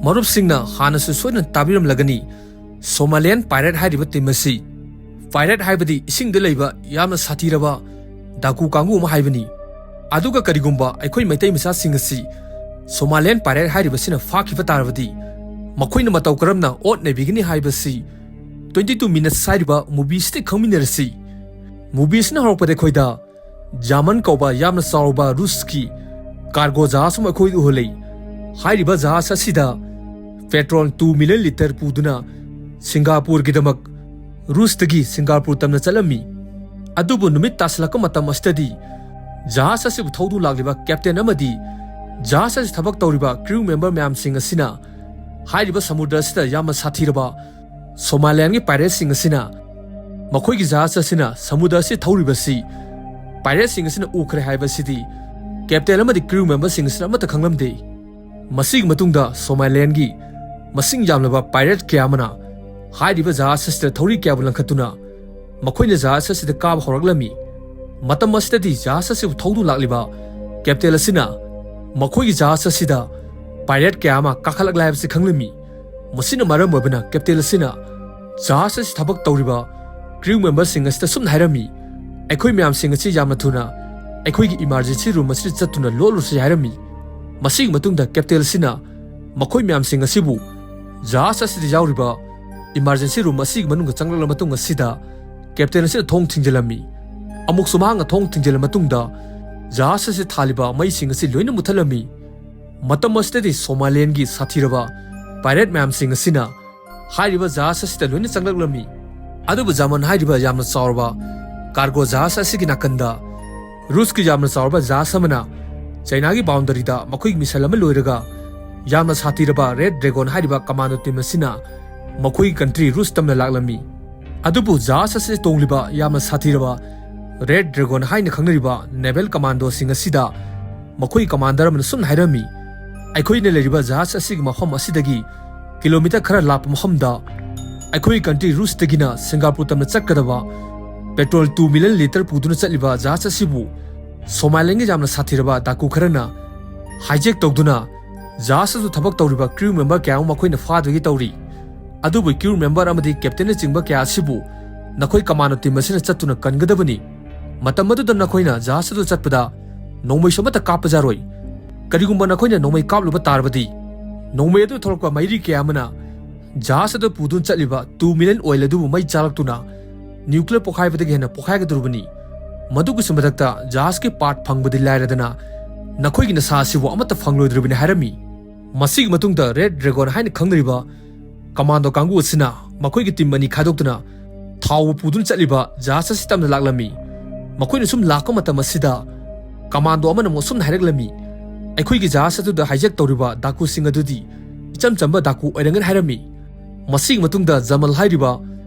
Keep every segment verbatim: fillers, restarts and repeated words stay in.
ꯃꯔꯨꯞꯁꯤꯡꯅ ꯍꯥꯟꯅꯁꯨ ꯁꯣꯏꯗꯅ ꯇꯥꯕꯤꯔꯝꯂꯒꯅꯤ, ꯁꯣꯃꯥꯂꯤꯌꯥꯟ ꯄꯥꯏꯔꯦꯠ ꯍꯥꯏꯔꯤꯕ ꯇꯤꯝ ꯑꯁꯤ, ꯄꯥꯏꯔꯦꯠ ꯍꯥꯏꯕꯗꯤ ꯏꯁꯤꯡꯗ ꯂꯩꯕ ꯌꯥꯝꯅ ꯁꯥꯊꯤꯔꯕ ꯗꯥꯀꯨ ꯀꯥꯡꯕꯨ ꯑꯃ ꯍꯥꯏꯕꯅꯤ꯫ ꯑꯗꯨꯒ ꯀꯔꯤꯒꯨꯝꯕ ꯑꯩꯈꯣꯏ ꯃꯩꯇꯩ ꯃꯆꯥꯁꯤꯡ ꯑꯁꯤ ꯁꯣꯃꯥꯂꯤꯌꯥꯟ ꯄꯥꯏꯔꯦꯠ ꯍꯥꯏꯔꯤꯕꯁꯤꯅ ꯐꯥꯈꯤꯕ ꯇꯥꯔꯕꯗꯤ, ꯃꯈꯣꯏꯅ ꯃꯇꯧ ꯀꯔꯝꯅ ꯑꯣꯠ ꯅꯩꯕꯤꯒꯅꯤ ꯍꯥꯏꯕꯁꯤ Twenty Two Minutes ꯍꯥꯏꯔꯤꯕ ꯃꯨꯚꯤ ꯑꯁꯤꯗ ꯈꯪꯃꯤꯟꯅꯔꯁꯤ꯫ ꯃꯨꯚꯤ ꯑꯁꯤꯅ ꯍꯧꯔꯛꯄꯗ ꯑꯩꯈꯣꯏꯗ ꯖꯥꯃꯟ ꯀꯧꯕ ꯌꯥꯝꯅ ꯆꯥꯎꯔꯕ ꯔꯨꯁꯀꯤ ꯀꯥꯔꯒꯣ ꯖꯍꯥꯖ ꯑꯃ ꯑꯩꯈꯣꯏꯗ ꯎꯍꯜꯂꯤ꯫ ꯍꯥꯏꯔꯤꯕ ꯖꯍꯥꯖ ꯑꯁꯤꯗ ꯄꯦꯇ꯭ꯔꯣꯜ two million litre ꯄꯨꯗꯨꯅ ꯁꯤꯡꯒꯥꯄꯨꯔꯒꯤꯗꯃꯛ ꯔꯨꯁꯇꯒꯤ ꯁꯤꯡꯒꯥꯄꯨꯔ ꯇꯝꯅ ꯆꯠꯂꯝꯃꯤ꯫ ꯑꯗꯨꯕꯨ ꯅꯨꯃꯤꯠ ꯇꯥꯁꯤꯜꯂꯛꯄ ꯃꯇꯝ ꯑꯁꯤꯗꯗꯤ ꯖꯍꯥꯖ ꯑꯁꯤꯕꯨ ꯊꯧꯗꯨꯅ ꯂꯥꯛꯂꯤꯕ ꯀꯦꯞꯇꯦꯟ ꯑꯃꯗꯤ ꯖꯍꯥꯖ ꯑꯁꯤ ꯊꯕꯛ ꯇꯧꯔꯤꯕ ꯀ꯭ꯔꯤꯎ ꯃꯦꯝꯕꯔ ꯃꯌꯥꯝꯁꯤꯡ ꯑꯁꯤꯅ ꯍꯥꯏꯔꯤꯕ ꯁꯃꯨꯗ꯭ꯔ ꯑꯁꯤꯗ ꯌꯥꯝꯅ ꯁꯥꯊꯤꯔꯕ ꯁꯣꯃꯥꯂꯤꯌꯥꯟꯒꯤ ꯄꯥꯏꯔꯦꯠꯁꯤꯡ ꯑꯁꯤꯅ ꯃꯈꯣꯏꯒꯤ ꯖꯍꯥꯖ ꯑꯁꯤꯅ ꯁꯃꯨꯗ꯭ꯔ ꯑꯁꯤ ꯊꯧꯔꯤꯕꯁꯤ ꯄꯥꯏꯔꯦꯠꯁꯤꯡ ꯑꯁꯤꯅ ꯎꯈ꯭ꯔꯦ ꯍꯥꯏꯕꯁꯤꯗꯤ ꯀꯦꯞꯇꯦꯟ ꯑꯃꯗꯤ ꯀ꯭ꯔꯤꯎ ꯃꯦꯝꯕꯔꯁꯤꯡ ꯑꯁꯤꯅ ꯑꯃꯠꯇ ꯈꯪꯂꯝꯗꯦ꯫ ꯃꯁꯤꯒꯤ ꯃꯇꯨꯡꯗ ꯁꯣꯃꯥꯂꯤꯌꯥꯟꯒꯤ ꯃꯁꯤꯡ ꯌꯥꯝꯂꯕ ꯄꯥꯏꯔꯦꯠ ꯀꯌꯥ ꯑꯃꯅ ꯍꯥꯏꯔꯤꯕ ꯖꯍꯥꯖ ꯑꯁꯤꯗ ꯊꯧꯔꯤ ꯀꯌꯥꯕꯨ ꯂꯪꯈꯠꯇꯨꯅ ꯃꯈꯣꯏꯅ ꯖꯍꯥꯖ ꯑꯁꯤꯗ ꯀꯥꯕ ꯍꯧꯔꯛꯂꯝꯃꯤ꯫ ꯃꯇꯝ ꯑꯁꯤꯗꯗꯤ ꯖꯍꯥꯖ ꯑꯁꯤꯕꯨ ꯊꯧꯗꯨꯅ ꯂꯥꯛꯂꯤꯕ ꯀꯦꯞꯇꯦꯟ ꯑꯁꯤꯅ ꯃꯈꯣꯏꯒꯤ ꯖꯍꯥꯖ ꯑꯁꯤꯗ ꯄꯥꯏꯔꯦꯠ ꯀꯌꯥ ꯑꯃ ꯀꯥꯈꯠꯂꯛꯂꯦ ꯍꯥꯏꯕꯁꯤ ꯈꯪꯂꯝꯃꯤ꯫ ꯃꯁꯤꯅ ꯃꯔꯝ ꯑꯣꯏꯕꯅ ꯀꯦꯞꯇꯦꯟ ꯑꯁꯤꯅ ꯖꯍꯥꯖ ꯑꯁꯤ ꯊꯕꯛ ꯇꯧꯔꯤꯕ ꯀ꯭ꯔꯤꯎ ꯃꯦꯝꯕꯔꯁꯤꯡ ꯑꯁꯤꯗ ꯁꯨꯝꯅ ꯍꯥꯏꯔꯝꯃꯤ, "ꯑꯩꯈꯣꯏ ꯃꯌꯥꯝꯁꯤꯡ ꯑꯁꯤ ꯌꯥꯝꯅ ꯊꯨꯅ ꯑꯩꯈꯣꯏꯒꯤ ꯏꯃꯥꯔꯖꯦꯟꯁꯤ ꯔꯨꯝ ꯑꯁꯤꯗ ꯆꯠꯇꯨꯅ ꯂꯣꯠꯂꯨꯁꯤ" ꯍꯥꯏꯔꯝꯃꯤ꯫ ꯃꯁꯤꯒꯤ ꯃꯇꯨꯡꯗ ꯀꯦꯞꯇꯦꯟ ꯑꯁꯤꯅ ꯃꯈꯣꯏ ꯃꯌꯥꯝꯁꯤꯡ ꯑꯁꯤꯕꯨ ꯖꯍꯥꯖ ꯑꯁꯤꯗ ꯌꯥꯎꯔꯤꯕ ꯏꯃꯥꯔꯖꯦꯟꯁꯤ ꯔꯨꯝ ꯑꯁꯤꯒꯤ ꯃꯅꯨꯡꯗ ꯆꯪꯂꯛꯂꯕ ꯃꯇꯨꯡ ꯑꯁꯤꯗ ꯀꯦꯞꯇꯦꯟ ꯑꯁꯤꯅ ꯊꯣꯡ ꯊꯤꯡꯖꯤꯜꯂꯝꯃꯤ꯫ ꯑꯃꯨꯛꯁꯨ ꯃꯍꯥꯛꯅ ꯊꯣꯡ ꯊꯤꯡꯖꯤꯜꯂꯕ ꯃꯇꯨꯡꯗ ꯖꯍꯥꯖ ꯑꯁꯤ ꯊꯥꯜꯂꯤꯕ ꯃꯩꯁꯤꯡ ꯑꯁꯤ ꯂꯣꯏꯅ ꯃꯨꯊꯠꯂꯝꯃꯤ꯫ ꯃꯇꯝ ꯑꯁꯤꯗꯗꯤ ꯁꯣꯃꯥꯂꯤꯌꯥꯟꯒꯤ ꯁꯥꯊꯤꯔꯕ ꯄꯥꯏꯔꯦꯠ ꯃꯌꯥꯝꯁꯤꯡ ꯑꯁꯤꯅ ꯍꯥꯏꯔꯤꯕ ꯖꯍꯥꯖ ꯑꯁꯤꯗ ꯂꯣꯏꯅ ꯆꯪꯂꯛꯂꯝꯃꯤ꯫ ꯑꯗꯨꯕꯨ ꯖꯥꯃꯟ ꯍꯥꯏꯔꯤꯕ ꯌꯥꯝꯅ ꯆꯥꯎꯔꯕ ꯀꯥꯔꯒꯣ ꯖꯍꯥꯖ ꯑꯁꯤꯒꯤ ꯅꯥꯀꯟꯗ ꯔꯨꯁꯀꯤ ꯌꯥꯝꯅ ꯆꯥꯎꯔꯕ ꯖꯍꯥꯖ ꯑꯃꯅ ꯆꯩꯅꯥꯒꯤ ꯕꯥꯎꯟꯗꯔꯤꯗ ꯃꯈꯣꯏꯒꯤ ꯃꯤꯁꯟ ꯑꯃ ꯂꯣꯏꯔꯒ ꯌꯥꯝꯅ ꯁꯥꯊꯤꯔꯕ ꯔꯦꯗ ꯗ꯭ꯔꯦꯒꯣꯟ ꯍꯥꯏꯔꯤꯕ ꯀꯃꯥꯟꯗꯣ ꯇꯤꯝ ꯑꯁꯤꯅ ꯃꯈꯣꯏꯒꯤ ꯀꯟꯇ꯭ꯔꯤ ꯔꯨꯁ ꯇꯝꯅ ꯂꯥꯛꯂꯝꯃꯤ꯫ ꯑꯗꯨꯕꯨ ꯖꯍꯥꯖ ꯑꯁꯤꯗ ꯇꯣꯡꯂꯤꯕ ꯌꯥꯝꯅ ꯁꯥꯊꯤꯔꯕ ꯔꯦꯗ ꯗ꯭ꯔꯦꯒꯣꯟ ꯍꯥꯏꯅ ꯈꯪꯅꯔꯤꯕ ꯅꯦꯚꯦꯜ ꯀꯃꯥꯟꯗꯣꯁꯤꯡ ꯑꯁꯤꯗ ꯃꯈꯣꯏꯒꯤ ꯀꯃꯥꯟꯗꯔ ꯑꯃꯅ ꯁꯨꯝꯅ ꯍꯥꯏꯔꯝꯃꯤ, "ꯑꯩꯈꯣꯏꯅ ꯂꯩꯔꯤꯕ ꯖꯍꯥꯖ ꯑꯁꯤꯒꯤ ꯃꯐꯝ ꯑꯁꯤꯗꯒꯤ ꯀꯤꯂꯣꯃꯤꯇꯔ ꯈꯔ ꯂꯥꯞꯄ ꯃꯐꯝꯗ ꯑꯩꯈꯣꯏ ꯀꯟꯇ꯭ꯔꯤ ꯔꯨꯁꯇꯒꯤꯅ ꯁꯤꯡꯒꯥꯄꯨꯔ ꯇꯝꯅ ꯆꯠꯀꯗꯕ ꯄꯦꯇ꯭ꯔꯣꯜ two million litre ꯄꯨꯗꯨꯅ ꯆꯠꯂꯤꯕ ꯖꯍꯥꯖ ꯑꯁꯤꯕꯨ ꯁꯣꯃꯥꯂꯤꯌꯥꯟꯒꯤ ꯌꯥꯝꯅ ꯁꯥꯊꯤꯔꯕ ꯗꯥꯀꯨ ꯈꯔꯅ ꯍꯥꯏꯖꯦꯛ ꯇꯧꯗꯨꯅ ꯖꯍꯥꯖ ꯑꯗꯨ ꯊꯕꯛ ꯇꯧꯔꯤꯕ crew member ꯀꯌꯥ ꯑꯃ ꯃꯈꯣꯏꯅ ꯐꯥꯗꯨꯒꯤ ꯇꯧꯔꯤ꯫ ꯑꯗꯨꯕꯨ crew member ꯑꯃꯗꯤ captain ꯅꯆꯤꯡꯕ ꯀꯌꯥ ꯑꯁꯤꯕꯨ ꯅꯈꯣꯏ commando team ꯑꯁꯤꯅ ꯆꯠꯇꯨꯅ ꯀꯟꯒꯗꯕꯅꯤ꯫ ꯃꯇꯝ ꯑꯗꯨꯗ ꯅꯈꯣꯏꯅ ꯖꯍꯥꯖ ꯑꯗꯨ ꯆꯠꯄꯗ ꯅꯣꯡꯃꯩꯁꯨ ꯑꯃꯠꯇ ꯀꯥꯞꯄ ꯌꯥꯔꯣꯏ꯫ ꯀꯔꯤꯒꯨꯝꯕ ꯅꯈꯣꯏꯅ ꯅꯣꯡꯃꯩ ꯀꯥꯞꯂꯨꯕ ꯇꯥꯔꯕꯗꯤ, ꯅꯣꯡꯃꯩ ꯑꯗꯨ ꯊꯣꯛꯂꯛꯄ ꯃꯩꯔꯤ ꯀꯌꯥ ꯑꯃꯅ ꯖꯍꯥꯖ ꯑꯗꯨ ꯄꯨꯗꯨꯅ ꯆꯠꯂꯤꯕ two million oil ꯑꯗꯨꯕꯨ ꯃꯩ ꯆꯥꯂꯛꯇꯨꯅ nuclear ꯄꯣꯈꯥꯏꯕꯗꯒꯤ ꯍꯦꯟꯅ ꯄꯣꯈꯥꯏꯒꯗꯧꯔꯤꯕꯅꯤ꯫ ꯃꯗꯨꯒꯤꯁꯨ ꯃꯊꯛꯇ ꯖꯍꯥꯖꯀꯤ part ꯐꯪꯕꯗꯤ ꯂꯥꯏꯔꯗꯅ ꯅꯈꯣꯏꯒꯤ ꯅꯁꯥ ꯑꯁꯤꯕꯨ ꯑꯃꯠꯇ ꯐꯪꯂꯣꯏꯗꯧꯔꯤꯕꯅꯤ ꯍꯥꯏꯔꯝꯃꯤ꯫ ꯃꯁꯤꯒꯤ ꯃꯇꯨꯡꯗ Red Dragon ꯍꯥꯏꯅ ꯈꯪꯅꯔꯤꯕ commando ꯀꯥꯡꯕꯨ ꯑꯁꯤꯅ ꯃꯈꯣꯏꯒꯤ team ꯑꯅꯤ ꯈꯥꯏꯗꯣꯛꯇꯨꯅ ꯊꯥꯎꯕꯨ ꯄꯨꯗꯨꯅ ꯆꯠꯂꯤꯕ ꯖꯍꯥꯖ ꯑꯁꯤ ꯇꯝꯅ ꯂꯥꯛꯂꯝꯃꯤ꯫ ꯃꯈꯣꯏꯅ ꯁꯨꯝ ꯂꯥꯛꯄ ꯃꯇꯝ ꯑꯁꯤꯗ commando ꯑꯃꯅ ꯑꯃꯨꯛ ꯑꯁꯨꯝꯅ ꯍꯥꯏꯔꯛꯂꯝꯃꯤ, "ꯑꯩꯈꯣꯏꯒꯤ ꯖꯍꯥꯖ ꯑꯗꯨꯗ hijack ꯇꯧꯔꯤꯕ ꯗꯥꯀꯨꯁꯤꯡ ꯑꯗꯨꯗꯤ ꯏꯆꯝ ꯆꯝꯕ ꯗꯥꯀꯨ ꯑꯣꯏꯔꯝꯒꯅꯤ" ꯍꯥꯏꯔꯝꯃꯤ꯫ ꯃꯁꯤꯒꯤ ꯃꯇꯨꯡꯗ ꯖꯃꯜ ꯍꯥꯏꯔꯤꯕ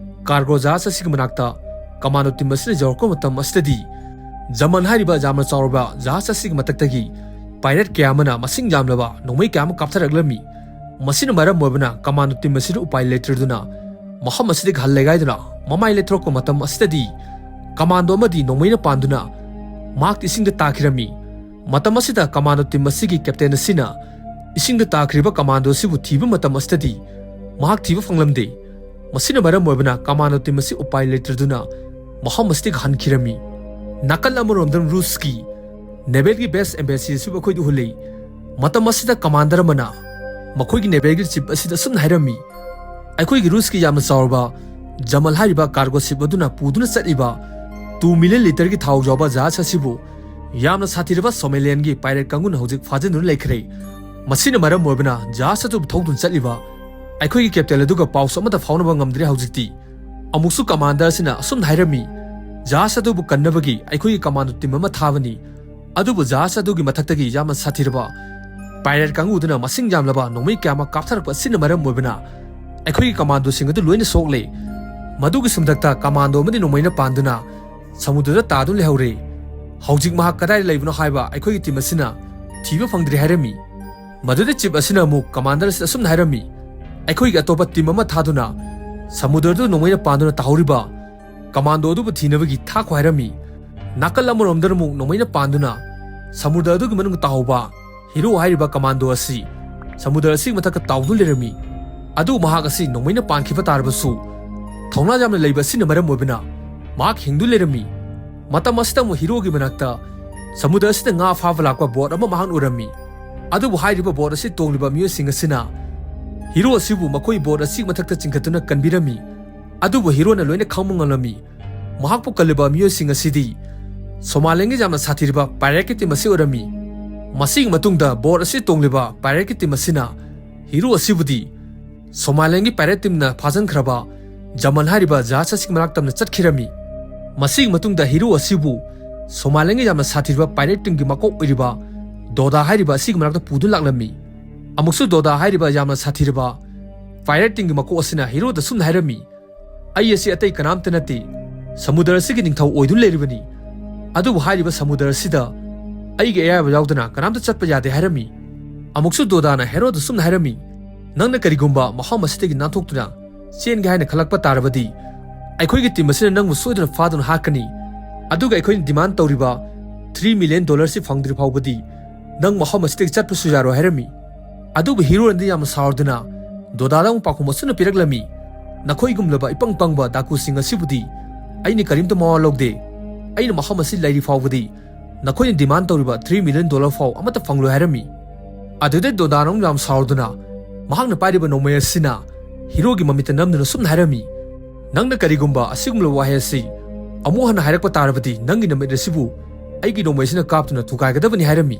cargo ꯖꯍꯥꯖ ꯑꯁꯤꯒꯤ ꯃꯅꯥꯛꯇ commando team ꯑꯁꯤꯅ ꯌꯧꯔꯛꯄ ꯃꯇꯝ ꯑꯁꯤꯗꯗꯤ, ꯖꯃꯜ ꯍꯥꯏꯔꯤꯕ ꯌꯥꯝꯅ ꯆꯥꯎꯔꯕ ꯖꯍꯥꯖ ꯑꯁꯤꯒꯤ ꯃꯊꯛꯇꯒꯤ pirate ꯀꯌꯥ ꯑꯃꯅ ꯃꯁꯤꯡ ꯌꯥꯝꯂꯕ ꯅꯣꯡꯃꯩ ꯀꯌꯥ ꯑꯃ ꯀꯥꯞꯊꯔꯛꯂꯝꯃꯤ꯫ ꯃꯁꯤꯅ ꯃꯔꯝ ꯑꯣꯏꯕꯅ commando team ꯑꯁꯤꯅ ꯎꯄꯥꯏ ꯂꯩꯇ꯭ꯔꯗꯨꯅ ꯃꯐꯝ ꯑꯁꯤꯗꯒꯤ ꯍꯜ ꯂꯩꯒꯥꯏꯗꯨꯅ ꯃꯃꯥꯏ ꯂꯩꯊꯣꯔꯛꯄ ꯃꯇꯝ ꯑꯁꯤꯗꯗꯤ, commando ꯑꯃꯗꯤ ꯅꯣꯡꯃꯩꯅ ꯄꯥꯟꯗꯨꯅ ꯃꯍꯥꯛ ꯏꯁꯤꯡꯗ ꯇꯥꯈꯤꯔꯝꯃꯤ꯫ ꯃꯇꯝ ꯑꯁꯤꯗ commando team ꯑꯁꯤꯒꯤ captain ꯑꯁꯤꯅ ꯏꯁꯤꯡꯗ ꯇꯥꯈ꯭ꯔꯤꯕ commando ꯑꯁꯤꯕꯨ ꯊꯤꯕ ꯃꯇꯝ ꯑꯁꯤꯗꯗꯤ ꯃꯍꯥꯛ ꯊꯤꯕ ꯐꯪꯂꯝꯗꯦ꯫ ꯃꯁꯤꯅ ꯃꯔꯝ ꯑꯣꯏꯕꯅ commando team ꯑꯁꯤ ꯎꯄꯥꯏ ꯂꯩꯇ꯭ꯔꯗꯨꯅ ꯃꯐꯝ ꯑꯁꯤꯗꯒꯤ ꯍꯟꯈꯤꯔꯝꯃꯤ꯫ ꯅꯥꯀꯜ ꯑꯃꯔꯣꯝꯗ Rusꯀꯤ navalꯒꯤ base embassy ꯑꯁꯤꯕꯨ ꯑꯩꯈꯣꯏꯗ ꯎꯍꯜꯂꯤ꯫ ꯃꯇꯝ ꯑꯁꯤꯗ commander ꯑꯃꯅ ꯃꯈꯣꯏꯒꯤ navalꯒꯤ chief ꯑꯁꯤꯗ ꯑꯁꯨꯝꯅ ꯍꯥꯏꯔꯝꯃꯤ, "ꯑꯩꯈꯣꯏꯒꯤ Rusꯀꯤ ꯌꯥꯝꯅ ꯆꯥꯎꯔꯕ ꯖꯃꯜ ꯍꯥꯏꯔꯤꯕ cargo ship ꯑꯗꯨꯅ ꯄꯨꯗꯨꯅ ꯆꯠꯂꯤꯕ two million literꯒꯤ ꯊꯥꯎ ꯌꯥꯎꯕ ꯖꯍꯥꯖ ꯑꯁꯤꯕꯨ ꯌꯥꯝꯅ ꯁꯥꯊꯤꯔꯕ Somalianꯒꯤ pirate ꯀꯥꯡꯕꯨꯅ ꯍꯧꯖꯤꯛ ꯐꯥꯖꯤꯟꯗꯨꯅ ꯂꯩꯈ꯭ꯔꯦ꯫ ꯃꯁꯤꯅ ꯃꯔꯝ ꯑꯣꯏꯕꯅ ꯖꯍꯥꯖ ꯑꯗꯨꯕꯨ ꯊꯧꯗꯨꯅ ꯆꯠꯂꯤꯕ ꯑꯩꯈꯣꯏꯒꯤ captain ꯑꯗꯨꯒ ꯄꯥꯎꯁꯨ ꯑꯃꯠꯇ ꯐꯥꯎꯅꯕ ꯉꯝꯗ꯭ꯔꯦ ꯍꯧꯖꯤꯛꯇꯤ꯫" ꯑꯃꯨꯛꯁꯨ commander ꯑꯁꯤꯅ ꯑꯁꯨꯝꯅ ꯍꯥꯏꯔꯝꯃꯤ, "ꯖꯍꯥꯖ ꯑꯗꯨꯕꯨ ꯀꯟꯅꯕꯒꯤ ꯑꯩꯈꯣꯏꯒꯤ commando team ꯑꯃ ꯊꯥꯕꯅꯤ꯫ ꯑꯗꯨꯕꯨ ꯖꯍꯥꯖ ꯑꯗꯨꯒꯤ ꯃꯊꯛꯇꯒꯤ ꯌꯥꯝꯅ ꯁꯥꯊꯤꯔꯕ pirate ꯀꯥꯡꯕꯨꯗꯨꯅ ꯃꯁꯤꯡ ꯌꯥꯝꯂꯕ ꯅꯣꯡꯃꯩ ꯀꯌꯥ ꯑꯃ ꯀꯥꯞꯊꯔꯛꯄ ꯑꯁꯤꯅ ꯃꯔꯝ ꯑꯣꯏꯕꯅ ꯑꯩꯈꯣꯏꯒꯤ commandoꯁꯤꯡ ꯑꯗꯨ ꯂꯣꯏꯅ ꯁꯣꯛꯂꯦ꯫ ꯃꯗꯨꯒꯤ ꯃꯊꯛꯇ commando ꯑꯃꯗꯤ ꯅꯣꯡꯃꯩꯅ ꯄꯥꯟꯗꯨꯅ ꯁꯃꯨꯗ꯭ꯔꯗ ꯇꯥꯗꯨꯅ ꯂꯩꯍꯧꯔꯦ꯫ ꯍꯧꯖꯤꯛ ꯃꯍꯥꯛ ꯀꯗꯥꯏꯗ ꯂꯩꯕꯅꯣ ꯍꯥꯏꯕ ꯑꯩꯈꯣꯏꯒꯤ team ꯑꯁꯤꯅ ꯊꯤꯕ ꯐꯪꯗ꯭ꯔꯤ" ꯍꯥꯏꯔꯝꯃꯤ꯫ ꯃꯗꯨꯗ chief ꯑꯁꯤꯅ ꯑꯃꯨꯛ commander ꯑꯁꯤꯗ ꯑꯁꯨꯝꯅ ꯍꯥꯏꯔꯝꯃꯤ, "ꯑꯩꯈꯣꯏꯒꯤ ꯑꯇꯣꯞꯄ team ꯑꯃ ꯊꯥꯗꯨꯅ ꯁꯃꯨꯗ꯭ꯔꯗꯨ ꯅꯣꯡꯃꯩꯅ ꯄꯥꯟꯗꯨꯅ ꯇꯥꯍꯧꯔꯤꯕ commando ꯑꯗꯨꯕꯨ ꯊꯤꯅꯕꯒꯤ ꯊꯥꯈꯣ" ꯍꯥꯏꯔꯝꯃꯤ꯫ ꯅꯥꯀꯜ ꯑꯃꯔꯣꯝꯗꯅ ꯑꯃꯨꯛ ꯅꯣꯡꯃꯩꯅ ꯄꯥꯟꯗꯨꯅ ꯁꯃꯨꯗ꯭ꯔ ꯑꯗꯨꯒꯤ ꯃꯅꯨꯡꯗ ꯇꯥꯍꯧꯕ Hero ꯍꯥꯏꯔꯤꯕ commando ꯑꯁꯤ ꯁꯃꯨꯗ꯭ꯔ ꯑꯁꯤꯒꯤ ꯃꯊꯛꯇ ꯇꯥꯎꯗꯨꯅ ꯂꯩꯔꯝꯃꯤ꯫ ꯑꯗꯨꯕꯨ ꯃꯍꯥꯛ ꯑꯁꯤ ꯅꯣꯡꯃꯩꯅ ꯄꯥꯟꯈꯤꯕ ꯇꯥꯔꯕꯁꯨ, ꯊꯧꯅꯥ ꯌꯥꯝꯅ ꯂꯩꯕ ꯑꯁꯤꯅ ꯃꯔꯝ ꯑꯣꯏꯕꯅ ꯃꯍꯥꯛ ꯍꯤꯡꯗꯨꯅ ꯂꯩꯔꯝꯃꯤ꯫ ꯃꯇꯝ ꯑꯁꯤꯗ ꯑꯃꯨꯛ ꯍꯤꯔꯣꯒꯤ ꯃꯅꯥꯛꯇ ꯁꯃꯨꯗ꯭ꯔ ꯑꯁꯤꯗ ꯉꯥ ꯐꯥꯕ ꯂꯥꯛꯄ ꯕꯣꯠ ꯑꯃ ꯃꯍꯥꯛꯅ ꯎꯔꯝꯃꯤ꯫ ꯑꯗꯨꯕꯨ ꯍꯥꯏꯔꯤꯕ ꯕꯣꯠ ꯑꯁꯤ ꯇꯣꯡꯂꯤꯕ ꯃꯤꯑꯣꯏꯁꯤꯡ ꯑꯁꯤꯅ ꯍꯤꯔꯣ ꯑꯁꯤꯕꯨ ꯃꯈꯣꯏ ꯕꯣꯠ ꯑꯁꯤꯒꯤ ꯃꯊꯛꯇ ꯆꯤꯡꯈꯠꯇꯨꯅ ꯀꯟꯕꯤꯔꯝꯃꯤ꯫ ꯑꯗꯨꯕꯨ ꯍꯤꯔꯣꯅ ꯂꯣꯏꯅ ꯈꯪꯕ ꯉꯝꯂꯝꯃꯤ꯫ ꯃꯍꯥꯛꯄꯨ ꯀꯜꯂꯤꯕ ꯃꯤꯑꯣꯏꯁꯤꯡ ꯑꯁꯤꯗꯤ ꯁꯣꯃꯥꯂꯦꯟꯒꯤ ꯌꯥꯝꯅ ꯁꯥꯊꯤꯔꯕ ꯄꯥꯏꯔꯦꯠꯀꯤ ꯇꯤꯝ ꯑꯁꯤ ꯑꯣꯏꯔꯝꯃꯤ꯫ ꯃꯁꯤꯒꯤ ꯃꯇꯨꯡꯗ ꯕꯣꯠ ꯑꯁꯤ ꯇꯣꯡꯂꯤꯕ ꯄꯥꯏꯔꯦꯠꯀꯤ ꯇꯤꯝ ꯑꯁꯤꯅ ꯍꯤꯔꯣ ꯑꯁꯤꯕꯨꯗꯤ ꯁꯣꯃꯥꯂꯦꯟꯒꯤ ꯄꯥꯏꯔꯦꯠ ꯇꯤꯝꯅ ꯐꯥꯖꯤꯟꯈ꯭ꯔꯕ ꯖꯃꯟ ꯍꯥꯏꯔꯤꯕ ꯖꯍꯥꯖ ꯑꯁꯤꯒꯤ ꯃꯅꯥꯛ ꯇꯝꯅ ꯆꯠꯈꯤꯔꯝꯃꯤ꯫ ꯃꯁꯤꯒꯤ ꯃꯇꯨꯡꯗ ꯍꯤꯔꯣ ꯑꯁꯤꯕꯨ ꯁꯣꯃꯥꯂꯦꯟꯒꯤ ꯌꯥꯝꯅ ꯁꯥꯊꯤꯔꯕ ꯄꯥꯏꯔꯦꯠ ꯇꯤꯝꯒꯤ ꯃꯀꯣꯛ ꯑꯣꯏꯔꯤꯕ ꯗꯣꯗꯥ ꯍꯥꯏꯔꯤꯕ ꯑꯁꯤꯒꯤ ꯃꯅꯥꯛꯇ ꯄꯨꯗꯨꯅ ꯂꯥꯛꯂꯝꯃꯤ꯫ ꯑꯃꯨꯛꯁꯨ ꯗꯣꯗꯥ ꯍꯥꯏꯔꯤꯕ ꯌꯥꯝꯅ ꯁꯥꯊꯤꯔꯕ ꯄꯥꯏꯔꯦꯠ ꯇꯤꯝꯒꯤ ꯃꯀꯣꯛ ꯑꯁꯤꯅ ꯍꯤꯔꯣꯗ ꯁꯨꯝꯅ ꯍꯥꯏꯔꯝꯃꯤ, "ꯑꯩ ꯑꯁꯤ ꯑꯇꯩ ꯀꯅꯥꯝꯇ ꯅꯠꯇꯦ, ꯁꯃꯨꯗ꯭ꯔ ꯑꯁꯤꯒꯤ ꯅꯤꯡꯊꯧ ꯑꯣꯏꯗꯨꯅ ꯂꯩꯔꯤꯕꯅꯤ꯫ ꯑꯗꯨꯕꯨ ꯍꯥꯏꯔꯤꯕ ꯁꯃꯨꯗ꯭ꯔ ꯑꯁꯤꯗ ꯑꯩꯒꯤ ꯑꯌꯥꯕ ꯌꯥꯎꯗꯅ ꯀꯅꯥꯝꯇ ꯆꯠꯄ ꯌꯥꯗꯦ" ꯍꯥꯏꯔꯝꯃꯤ꯫ ꯑꯃꯨꯛꯁꯨ ꯗꯣꯗꯥꯅ ꯍꯦꯔꯣꯗ ꯁꯨꯝꯅ ꯍꯥꯏꯔꯝꯃꯤ, "ꯅꯪꯅ ꯀꯔꯤꯒꯨꯝꯕ ꯃꯐꯝ ꯑꯁꯤꯗꯒꯤ ꯅꯥꯟꯊꯣꯛꯇꯨꯅ ꯆꯦꯟꯒꯦ ꯍꯥꯏꯅ ꯈꯜꯂꯛꯄ ꯇꯥꯔꯕꯗꯤ, ꯑꯩꯈꯣꯏꯒꯤ ꯇꯤꯝ ꯑꯁꯤꯅ ꯅꯪꯕꯨ ꯁꯣꯏꯗꯅ ꯐꯥꯗꯨꯅ ꯍꯥꯠꯀꯅꯤ꯫ ꯑꯗꯨꯒ ꯑꯩꯈꯣꯏꯅ ꯗꯤꯃꯥꯟ ꯇꯧꯔꯤꯕ ꯊ꯭ꯔꯤ ꯃꯤꯂꯤꯌꯟ ꯗꯣꯂꯔꯁꯤ ꯐꯪꯗ꯭ꯔꯤ ꯐꯥꯎꯕꯗꯤ ꯅꯪ ꯃꯐꯝ ꯑꯁꯤꯗꯒꯤ ꯆꯠꯄꯁꯨ ꯌꯥꯔꯣꯏ" ꯍꯥꯏꯔꯝꯃꯤ꯫ ꯑꯗꯨꯕꯨ ꯍꯤꯔꯣꯅꯗꯤ ꯌꯥꯝꯅ ꯁꯥꯎꯔꯗꯨꯅ ꯗꯣꯗꯥꯗ ꯑꯃꯨꯛ ꯄꯥꯎꯈꯨꯝ ꯑꯁꯨꯝꯅ ꯄꯤꯔꯛꯂꯝꯃꯤ, "ꯅꯈꯣꯏꯒꯨꯝꯂꯕ ꯏꯄꯪ ꯄꯪꯕ ꯗꯥꯀꯨꯁꯤꯡ ꯑꯁꯤꯕꯨꯗꯤ ꯑꯩꯅ ꯀꯔꯤꯝꯇ ꯃꯋꯥ ꯂꯧꯗꯦ꯫ ꯑꯩꯅ ꯃꯐꯝ ꯑꯁꯤ ꯂꯩꯔꯤ ꯐꯥꯎꯕꯗꯤ ꯅꯈꯣꯏꯅ ꯗꯤꯃꯥꯟ ꯇꯧꯔꯤꯕ ꯊ꯭ꯔꯤ ꯃꯤꯂꯤꯌꯟ ꯗꯣꯂꯔ ꯐꯥꯎ ꯑꯃꯠꯇ ꯐꯪꯂꯣꯏ" ꯍꯥꯏꯔꯝꯃꯤ꯫ ꯑꯗꯨꯗꯩ ꯗꯣꯗꯥꯅ ꯑꯃꯨꯛ ꯌꯥꯝ ꯁꯥꯎꯔꯗꯨꯅ ꯃꯍꯥꯛꯅ ꯄꯥꯏꯔꯤꯕ ꯅꯣꯡꯃꯩ ꯑꯁꯤꯅ ꯍꯤꯔꯣꯒꯤ ꯃꯃꯤꯠꯇ ꯅꯝꯗꯨꯅ ꯁꯨꯝꯅ ꯍꯥꯏꯔꯝꯃꯤ, "ꯅꯪꯅ ꯀꯔꯤꯒꯨꯝꯕ ꯑꯁꯤꯒꯨꯝꯂꯕ ꯋꯥꯍꯩ ꯑꯁꯤ ꯑꯃꯨꯛ ꯍꯟꯅ ꯍꯥꯏꯔꯛꯄ ꯇꯥꯔꯕꯗꯤ ꯅꯪꯒꯤ ꯅꯨꯃꯤꯠ ꯑꯁꯤꯕꯨ ꯑꯩꯒꯤ ꯅꯣꯡꯃꯩꯁꯤꯅ ꯀꯥꯞꯇꯨꯅ ꯊꯨꯒꯥꯏꯒꯗꯕꯅꯤ" ꯍꯥꯏꯔꯝꯃꯤ꯫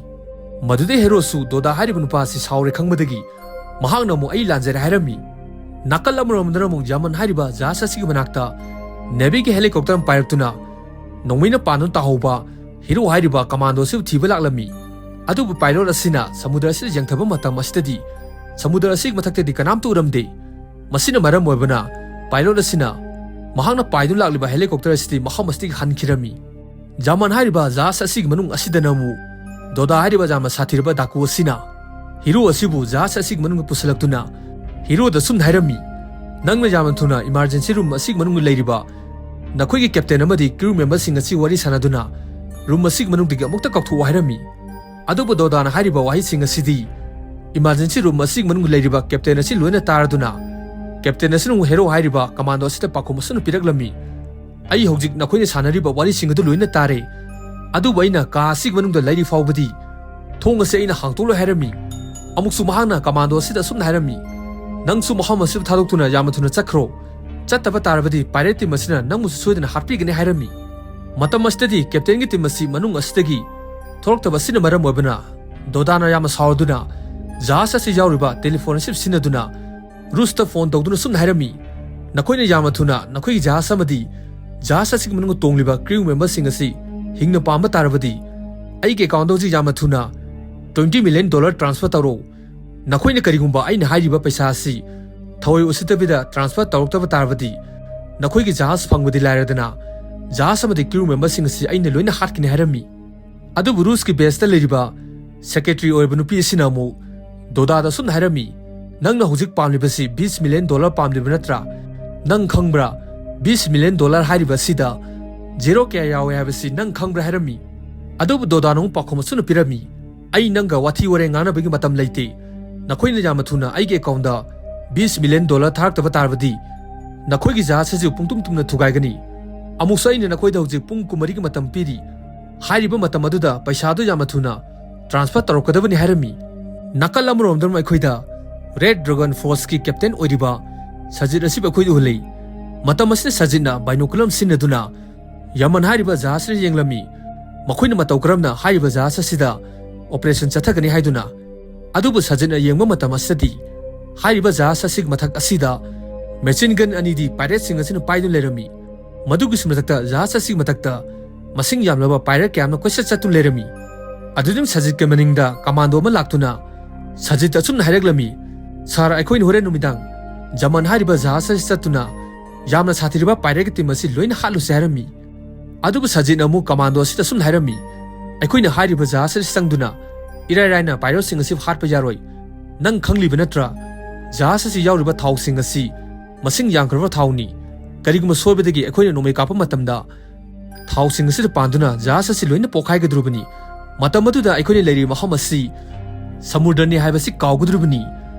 ꯃꯗꯨꯗꯩ ꯍꯦꯔꯣꯁꯨ ꯗꯣꯗꯥ ꯍꯥꯏꯔꯤꯕ ꯅꯨꯄꯥ ꯑꯁꯤ ꯁꯥꯎꯔꯦ ꯈꯪꯕꯗꯒꯤ ꯃꯍꯥꯛꯅ ꯑꯃꯨꯛ "ꯑꯩ ꯂꯥꯟꯖꯔꯦ" ꯍꯥꯏꯔꯝꯃꯤ꯫ ꯅꯥꯀꯜ ꯑꯃꯔꯣꯝꯗꯅ ꯑꯃꯨꯛ ꯖꯃꯟ ꯍꯥꯏꯔꯤꯕ ꯖꯍꯥꯖ ꯑꯁꯤꯒꯤ ꯃꯅꯥꯛꯇ ꯅꯦꯚꯤꯒꯤ ꯍꯦꯂꯤꯀꯣꯞꯇꯔ ꯑꯃ ꯄꯥꯏꯔꯛꯇꯨꯅ ꯅꯣꯡꯃꯩꯅ ꯄꯥꯟꯗꯨꯅ ꯇꯥꯍꯧꯕ ꯍꯤꯔꯣ ꯍꯥꯏꯔꯤꯕ ꯀꯃꯥꯟꯗꯣ ꯑꯁꯤꯕꯨ ꯊꯤꯕ ꯂꯥꯛꯂꯝꯃꯤ꯫ ꯑꯗꯨꯕꯨ ꯄꯥꯏꯂꯣꯠ ꯑꯁꯤꯅ ꯁꯃꯨꯗ꯭ꯔ ꯑꯁꯤꯗ ꯌꯦꯡꯊꯕ ꯃꯇꯝ ꯑꯁꯤꯗꯗꯤ ꯁꯃꯨꯗ꯭ꯔ ꯑꯁꯤꯒꯤ ꯃꯊꯛꯇꯗꯤ ꯀꯅꯥꯝꯇ ꯎꯔꯝꯗꯦ꯫ ꯃꯁꯤꯅ ꯃꯔꯝ ꯑꯣꯏꯕꯅ ꯄꯥꯏꯂꯣꯠ ꯑꯁꯤꯅ ꯃꯍꯥꯛꯅ ꯄꯥꯏꯗꯨꯅ ꯂꯥꯛꯂꯤꯕ ꯍꯦꯂꯤꯀꯣꯞꯇꯔ ꯑꯁꯤꯗꯤ ꯃꯐꯝ ꯑꯁꯤꯗꯒꯤ ꯍꯟꯈꯤꯔꯝꯃꯤ꯫ ꯖꯃꯟ ꯍꯥꯏꯔꯤꯕ ꯖꯍꯥꯖ ꯑꯁꯤꯒꯤ ꯃꯅꯨꯡ ꯑꯁꯤꯗꯅ ꯑꯃꯨꯛ ꯗꯣꯗꯥ ꯍꯥꯏꯔꯤꯕ ꯌꯥꯝꯅ ꯁꯥꯊꯤꯔꯕ ꯗꯥꯀꯨ ꯑꯁꯤꯅ ꯍꯤꯔꯣ ꯑꯁꯤꯕꯨ ꯖꯍꯥꯖ ꯑꯁꯤꯒꯤ ꯃꯅꯨꯡꯗ ꯄꯨꯁꯤꯜꯂꯛꯇꯨꯅ ꯍꯤꯔꯣꯗ ꯁꯨꯝꯅ ꯍꯥꯏꯔꯝꯃꯤ, "ꯅꯪꯅ ꯌꯥꯝꯅ ꯊꯨꯅ ꯏꯃꯥꯔꯖꯦꯟꯁꯤ ꯔꯨꯝ ꯑꯁꯤꯒꯤ ꯃꯅꯨꯡꯗ ꯂꯩꯔꯤꯕ ꯅꯈꯣꯏꯒꯤ ꯀꯦꯞꯇꯦꯟ ꯑꯃꯗꯤ ꯀ꯭ꯔꯤꯎ ꯃꯦꯝꯕꯔꯁꯤꯡ ꯑꯁꯤ ꯋꯥꯔꯤ ꯁꯥꯟꯅꯗꯨꯅ ꯔꯨꯝ ꯑꯁꯤꯒꯤ ꯃꯅꯨꯡꯗꯒꯤ ꯑꯃꯨꯛꯇ ꯀꯥꯎꯊꯣꯛꯎ" ꯍꯥꯏꯔꯝꯃꯤ꯫ ꯑꯗꯨꯕꯨ ꯗꯣꯗꯥꯅ ꯍꯥꯏꯔꯤꯕ ꯋꯥꯍꯩꯁꯤꯡ ꯑꯁꯤꯗꯤ Emergency room ꯑꯁꯤꯒꯤ ꯃꯅꯨꯡꯗ ꯂꯩꯔꯤꯕ captain ꯑꯁꯤ ꯂꯣꯏꯅ ꯇꯥꯔꯗꯨꯅ, captain ꯑꯁꯤꯅ ꯑꯃꯨꯛ hero ꯍꯥꯏꯔꯤꯕ commando ꯑꯁꯤꯗ ꯄꯥꯎꯈꯨꯝ ꯑꯁꯨꯝꯅ ꯄꯤꯔꯛꯂꯝꯃꯤ: "ꯑꯩ ꯍꯧꯖꯤꯛ ꯅꯈꯣꯏꯅ ꯁꯥꯟꯅꯔꯤꯕ ꯋꯥꯔꯤꯁꯤꯡ ꯑꯗꯨ ꯂꯣꯏꯅ ꯇꯥꯔꯦ, ꯑꯗꯨꯕꯨ ꯑꯩꯅ ꯀꯥ ꯑꯁꯤꯒꯤ ꯃꯅꯨꯡꯗ ꯂꯩꯔꯤ ꯐꯥꯎꯕꯗꯤ ꯊꯣꯡ ꯑꯁꯤ ꯑꯩꯅ ꯍꯥꯡꯗꯣꯛꯂꯣꯏ" ꯍꯥꯏꯔꯝꯃꯤ꯫ ꯑꯃꯨꯛꯁꯨ ꯃꯍꯥꯛꯅ commando ꯑꯁꯤꯗ ꯑꯁꯨꯝꯅ ꯍꯥꯏꯔꯝꯃꯤ: "ꯅꯪꯁꯨ ꯃꯐꯝ ꯑꯁꯤꯕꯨ ꯊꯥꯗꯣꯛꯇꯨꯅ ꯌꯥꯝꯅ ꯊꯨꯅ ꯆꯠꯈ꯭ꯔꯣ꯫ ꯆꯠꯇꯕ ꯇꯥꯔꯕꯗꯤ pirate team ꯑꯁꯤꯅ ꯅꯪꯕꯨꯁꯨ ꯁꯣꯏꯗꯅ ꯍꯥꯠꯄꯤꯒꯅꯤ" ꯍꯥꯏꯔꯝꯃꯤ꯫ ꯃꯇꯝ ꯑꯁꯤꯗꯗꯤ captain ꯒꯤ team ꯑꯁꯤ ꯃꯅꯨꯡ ꯑꯁꯤꯗꯒꯤ ꯊꯣꯛꯂꯛꯇꯕ ꯑꯁꯤꯅ ꯃꯔꯝ ꯑꯣꯏꯕꯅ, ꯗꯣꯗꯥꯅ ꯌꯥꯝꯅ ꯁꯥꯎꯔꯗꯨꯅ ꯖꯍꯥꯖ ꯑꯁꯤ ꯌꯥꯎꯔꯤꯕ telephone ꯑꯁꯤ ꯁꯤꯖꯤꯟꯅꯗꯨꯅ ꯔꯨꯁꯇ phone ꯇꯧꯗꯨꯅ ꯁꯨꯝꯅ ꯍꯥꯏꯔꯝꯃꯤ: "ꯅꯈꯣꯏꯅ ꯌꯥꯝꯅ ꯊꯨꯅ ꯅꯈꯣꯏꯒꯤ ꯖꯍꯥꯖ ꯑꯃꯗꯤ ꯖꯍꯥꯖ ꯑꯁꯤꯒꯤ ꯃꯅꯨꯡꯗ ꯇꯣꯡꯂꯤꯕ crew member ꯁꯤꯡ ꯑꯁꯤ ꯍꯤꯡꯅ ꯄꯥꯝꯕ ꯇꯥꯔꯕꯗꯤ, ꯑꯩꯒꯤ account ꯇ ꯍꯧꯖꯤꯛ ꯌꯥꯝꯅ ꯊꯨꯅ twenty million dollar transfer ꯇꯧꯔꯛꯎ꯫ ꯅꯈꯣꯏꯅ ꯀꯔꯤꯒꯨꯝꯕ ꯑꯩꯅ ꯍꯥꯏꯔꯤꯕ ꯄꯩꯁꯥ ꯑꯁꯤ ꯊꯑꯣꯏ ꯎꯁꯤꯠꯇꯕꯤꯗ transfer ꯇꯧꯔꯛꯇꯕ ꯇꯥꯔꯕꯗꯤ, ꯅꯈꯣꯏꯒꯤ ꯖꯍꯥꯖ ꯐꯪꯕꯗꯤ ꯂꯥꯏꯔꯗꯅ, ꯖꯍꯥꯖ ꯑꯃꯗꯤ crew member ꯁꯤꯡ ꯑꯁꯤ ꯑꯩꯅ ꯂꯣꯏꯅ ꯍꯥꯠꯀꯅꯤ" ꯍꯥꯏꯔꯝꯃꯤ꯫ ꯑꯗꯨꯕꯨ ꯔꯨꯁꯀꯤ base ꯇ ꯂꯩꯔꯤꯕ secretary ꯑꯣꯏꯔꯤꯕ ꯅꯨꯄꯤ ꯑꯁꯤꯅ ꯑꯃꯨꯛ ꯗꯣꯗꯥꯗ ꯑꯁꯨꯝꯅ ꯍꯥꯏꯔꯝꯃꯤ: "ꯅꯪꯅ ꯍꯧꯖꯤꯛ ꯄꯥꯝꯂꯤꯕꯁꯤ ꯕꯤꯁ million dollar ꯄꯥꯝꯂꯤꯕ ꯅꯠꯇ꯭ꯔꯥ? ꯅꯪ ꯈꯪꯕ꯭ꯔꯥ, ꯕꯤꯁ million dollar ꯍꯥꯏꯔꯤꯕ ꯑꯁꯤꯗ zero ꯀꯌꯥ ꯌꯥꯎꯋꯦ ꯍꯥꯏꯕꯁꯤ ꯅꯪ ꯈꯪꯕ꯭ꯔꯥ?" ꯍꯥꯏꯔꯝꯃꯤ꯫ ꯑꯗꯨꯕꯨ ꯗꯣꯗꯥꯅ ꯑꯃꯨꯛ ꯄꯥꯎꯈꯨꯝ ꯑꯁꯨꯝꯅ ꯄꯤꯔꯝꯃꯤ: "ꯑꯩ ꯅꯪꯒ ꯋꯥꯊꯤ ꯋꯥꯔꯦꯡ ꯉꯥꯡꯅꯕꯒꯤ ꯃꯇꯝ ꯂꯩꯇꯦ꯫ ꯅꯈꯣꯏꯅ ꯌꯥꯝꯅ ꯊꯨꯅ ꯑꯩꯒꯤ account ꯇ ꯕꯤꯁ million dollar ꯊꯥꯔꯛꯇꯕ ꯇꯥꯔꯕꯗꯤ, ꯅꯈꯣꯏꯒꯤ ꯖꯍꯥꯖ ꯑꯁꯤ ꯄꯨꯡꯇꯨꯝ ꯇꯨꯝꯅ ꯊꯨꯒꯥꯏꯒꯅꯤ꯫ ꯑꯃꯨꯛꯁꯨ ꯑꯩꯅ ꯅꯈꯣꯏꯗ ꯍꯧꯖꯤꯛ ꯄꯨꯡ ꯀꯨꯟꯃꯔꯤꯒꯤ ꯃꯇꯝ ꯄꯤꯔꯤ꯫ ꯍꯥꯏꯔꯤꯕ ꯃꯇꯝ ꯑꯗꯨꯗ ꯄꯩꯁꯥꯗꯨ ꯌꯥꯝꯅ ꯊꯨꯅ transfer ꯇꯧꯔꯛꯀꯗꯕꯅꯤ" ꯍꯥꯏꯔꯝꯃꯤ꯫ ꯅꯥꯀꯜ ꯑꯃꯔꯣꯝꯗꯅ ꯑꯩꯈꯣꯏꯗ Red Dragon Force ꯀꯤ captain ꯑꯣꯏꯔꯤꯕ ꯁꯖꯤꯠ ꯑꯁꯤꯕꯨ ꯑꯩꯈꯣꯏꯗ ꯎꯍꯜꯂꯤ꯫ ꯃꯇꯝ ꯑꯁꯤꯗ ꯁꯖꯤꯠꯅ binocular ꯁꯤꯖꯤꯟꯅꯗꯨꯅ ꯌꯃꯟ ꯍꯥꯏꯔꯤꯕ ꯖꯍꯥꯖ ꯑꯁꯤꯗ ꯌꯦꯡꯂꯝꯃꯤ꯫ ꯃꯈꯣꯏꯅ ꯃꯇꯧ ꯀꯔꯝꯅ ꯍꯥꯏꯔꯤꯕ ꯖꯍꯥꯖ ꯑꯁꯤꯗ operation ꯆꯠꯊꯒꯅꯤ ꯍꯥꯏꯗꯨꯅ꯫ ꯑꯗꯨꯕꯨ ꯁꯖꯤꯠꯅ ꯌꯦꯡꯕ ꯃꯇꯝ ꯑꯁꯤꯗꯗꯤ ꯍꯥꯏꯔꯤꯕ ꯖꯍꯥꯖ ꯑꯁꯤꯒꯤ ꯃꯊꯛ ꯑꯁꯤꯗ machine gun ꯑꯅꯤꯗꯤ pirate ꯁꯤꯡ ꯑꯁꯤꯅ ꯄꯥꯏꯗꯨꯅ ꯂꯩꯔꯝꯃꯤ꯫ ꯃꯗꯨꯒꯤꯁꯨ ꯃꯊꯛꯇ ꯖꯍꯥꯖ ꯑꯁꯤꯒꯤ ꯃꯊꯛꯇ ꯃꯁꯤꯡ ꯌꯥꯝꯂꯕ pirate ꯀꯌꯥ ꯑꯃꯅ ꯀꯣꯏꯆꯠ ꯆꯠꯇꯨꯅ ꯂꯩꯔꯝꯃꯤ꯫ ꯑꯗꯨꯗꯨꯝ ꯁꯖꯤꯠꯀꯤ ꯃꯅꯤꯡꯗ commando ꯑꯃ ꯂꯥꯛꯇꯨꯅ ꯁꯖꯤꯠꯇ ꯑꯁꯨꯝꯅ ꯍꯥꯏꯔꯛꯂꯝꯃꯤ: "Sir, ꯑꯩꯈꯣꯏꯅ ꯍꯣꯔꯦꯟ ꯅꯨꯃꯤꯗꯥꯡ ꯌꯃꯟ ꯍꯥꯏꯔꯤꯕ ꯖꯍꯥꯖ ꯑꯁꯤ ꯆꯠꯇꯨꯅ ꯌꯥꯝꯅ ꯁꯥꯊꯤꯔꯕ pirate ꯀꯤ team ꯑꯁꯤ ꯂꯣꯏꯅ ꯍꯥꯠꯂꯨꯁꯤ" ꯍꯥꯏꯔꯝꯃꯤ꯫ ꯑꯗꯨꯕꯨ ꯁꯖꯤꯠꯅ ꯑꯃꯨꯛ commando ꯑꯁꯤꯗ ꯑꯁꯨꯝꯅ ꯍꯥꯏꯔꯝꯃꯤ: "ꯑꯩꯈꯣꯏꯅ ꯍꯥꯏꯔꯤꯕ ꯖꯍꯥꯖ ꯑꯁꯤ ꯆꯪꯗꯨꯅ ꯏꯔꯥꯏ ꯂꯥꯏꯅ pirate ꯁꯤꯡ ꯑꯁꯤ ꯍꯥꯠꯄ ꯌꯥꯔꯣꯏ꯫ ꯅꯪ ꯈꯪꯂꯤꯕ ꯅꯠꯇ꯭ꯔꯥ? ꯖꯍꯥꯖ ꯑꯁꯤ ꯌꯥꯎꯔꯤꯕ ꯊꯥꯎꯁꯤꯡ ꯑꯁꯤ ꯃꯁꯤꯡ ꯌꯥꯝꯈ꯭ꯔꯕ ꯊꯥꯎꯅꯤ꯫ ꯀꯔꯤꯒꯨꯝꯕ ꯁꯣꯏꯕꯗꯒꯤ ꯑꯩꯈꯣꯏꯅ ꯅꯣꯡꯃꯩ ꯀꯥꯞꯄ ꯃꯇꯝꯗ ꯊꯥꯎꯁꯤꯡ ꯑꯁꯤꯗ ꯄꯥꯟꯗꯨꯅ ꯖꯍꯥꯖ ꯑꯁꯤ ꯂꯣꯏꯅ ꯄꯣꯛꯈꯥꯏꯒꯗꯧꯔꯤꯕꯅꯤ꯫ ꯃꯇꯝ ꯑꯗꯨꯗ ꯑꯩꯈꯣꯏꯅ ꯂꯩꯔꯤꯕ ꯃꯐꯝ ꯑꯁꯤ ꯁꯃꯨꯗ꯭ꯔꯅꯤ ꯍꯥꯏꯕꯁꯤ ꯀꯥꯎꯒꯗꯧꯔꯤꯕꯅꯤ꯫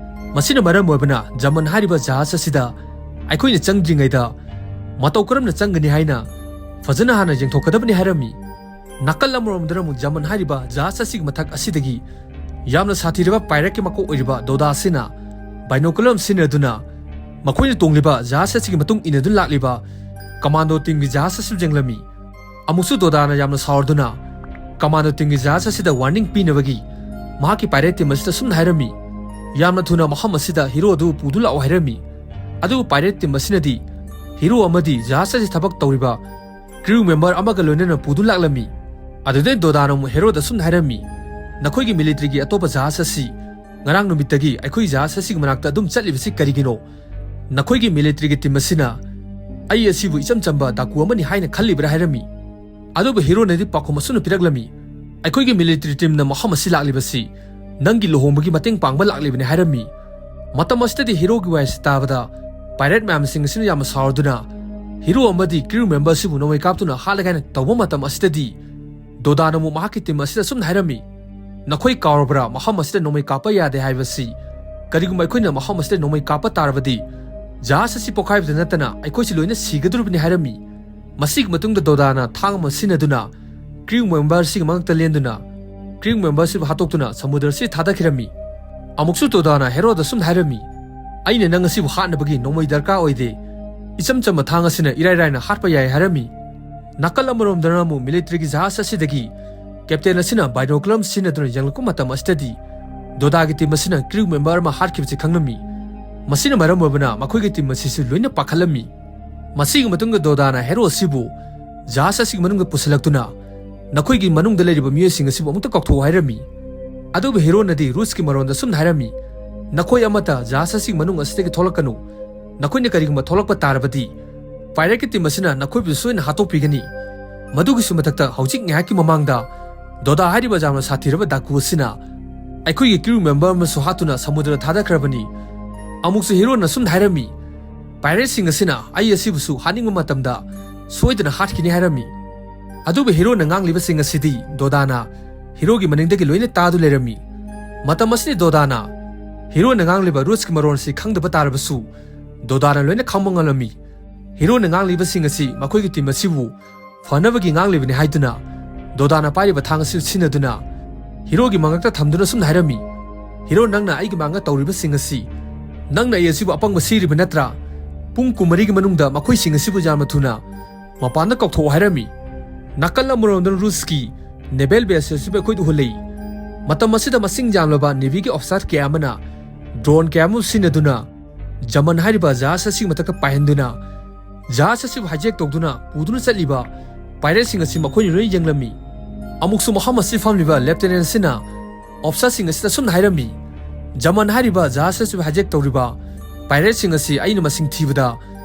ꯃꯁꯤꯅ ꯃꯔꯝ ꯑꯣꯏꯕꯅ ꯖꯃꯟ ꯍꯥꯏꯔꯤꯕ ꯖꯍꯥꯖ ꯑꯁꯤꯗ ꯑꯩꯈꯣꯏꯅ ꯆꯪꯗ꯭ꯔꯤꯉꯩꯗ ꯃꯇꯧ ꯀꯔꯝꯅ ꯆꯪꯒꯅꯤ ꯍꯥꯏꯅ ꯐꯖꯅ ꯍꯥꯟꯅ ꯌꯦꯡꯊꯣꯛꯀꯗꯕꯅꯤ ꯍꯥꯏꯔꯝꯃꯤ꯫ ꯅꯥꯀꯜ ꯑꯃꯔꯣꯝꯗꯅ ꯑꯃꯨꯛ ꯖꯃꯟ ꯍꯥꯏꯔꯤꯕ ꯖꯍꯥꯖ ꯑꯁꯤꯒꯤ ꯃꯊꯛ ꯑꯁꯤꯗꯒꯤ ꯌꯥꯝꯅ ꯁꯥꯊꯤꯔꯕ ꯄꯥꯏꯔꯦꯠꯀꯤ ꯃꯀꯣꯛ ꯑꯣꯏꯔꯤꯕ ꯗꯣꯗꯥ ꯑꯁꯤꯅ ꯕꯥꯏꯅꯣꯀꯨꯂꯔ ꯑꯃ ꯁꯤꯖꯤꯟꯅꯗꯨꯅ ꯃꯈꯣꯏꯅ ꯇꯣꯡꯂꯤꯕ ꯖꯍꯥꯖ ꯑꯁꯤꯒꯤ ꯃꯇꯨꯡ ꯏꯟꯅꯗꯨꯅ ꯂꯥꯛꯂꯤꯕ ꯀꯃꯥꯟꯗꯣ ꯇꯤꯝꯒꯤ ꯖꯍꯥꯖ ꯑꯁꯤꯕꯨ ꯌꯦꯡꯂꯝꯃꯤ꯫ ꯑꯃꯨꯛꯁꯨ ꯗꯣꯗꯥꯅ ꯌꯥꯝꯅ ꯁꯥꯎꯔꯗꯨꯅ ꯀꯃꯥꯟꯗꯣ ꯇꯤꯝꯒꯤ ꯖꯍꯥꯖ ꯑꯁꯤꯗ ꯋꯥꯔꯅꯤꯡ ꯄꯤꯅꯕꯒꯤ ꯃꯍꯥꯛꯀꯤ ꯄꯥꯏꯔꯦꯠ ꯇꯤꯝ ꯑꯁꯤꯗ ꯁꯨꯝꯅ ꯍꯥꯏꯔꯝꯃꯤ, "ꯌꯥꯝꯅ ꯊꯨꯅ ꯃꯐꯝ ꯑꯁꯤꯗ ꯍꯤꯔꯣ ꯑꯗꯨ ꯄꯨꯗꯨ ꯂꯥꯛꯑꯣ" ꯍꯥꯏꯔꯝꯃꯤ꯫ ꯑꯗꯨꯕꯨ ꯄꯥꯏꯔꯦꯠ ꯇꯤꯝ ꯑꯁꯤꯅꯗꯤ ꯍꯤꯔꯣ ꯑꯃꯗꯤ ꯖꯍꯥꯖ ꯑꯁꯤ ꯊꯕꯛ ꯇꯧꯔꯤꯕ ꯀ꯭ꯔꯤꯎ ꯃꯦꯝꯕꯔ ꯑꯃꯒ ꯂꯣꯏꯅꯅ ꯄꯨꯗꯨ ꯂꯥꯛꯂꯝꯃꯤ꯫ ꯑꯗꯨꯗꯩ ꯗꯣꯗꯥꯅ ꯑꯃꯨꯛ ꯍꯦꯔꯣꯗ ꯁꯨꯝꯅ ꯍꯥꯏꯔꯝꯃꯤ, "ꯅꯈꯣꯏꯒꯤ ꯃꯤꯂꯤꯇ꯭ꯔꯤꯒꯤ ꯑꯇꯣꯞꯄ ꯖꯍꯥꯖ ꯑꯁꯤ ꯉꯔꯥꯡ ꯅꯨꯃꯤꯠꯇꯒꯤ ꯑꯩꯈꯣꯏ ꯖꯍꯥꯖ ꯑꯁꯤꯒꯤ ꯃꯅꯥꯛꯇ ꯑꯗꯨꯝ ꯆꯠꯂꯤꯕꯁꯤ ꯀꯔꯤꯒꯤꯅꯣ? ꯅꯈꯣꯏꯒꯤ ꯃꯤꯂꯤꯇ꯭ꯔꯤꯒꯤ ꯇꯤꯝ ꯑꯁꯤꯅ ꯑꯩ ꯑꯁꯤꯕꯨ ꯏꯆꯝ ꯆꯝꯕ ꯗꯥꯀꯨ ꯑꯃꯅꯤ ꯍꯥꯏꯅ ꯈꯜꯂꯤꯕ꯭ꯔꯥ?" ꯍꯥꯏꯔꯝꯃꯤ꯫ ꯑꯗꯨꯕꯨ ꯍꯤꯔꯣꯅꯗꯤ ꯄꯥꯎꯈꯨꯝ ꯑꯁꯨꯝꯅ ꯄꯤꯔꯛꯂꯝꯃꯤ, "ꯑꯩꯈꯣꯏꯒꯤ ꯃꯤꯂꯤꯇ꯭ꯔꯤ ꯇꯤꯝꯅ ꯃꯐꯝ ꯑꯁꯤ ꯂꯥꯛꯂꯤꯕꯁꯤ ꯅꯪꯒꯤ ꯂꯨꯍꯣꯡꯕꯒꯤ ꯃꯇꯦꯡ ꯄꯥꯡꯕ ꯂꯥꯛꯂꯤꯕꯅꯤ" ꯍꯥꯏꯔꯝꯃꯤ꯫ ꯃꯇꯝ ꯑꯁꯤꯗꯗꯤ ꯍꯤꯔꯣꯒꯤ ꯋꯥꯍꯩꯁꯤ ꯇꯥꯕꯗ ꯄꯥꯏꯔꯦꯠ ꯃꯌꯥꯝꯁꯤꯡ ꯑꯁꯤꯅ ꯌꯥꯝꯅ ꯁꯥꯎꯔꯗꯨꯅ ꯍꯤꯔꯣ ꯑꯃꯗꯤ ꯀ꯭ꯔꯤꯎ ꯃꯦꯝꯕꯔꯁꯤꯕꯨ ꯅꯣꯡꯃꯩ ꯀꯥꯞꯇꯨꯅ ꯍꯥꯠꯂꯒꯦ ꯍꯥꯏꯅ ꯇꯧꯕ ꯃꯇꯝ ꯑꯁꯤꯗꯗꯤ ꯗꯣꯗꯥꯅ ꯑꯃꯨꯛ ꯃꯍꯥꯛꯀꯤ ꯇꯤꯝ ꯑꯁꯤꯗ ꯑꯁꯨꯝꯅ ꯍꯥꯏꯔꯝꯃꯤ, "ꯅꯈꯣꯏ ꯀꯥꯎꯔꯕ꯭ꯔꯥ ꯃꯐꯝ ꯑꯁꯤꯗ ꯅꯣꯡꯃꯩ ꯀꯥꯞꯄ ꯌꯥꯗꯦ ꯍꯥꯏꯕꯁꯤ? ꯀꯔꯤꯒꯨꯝꯕ ꯑꯩꯈꯣꯏꯅ ꯃꯐꯝ ꯑꯁꯤꯗ ꯅꯣꯡꯃꯩ ꯀꯥꯞꯄ ꯇꯥꯔꯕꯗꯤ ꯖꯍꯥꯖ ꯑꯁꯤ ꯄꯣꯈꯥꯏꯕꯗ ꯅꯠꯇꯅ ꯑꯩꯈꯣꯏꯁꯤ ꯂꯣꯏꯅ ꯁꯤꯒꯗꯧꯔꯤꯕꯅꯤ" ꯍꯥꯏꯔꯝꯃꯤ꯫ ꯃꯁꯤꯒꯤ ꯃꯇꯨꯡꯗ ꯗꯣꯗꯥꯅ ꯊꯥꯡ ꯑꯃ ꯁꯤꯖꯤꯟꯅꯗꯨꯅ ꯀ꯭ꯔꯤꯎ ꯃꯦꯝꯕꯔꯁꯤꯒꯤ ꯃꯉꯛꯇ ꯂꯦꯟꯗꯨꯅ ꯀ꯭ꯔꯤꯎ ꯃꯦꯝꯕꯔꯁꯤꯕꯨ ꯍꯥꯠꯇꯣꯛꯇꯨꯅ ꯁꯃꯨꯗ꯭ꯔ ꯑꯁꯤꯗ ꯊꯥꯗꯈꯤꯔꯝꯃꯤ꯫ ꯑꯃꯨꯛꯁꯨ ꯗꯣꯗꯥꯅ ꯍꯦꯔꯣꯗ ꯁꯨꯝꯅ ꯍꯥꯏꯔꯝꯃꯤ, "ꯑꯩꯅ ꯅꯪ ꯑꯁꯤꯕꯨ ꯍꯥꯠꯅꯕꯒꯤ ꯅꯣꯡꯃꯩ ꯗꯔꯀꯥꯔ ꯑꯣꯏꯗꯦ꯫ ꯏꯆꯝ ꯆꯝꯕ ꯊꯥꯡ ꯑꯁꯤꯅ ꯏꯔꯥꯏ ꯂꯥꯏꯅ ꯍꯥꯠꯄ ꯌꯥꯏ" ꯍꯥꯏꯔꯝꯃꯤ꯫ ꯅꯥꯀꯜ ꯑꯃꯔꯣꯝꯗꯅ ꯑꯃꯨꯛ ꯃꯤꯂꯤꯇ꯭ꯔꯤꯒꯤ ꯖꯍꯥꯖ ꯑꯁꯤꯗꯒꯤ ꯀꯦꯞꯇꯦꯟ ꯑꯁꯤꯅ ꯕꯥꯏꯅꯣꯀꯨꯂꯔ ꯁꯤꯖꯤꯟꯅꯗꯨꯅ ꯌꯦꯡꯂꯛꯄ ꯃꯇꯝ ꯑꯁꯤꯗꯗꯤ ꯗꯣꯗꯥꯒꯤ ꯇꯤꯝ ꯑꯁꯤꯅ ꯀ꯭ꯔꯤꯎ ꯃꯦꯝꯕꯔ ꯑꯃ ꯍꯥꯠꯈꯤꯕꯁꯤ ꯈꯪꯂꯝꯃꯤ꯫ ꯃꯁꯤꯅ ꯃꯔꯝ ꯑꯣꯏꯕꯅ ꯃꯈꯣꯏꯒꯤ ꯇꯤꯝ ꯑꯁꯤꯁꯨ ꯂꯣꯏꯅ ꯄꯥꯈꯠꯂꯝꯃꯤ꯫ ꯃꯁꯤꯒꯤ ꯃꯇꯨꯡꯗ ꯗꯣꯗꯥꯅ ꯍꯦꯔꯣ ꯑꯁꯤꯕꯨ ꯖꯍꯥꯖ ꯑꯁꯤꯒꯤ ꯃꯅꯨꯡꯗ ꯄꯨꯁꯤꯜꯂꯛꯇꯨꯅ ꯅꯈꯣꯏꯒꯤ ꯃꯅꯨꯡꯗ ꯂꯩꯔꯤꯕ ꯃꯤꯑꯣꯏꯁꯤꯡ ꯑꯁꯤꯕꯨ ꯑꯃꯨꯛꯇ ꯀꯧꯊꯣꯛꯎ ꯍꯥꯏꯔꯝꯃꯤ꯫ ꯑꯗꯨꯕꯨ ꯍꯦꯔꯣꯅꯗꯤ ꯔꯨꯁꯀꯤ ꯃꯔꯣꯟꯗ ꯁꯨꯝꯅ ꯍꯥꯏꯔꯝꯃꯤ, "ꯅꯈꯣꯏ ꯑꯃꯠꯇ ꯖꯍꯥꯖ ꯑꯁꯤꯒꯤ ꯃꯅꯨꯡ ꯑꯁꯤꯗꯒꯤ ꯊꯣꯛꯂꯛꯀꯅꯨ꯫ ꯅꯈꯣꯏꯅ ꯀꯔꯤꯒꯨꯝꯕ ꯊꯣꯛꯂꯛꯄ ꯇꯥꯔꯕꯗꯤ ꯄꯥꯏꯔꯦꯠꯀꯤ ꯇꯤꯝ ꯑꯁꯤꯅ ꯅꯈꯣꯏꯕꯨ ꯁꯣꯏꯅ ꯍꯥꯠꯇꯣꯛꯄꯤꯒꯅꯤ꯫ ꯃꯗꯨꯒꯤꯁꯨ ꯃꯊꯛꯇ ꯍꯧꯖꯤꯛ ꯉꯥꯏꯍꯥꯛꯀꯤ ꯃꯃꯥꯡꯗ ꯗꯣꯗꯥ ꯍꯥꯏꯔꯤꯕ ꯌꯥꯝꯅ ꯁꯥꯊꯤꯔꯕ ꯗꯥꯀꯨ ꯑꯁꯤꯅ ꯑꯩꯈꯣꯏꯒꯤ ꯀ꯭ꯔꯤꯎ ꯃꯦꯝꯕꯔ ꯑꯃꯁꯨ ꯍꯥꯠꯇꯨꯅ ꯁꯃꯨꯗ꯭ꯔꯗ ꯊꯥꯗꯈ꯭ꯔꯕꯅꯤ"꯫ ꯑꯃꯨꯛꯁꯨ ꯍꯦꯔꯣꯅ ꯁꯨꯝꯅ ꯍꯥꯏꯔꯝꯃꯤ, "ꯄꯥꯏꯔꯦꯠꯁꯤꯡ ꯑꯁꯤꯅ ꯑꯩ ꯑꯁꯤꯕꯨꯁꯨ ꯍꯥꯠꯅꯤꯡꯕ ꯃꯇꯝꯗ ꯁꯣꯏꯗꯅ ꯍꯥꯠꯈꯤꯅꯤ" ꯍꯥꯏꯔꯝꯃꯤ꯫ ꯑꯗꯨꯕꯨ ꯍꯦꯔꯣꯅ ꯉꯥꯡꯂꯤꯕꯁꯤꯡ ꯑꯁꯤꯗꯤ ꯗꯣꯗꯥꯅ ꯍꯦꯔꯣꯒꯤ ꯃꯅꯤꯡꯗꯒꯤ ꯂꯣꯏꯅ ꯇꯥꯗꯨ ꯂꯩꯔꯝꯃꯤ꯫ ꯃꯇꯝ ꯑꯁꯤꯗ ꯗꯣꯗꯥꯅ ꯍꯤꯔꯣꯅ ꯉꯥꯡꯂꯤꯕ ꯔꯨꯁꯀꯤ ꯃꯔꯣꯟ ꯑꯁꯤ ꯈꯪꯗꯕ ꯇꯥꯔꯕꯁꯨ, ꯗꯣꯗꯥꯅ ꯂꯣꯏꯅ ꯈꯪꯕ ꯉꯝꯂꯝꯃꯤ꯫ ꯍꯤꯔꯣꯅ ꯉꯥꯡꯂꯤꯕꯁꯤꯡ ꯑꯁꯤ ꯃꯈꯣꯏꯒꯤ ꯇꯤꯝ ꯑꯁꯤꯕꯨ ꯐꯅꯕꯒꯤ ꯉꯥꯡꯂꯤꯕꯅꯤ ꯍꯥꯏꯗꯨꯅ, ꯗꯣꯗꯥꯅ ꯄꯥꯏꯔꯤꯕ ꯊꯥꯡ ꯑꯁꯤ ꯁꯤꯖꯤꯟꯅꯗꯨꯅ ꯍꯤꯔꯣꯒꯤ ꯃꯉꯛꯇ ꯊꯝꯗꯨꯅ ꯁꯨꯝꯅ ꯍꯥꯏꯔꯝꯃꯤ, "ꯍꯤꯔꯣ, ꯅꯪꯅ ꯑꯩꯒꯤ ꯃꯥꯡꯗ ꯇꯧꯔꯤꯕꯁꯤꯡ ꯑꯁꯤ, ꯅꯪꯅ ꯑꯩ ꯑꯁꯤꯕꯨ ꯑꯄꯪꯕ ꯁꯤꯔꯤꯕ ꯅꯠꯇ꯭ꯔꯥ? ꯄꯨꯡ ꯀꯨꯟꯃꯔꯤꯒꯤ ꯃꯅꯨꯡꯗ ꯃꯈꯣꯏꯁꯤꯡ ꯑꯁꯤꯕꯨ ꯌꯥꯝꯅ ꯊꯨꯅ ꯃꯄꯥꯟꯗ ꯀꯧꯊꯣꯛꯑꯣ" ꯍꯥꯏꯔꯝꯃꯤ꯫ ꯅꯥꯀꯜ ꯑꯃꯔꯣꯝꯗ ꯔꯨꯁꯀꯤ ꯅꯦꯚꯦꯜ ꯕꯦꯁ ꯑꯁꯤꯕꯨ ꯑꯩꯈꯣꯏꯗ ꯎꯍꯜꯂꯤ꯫ ꯃꯇꯝ ꯑꯁꯤꯗ ꯃꯁꯤꯡ ꯌꯥꯝꯂꯕ ꯅꯦꯚꯤꯒꯤ ꯑꯣꯐꯤꯁꯥꯔ ꯀꯌꯥ ꯑꯃꯅ ꯗ꯭ꯔꯣꯟ ꯀꯌꯥ ꯑꯃ ꯁꯤꯖꯤꯟꯅꯗꯨꯅ ꯖꯃꯟ ꯍꯥꯏꯔꯤꯕ ꯖꯍꯥꯖ ꯑꯁꯤꯒꯤ ꯃꯊꯛꯇ ꯄꯥꯏꯍꯟꯗꯨꯅ, ꯖꯍꯥꯖ ꯑꯁꯤꯕꯨ ꯍꯥꯏꯖꯦꯛ ꯇꯧꯗꯨꯅ ꯄꯨꯗꯨꯅ ꯆꯠꯂꯤꯕ ꯄꯥꯏꯔꯦꯠꯁꯤꯡ ꯑꯁꯤ ꯃꯈꯣꯏꯅ ꯂꯣꯏꯅ ꯌꯦꯡꯂꯝꯃꯤ꯫ ꯑꯃꯨꯛꯁꯨ ꯃꯐꯝ ꯑꯁꯤ ꯐꯝꯂꯤꯕ ꯂꯦꯐꯇꯦꯅꯦꯟ ꯑꯁꯤꯅ ꯑꯣꯐꯤꯁꯥꯔꯁꯤꯡ ꯑꯁꯤꯗ ꯁꯨꯝꯅ ꯍꯥꯏꯔꯝꯃꯤ, "ꯖꯃꯟ ꯍꯥꯏꯔꯤꯕ ꯖꯍꯥꯖ ꯑꯁꯤꯕꯨ ꯍꯥꯏꯖꯦꯛ ꯇꯧꯔꯤꯕ ꯄꯥꯏꯔꯦꯠꯁꯤꯡ ꯑꯁꯤ ꯑꯩꯅ ꯃꯁꯤꯡ ꯊꯤꯕꯗ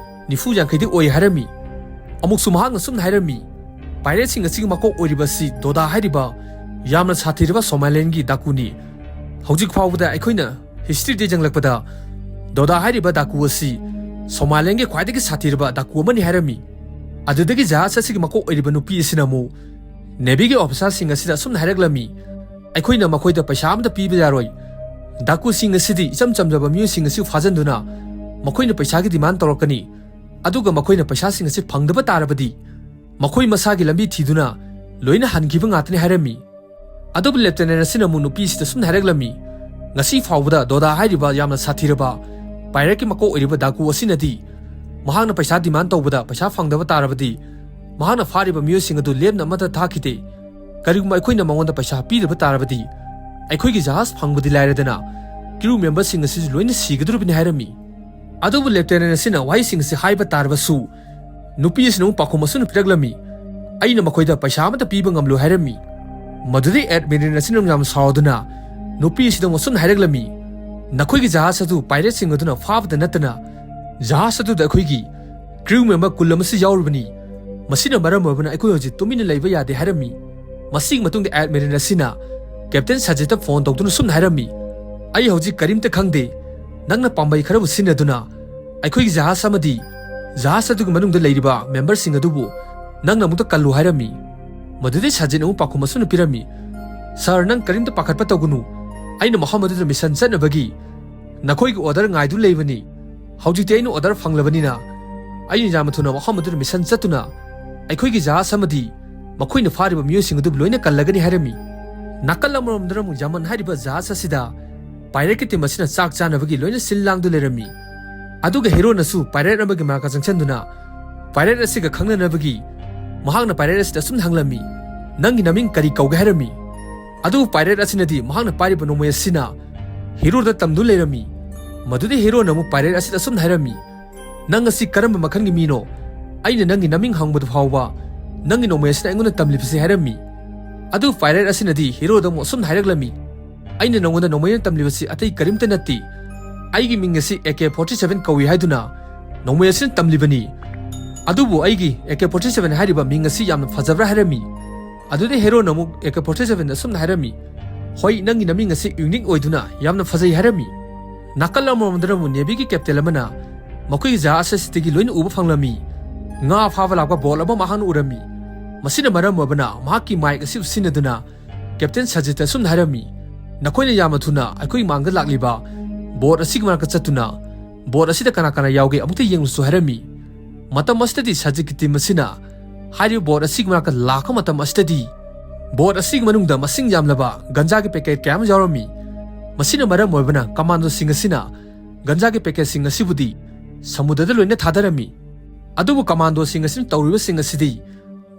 ꯅꯤꯐꯨ ꯌꯥꯡꯈꯩꯗꯤ ꯑꯣꯏ" ꯍꯥꯏꯔꯝꯃꯤ꯫ ꯑꯃꯨꯛꯁꯨ ꯃꯍꯥꯛꯅ ꯁꯨꯝꯅ ꯍꯥꯏꯔꯝꯃꯤ, "ꯄꯥꯏꯔꯦꯠꯁꯤꯡ ꯑꯁꯤꯒꯤ ꯃꯀꯣꯛ ꯑꯣꯏꯔꯤꯕ ꯑꯁꯤ ꯗꯣꯗꯥ ꯍꯥꯏꯔꯤꯕ ꯌꯥꯝꯅ ꯁꯥꯊꯤꯔꯕ ꯁꯣꯃꯥꯂꯦꯟꯒꯤ ꯗꯥꯀꯨꯅꯤ꯫ ꯍꯧꯖꯤꯛ ꯐꯥꯎꯕꯗ ꯑꯩꯈꯣꯏꯅ ꯍꯤꯁꯇ꯭ꯔꯤꯗ ꯌꯦꯡꯂꯛꯄꯗ ꯗꯣꯗꯥ ꯍꯥꯏꯔꯤꯕ ꯗꯥꯀꯨ ꯑꯁꯤ ꯁꯣꯃꯥꯂꯦꯟꯒꯤ ꯈ꯭ꯋꯥꯏꯗꯒꯤ ꯁꯥꯊꯤꯔꯕ ꯗꯥꯀꯨ ꯑꯃꯅꯤ" ꯍꯥꯏꯔꯝꯃꯤ꯫ ꯑꯗꯨꯗꯒꯤ ꯖꯍꯥꯖ ꯑꯁꯤꯒꯤ ꯃꯀꯣꯛ ꯑꯣꯏꯔꯤꯕ ꯅꯨꯄꯤ ꯑꯁꯤꯅ ꯑꯃꯨꯛ ꯅꯦꯚꯤꯒꯤ ꯑꯣꯐꯤꯁꯥꯔꯁꯤꯡ ꯑꯁꯤꯗ ꯑꯁꯨꯝꯅ ꯍꯥꯏꯔꯛꯂꯝꯃꯤ, "ꯑꯩꯈꯣꯏꯅ ꯃꯈꯣꯏꯗ ꯄꯩꯁꯥ ꯑꯃꯠꯇ ꯄꯤꯕ ꯌꯥꯔꯣꯏ꯫ ꯗꯥꯀꯨꯁꯤꯡ ꯑꯁꯤꯗꯤ ꯏꯆꯝ ꯆꯝꯖꯕ ꯃꯤꯑꯣꯏꯁꯤꯡ ꯑꯁꯤ ꯐꯥꯖꯤꯟꯗꯨꯅ ꯃꯈꯣꯏꯅ ꯄꯩꯁꯥꯒꯤ ꯗꯤꯃꯥꯟ ꯇꯧꯔꯛꯀꯅꯤ꯫ ꯑꯗꯨꯒ ꯃꯈꯣꯏꯅ ꯄꯩꯁꯥꯁꯤꯡ ꯑꯁꯤ ꯐꯪꯗꯕ ꯇꯥꯔꯕꯗꯤ ꯃꯈꯣꯏ ꯃꯁꯥꯒꯤ ꯂꯝꯕꯤ ꯊꯤꯗꯨꯅ ꯂꯣꯏꯅ ꯍꯟꯈꯤꯕ ꯉꯥꯛꯇꯅꯤ" ꯍꯥꯏꯔꯝꯃꯤ꯫ ꯑꯗꯨꯕꯨ ꯂꯦꯐꯇꯦꯅꯦꯟ ꯑꯁꯤꯅ ꯑꯃꯨꯛ ꯅꯨꯄꯤꯁꯤꯗ ꯁꯨꯝꯅ ꯍꯥꯏꯔꯛꯂꯝꯃꯤ, "ꯉꯁꯤ ꯐꯥꯎꯕꯗ ꯗꯣꯗꯥ ꯍꯥꯏꯔꯤꯕ ꯌꯥꯝꯅ ꯁꯥꯊꯤꯔꯕ ꯄꯥꯏꯔꯦꯠꯀꯤ ꯃꯀꯣꯛ ꯑꯣꯏꯔꯤꯕ ꯗꯥꯀꯨ ꯑꯁꯤꯅꯗꯤ ꯃꯍꯥꯛꯅ ꯄꯩꯁꯥ ꯗꯤꯃꯥꯟ ꯇꯧꯕꯗ ꯄꯩꯁꯥ ꯐꯪꯗꯕ ꯇꯥꯔꯕꯗꯤ ꯃꯍꯥꯛꯅ ꯐꯥꯔꯤꯕ ꯃꯤꯑꯣꯏꯁꯤꯡ ꯑꯗꯨ ꯂꯦꯝꯅ ꯑꯃꯠꯇ ꯊꯥꯈꯤꯗꯦ꯫ ꯀꯔꯤꯒꯨꯝꯕ ꯑꯩꯈꯣꯏꯅ ꯃꯉꯣꯟꯗ ꯄꯩꯁꯥ ꯄꯤꯗꯕ ꯇꯥꯔꯕꯗꯤ ꯑꯩꯈꯣꯏꯒꯤ ꯖꯍꯥꯖ ꯐꯪꯕꯗꯤ ꯂꯥꯏꯔꯗꯅ ꯀ꯭ꯔꯤꯎ ꯃꯦꯝꯕꯔꯁꯤꯡ ꯑꯁꯤꯁꯨ ꯂꯣꯏꯅ ꯁꯤꯒꯗꯧꯔꯤꯕꯅꯤ" ꯍꯥꯏꯔꯝꯃꯤ꯫ ꯑꯗꯨꯕꯨ ꯂꯦꯐꯇꯦꯅꯦꯟ ꯑꯁꯤꯅ ꯋꯥꯍꯩꯁꯤꯡ ꯑꯁꯤ ꯍꯥꯏꯕ ꯇꯥꯔꯕꯁꯨ, ꯅꯨꯄꯤ ꯑꯁꯤꯅ ꯑꯃꯨꯛ ꯄꯥꯎꯈꯨꯝ ꯑꯁꯨꯝꯅ ꯄꯤꯔꯛꯂꯝꯃꯤ, "ꯑꯩꯅ ꯃꯈꯣꯏꯗ ꯄꯩꯁꯥ ꯑꯃꯠꯇ ꯄꯤꯕ ꯉꯝꯂꯣꯏ" ꯍꯥꯏꯔꯝꯃꯤ꯫ ꯃꯗꯨꯗꯩ ꯑꯦꯗꯃꯤꯔꯦꯜ ꯑꯁꯤꯅ ꯌꯥꯝꯅ ꯁꯥꯎꯗꯨꯅ ꯅꯨꯄꯤ ꯑꯁꯤꯗ ꯑꯃꯨꯛ ꯑꯁꯨꯝꯅ ꯍꯥꯏꯔꯛꯂꯝꯃꯤ, "ꯅꯈꯣꯏꯒꯤ ꯖꯍꯥꯖ ꯑꯗꯨ ꯄꯥꯏꯔꯦꯠꯁꯤꯡ ꯑꯗꯨꯅ ꯐꯥꯕꯗ ꯅꯠꯇꯅ ꯖꯍꯥꯖ ꯑꯗꯨꯗ ꯑꯩꯈꯣꯏꯒꯤ ꯀ꯭ꯔꯤꯎ ꯃꯦꯝꯕꯔ ꯀꯨꯟ ꯑꯃꯁꯨ ꯌꯥꯎꯔꯤꯕꯅꯤ꯫ ꯃꯁꯤꯅ ꯃꯔꯝ ꯑꯣꯏꯕꯅ ꯑꯩꯈꯣꯏ ꯍꯧꯖꯤꯛ ꯇꯨꯃꯤꯟꯅ ꯂꯩꯕ ꯌꯥꯗꯦ" ꯍꯥꯏꯔꯝꯃꯤ꯫ ꯃꯁꯤꯒꯤ ꯃꯇꯨꯡꯗ ꯑꯦꯗꯃꯤꯔꯦꯜ ꯑꯁꯤꯅ ꯀꯦꯞꯇꯦꯟ ꯁꯖꯤꯠꯇ ꯐꯣꯟ ꯇꯧꯗꯨꯅ ꯁꯨꯝꯅ ꯍꯥꯏꯔꯝꯃꯤ, "ꯑꯩ ꯍꯧꯖꯤꯛ ꯀꯔꯤꯝꯇ ꯈꯪꯗꯦ꯫ ꯅꯪꯅ ꯄꯥꯝꯕꯩ ꯈꯔꯕꯨ ꯁꯤꯖꯤꯟꯅꯗꯨꯅ ꯑꯩꯈꯣꯏꯒꯤ ꯖꯍꯥꯖ ꯑꯃꯗꯤ ꯖꯍꯥꯖ ꯑꯗꯨꯒꯤ ꯃꯅꯨꯡꯗ ꯂꯩꯔꯤꯕ ꯃꯦꯝꯕꯔꯁꯤꯡ ꯑꯗꯨꯕꯨ ꯅꯪꯅ ꯑꯃꯨꯛꯇ ꯀꯜꯂꯨ" ꯍꯥꯏꯔꯝꯃꯤ꯫ ꯃꯗꯨꯗꯩ ꯁꯖꯤꯠꯅ ꯑꯃꯨꯛ ꯄꯥꯎꯈꯨꯝ ꯑꯁꯨꯝꯅ ꯄꯤꯔꯝꯃꯤ, "ꯁꯥꯔ, ꯅꯪ ꯀꯔꯤꯝꯇ ꯄꯥꯈꯠꯄ ꯇꯧꯒꯅꯨ꯫ ꯑꯩꯅ ꯃꯐꯝ ꯑꯗꯨꯗ ꯃꯤꯁꯟ ꯆꯠꯅꯕꯒꯤ ꯅꯈꯣꯏꯒꯤ ꯑꯣꯔꯗꯔ ꯉꯥꯏꯗꯨꯅ ꯂꯩꯕꯅꯤ꯫ ꯍꯧꯖꯤꯛꯇꯤ ꯑꯩꯅ ꯑꯣꯔꯗꯔ ꯐꯪꯂꯕꯅꯤꯅ ꯑꯩꯅ ꯌꯥꯝꯅ ꯊꯨꯅ ꯃꯐꯝ ꯑꯗꯨꯗ ꯃꯤꯁꯟ ꯆꯠꯇꯨꯅ ꯑꯩꯈꯣꯏꯒꯤ ꯖꯍꯥꯖ ꯑꯃꯗꯤ ꯃꯈꯣꯏꯅ ꯐꯥꯔꯤꯕ ꯃꯤꯑꯣꯏꯁꯤꯡ ꯑꯗꯨꯕꯨ ꯂꯣꯏꯅ ꯀꯜꯂꯒꯅꯤ ꯍꯥꯏꯔꯝꯃꯤ꯫ ꯅꯥꯀꯜ ꯑꯃꯔꯣꯝꯗꯅ ꯑꯃꯨꯛ ꯌꯥꯃꯟ ꯍꯥꯏꯔꯤꯕ ꯖꯍꯥꯖ ꯑꯁꯤꯗ ꯄꯥꯏꯔꯦꯠꯀꯤ ꯇꯤꯝ ꯑꯁꯤꯅ ꯆꯥꯛ ꯆꯥꯅꯕꯒꯤ ꯂꯣꯏꯅ ꯁꯤꯜ ꯂꯥꯡꯗꯨ ꯂꯩꯔꯝꯃꯤ꯫ ꯑꯗꯨꯒ ꯍꯦꯔꯣꯅꯁꯨ ꯄꯥꯏꯔꯦꯠ ꯑꯃꯒꯤ ꯃꯅꯥꯛꯇ ꯆꯪꯁꯤꯟꯗꯨꯅ ꯄꯥꯏꯔꯦꯠ ꯑꯁꯤꯒ ꯈꯪꯅꯅꯕꯒꯤ ꯃꯍꯥꯛꯅ ꯄꯥꯏꯔꯦꯠ ꯑꯁꯤꯗ ꯑꯁꯨꯝꯅ ꯍꯪꯂꯝꯃꯤ, "ꯅꯪꯒꯤ ꯅꯃꯤꯡ ꯀꯔꯤ ꯀꯧꯒꯦ?" ꯍꯥꯏꯔꯝꯃꯤ꯫ ꯑꯗꯨꯕꯨ ꯄꯥꯏꯔꯦꯠ ꯑꯁꯤꯅꯗꯤ ꯃꯍꯥꯛꯅ ꯄꯥꯏꯔꯤꯕ ꯅꯣꯡꯃꯩ ꯑꯁꯤꯅ ꯍꯦꯔꯣꯗ ꯇꯝꯗꯨꯅ ꯂꯩꯔꯝꯃꯤ꯫ ꯃꯗꯨꯗꯤ ꯍꯦꯔꯣꯅ ꯑꯃꯨꯛ ꯄꯥꯏꯔꯦꯠ ꯑꯁꯤꯗ ꯑꯁꯨꯝꯅ ꯍꯥꯏꯔꯝꯃꯤ, "ꯅꯪ ꯑꯁꯤ ꯀꯔꯝꯕ ꯃꯈꯜꯒꯤ ꯃꯤꯅꯣ? ꯑꯩꯅ ꯅꯪꯒꯤ ꯅꯃꯤꯡ ꯍꯪꯕꯗꯨ ꯐꯥꯎꯕ ꯅꯪꯒꯤ ꯅꯣꯡꯃꯩ ꯑꯁꯤꯅ ꯑꯩꯉꯣꯟꯗ ꯇꯝꯂꯤꯕꯁꯤ" ꯍꯥꯏꯔꯝꯃꯤ꯫ ꯑꯗꯨ ꯄꯥꯏꯔꯦꯠ ꯑꯁꯤꯅꯗꯤ ꯍꯦꯔꯣꯗ ꯑꯃꯨꯛ ꯑꯁꯨꯝꯅ ꯍꯥꯏꯔꯛꯂꯝꯃꯤ, "ꯑꯩꯅ ꯅꯉꯣꯟꯗ ꯅꯣꯡꯃꯩꯅ ꯇꯝꯂꯤꯕꯁꯤ ꯑꯇꯩ ꯀꯔꯤꯝꯇ ꯅꯠꯇꯦ꯫ ꯑꯩꯒꯤ ꯃꯤꯡ ꯑꯁꯤ ꯑꯦ ꯀꯦ ꯐꯣꯔꯇꯤ ꯁꯚꯦꯟ ꯀꯧꯏ ꯍꯥꯏꯗꯨꯅ ꯅꯣꯡꯃꯩ ꯑꯁꯤꯅ ꯇꯝꯂꯤꯕꯅꯤ꯫ ꯑꯗꯨꯕꯨ ꯑꯩꯒꯤ ꯑꯦ ꯀꯦ ꯐꯣꯔꯇꯤ ꯁꯚꯦꯟ ꯍꯥꯏꯔꯤꯕ ꯃꯤꯡ ꯑꯁꯤ ꯌꯥꯝꯅ ꯐꯖꯕ꯭ꯔꯥ?" ꯍꯥꯏꯔꯝꯃꯤ꯫ ꯑꯗꯨꯗ ꯍꯦꯔꯣꯅ ꯑꯃꯨꯛ ꯑꯦ ꯀꯦ ꯐꯣꯔꯇꯤ ꯁꯚꯦꯟꯗ ꯑꯁꯨꯝꯅ ꯍꯥꯏꯔꯝꯃꯤ, "ꯍꯣꯏ, ꯅꯪꯒꯤ ꯅꯃꯤꯡ ꯑꯁꯤ ꯌꯨꯅꯤꯛ ꯑꯣꯏꯗꯨꯅ ꯌꯥꯝꯅ ꯐꯖꯩ" ꯍꯥꯏꯔꯝꯃꯤ꯫ ꯅꯥꯀꯜ ꯑꯃꯔꯣꯝꯗꯅ ꯑꯃꯨꯛ ꯅꯦꯚꯤꯒꯤ ꯀꯦꯞꯇꯦꯟ ꯑꯃꯅ ꯃꯈꯣꯏꯒꯤ ꯖꯍꯥꯖ ꯑꯁꯤꯗꯒꯤ ꯂꯣꯏꯅ ꯎꯕ ꯐꯪꯂꯝꯃꯤ꯫ ꯉꯥ ꯐꯥꯕ ꯂꯥꯛꯄ ꯕꯣꯠ ꯑꯃ ꯃꯍꯥꯛꯅ ꯎꯔꯝꯃꯤ꯫ ꯃꯁꯤꯅ ꯃꯔꯝ ꯑꯣꯏꯕꯅ ꯃꯍꯥꯛꯀꯤ ꯃꯥꯏꯛ ꯑꯁꯤ ꯁꯤꯖꯤꯟꯅꯗꯨꯅ ꯀꯦꯞꯇꯦꯟ ꯁꯖꯤꯠꯇ ꯑꯁꯨꯝꯅ ꯍꯥꯏꯔꯝꯃꯤ, "ꯅꯈꯣꯏꯅ ꯌꯥꯝꯅ ꯊꯨꯅ ꯑꯩꯈꯣꯏꯒꯤ ꯃꯥꯡꯗ ꯂꯥꯛꯂꯤꯕ ꯕꯣꯠ ꯑꯁꯤꯒꯤ ꯃꯅꯥꯛꯇ ꯆꯠꯇꯨꯅ ꯕꯣꯠ ꯑꯁꯤꯗ ꯀꯅꯥ ꯀꯅꯥ ꯌꯥꯎꯒꯦ ꯑꯃꯨꯛꯇ ꯌꯦꯡꯂꯨꯁꯨ" ꯍꯥꯏꯔꯝꯃꯤ꯫ ꯃꯇꯝ ꯑꯁꯤꯗꯗꯤ ꯁꯖꯤꯠꯀꯤ ꯇꯤꯝ ꯑꯁꯤꯅ ꯍꯥꯏꯔꯤꯕ ꯕꯣꯠ ꯑꯁꯤꯒꯤ ꯃꯅꯥꯛꯇ ꯂꯥꯛꯄ ꯃꯇꯝ ꯑꯁꯤꯗꯗꯤ ꯕꯣꯠ ꯑꯁꯤꯒꯤ ꯃꯅꯨꯡꯗ ꯃꯁꯤꯡ ꯌꯥꯝꯂꯕ ꯒꯟꯖꯥꯒꯤ ꯄꯦꯀꯦꯠ ꯀꯌꯥ ꯑꯃ ꯌꯥꯎꯔꯝꯃꯤ꯫ ꯃꯁꯤꯅ ꯃꯔꯝ ꯑꯣꯏꯕꯅ ꯀꯃꯥꯟꯗꯣꯁꯤꯡ ꯑꯁꯤꯅ ꯒꯟꯖꯥꯒꯤ ꯄꯦꯀꯦꯠꯁꯤꯡ ꯑꯁꯤꯕꯨꯗꯤ ꯁꯃꯨꯗ꯭ꯔꯗ ꯂꯣꯏꯅ ꯊꯥꯗꯔꯝꯃꯤ꯫ ꯑꯗꯨꯕꯨ ꯀꯃꯥꯟꯗꯣꯁꯤꯡ ꯑꯁꯤꯅ ꯇꯧꯔꯤꯕꯁꯤꯡ ꯑꯁꯤꯗꯤ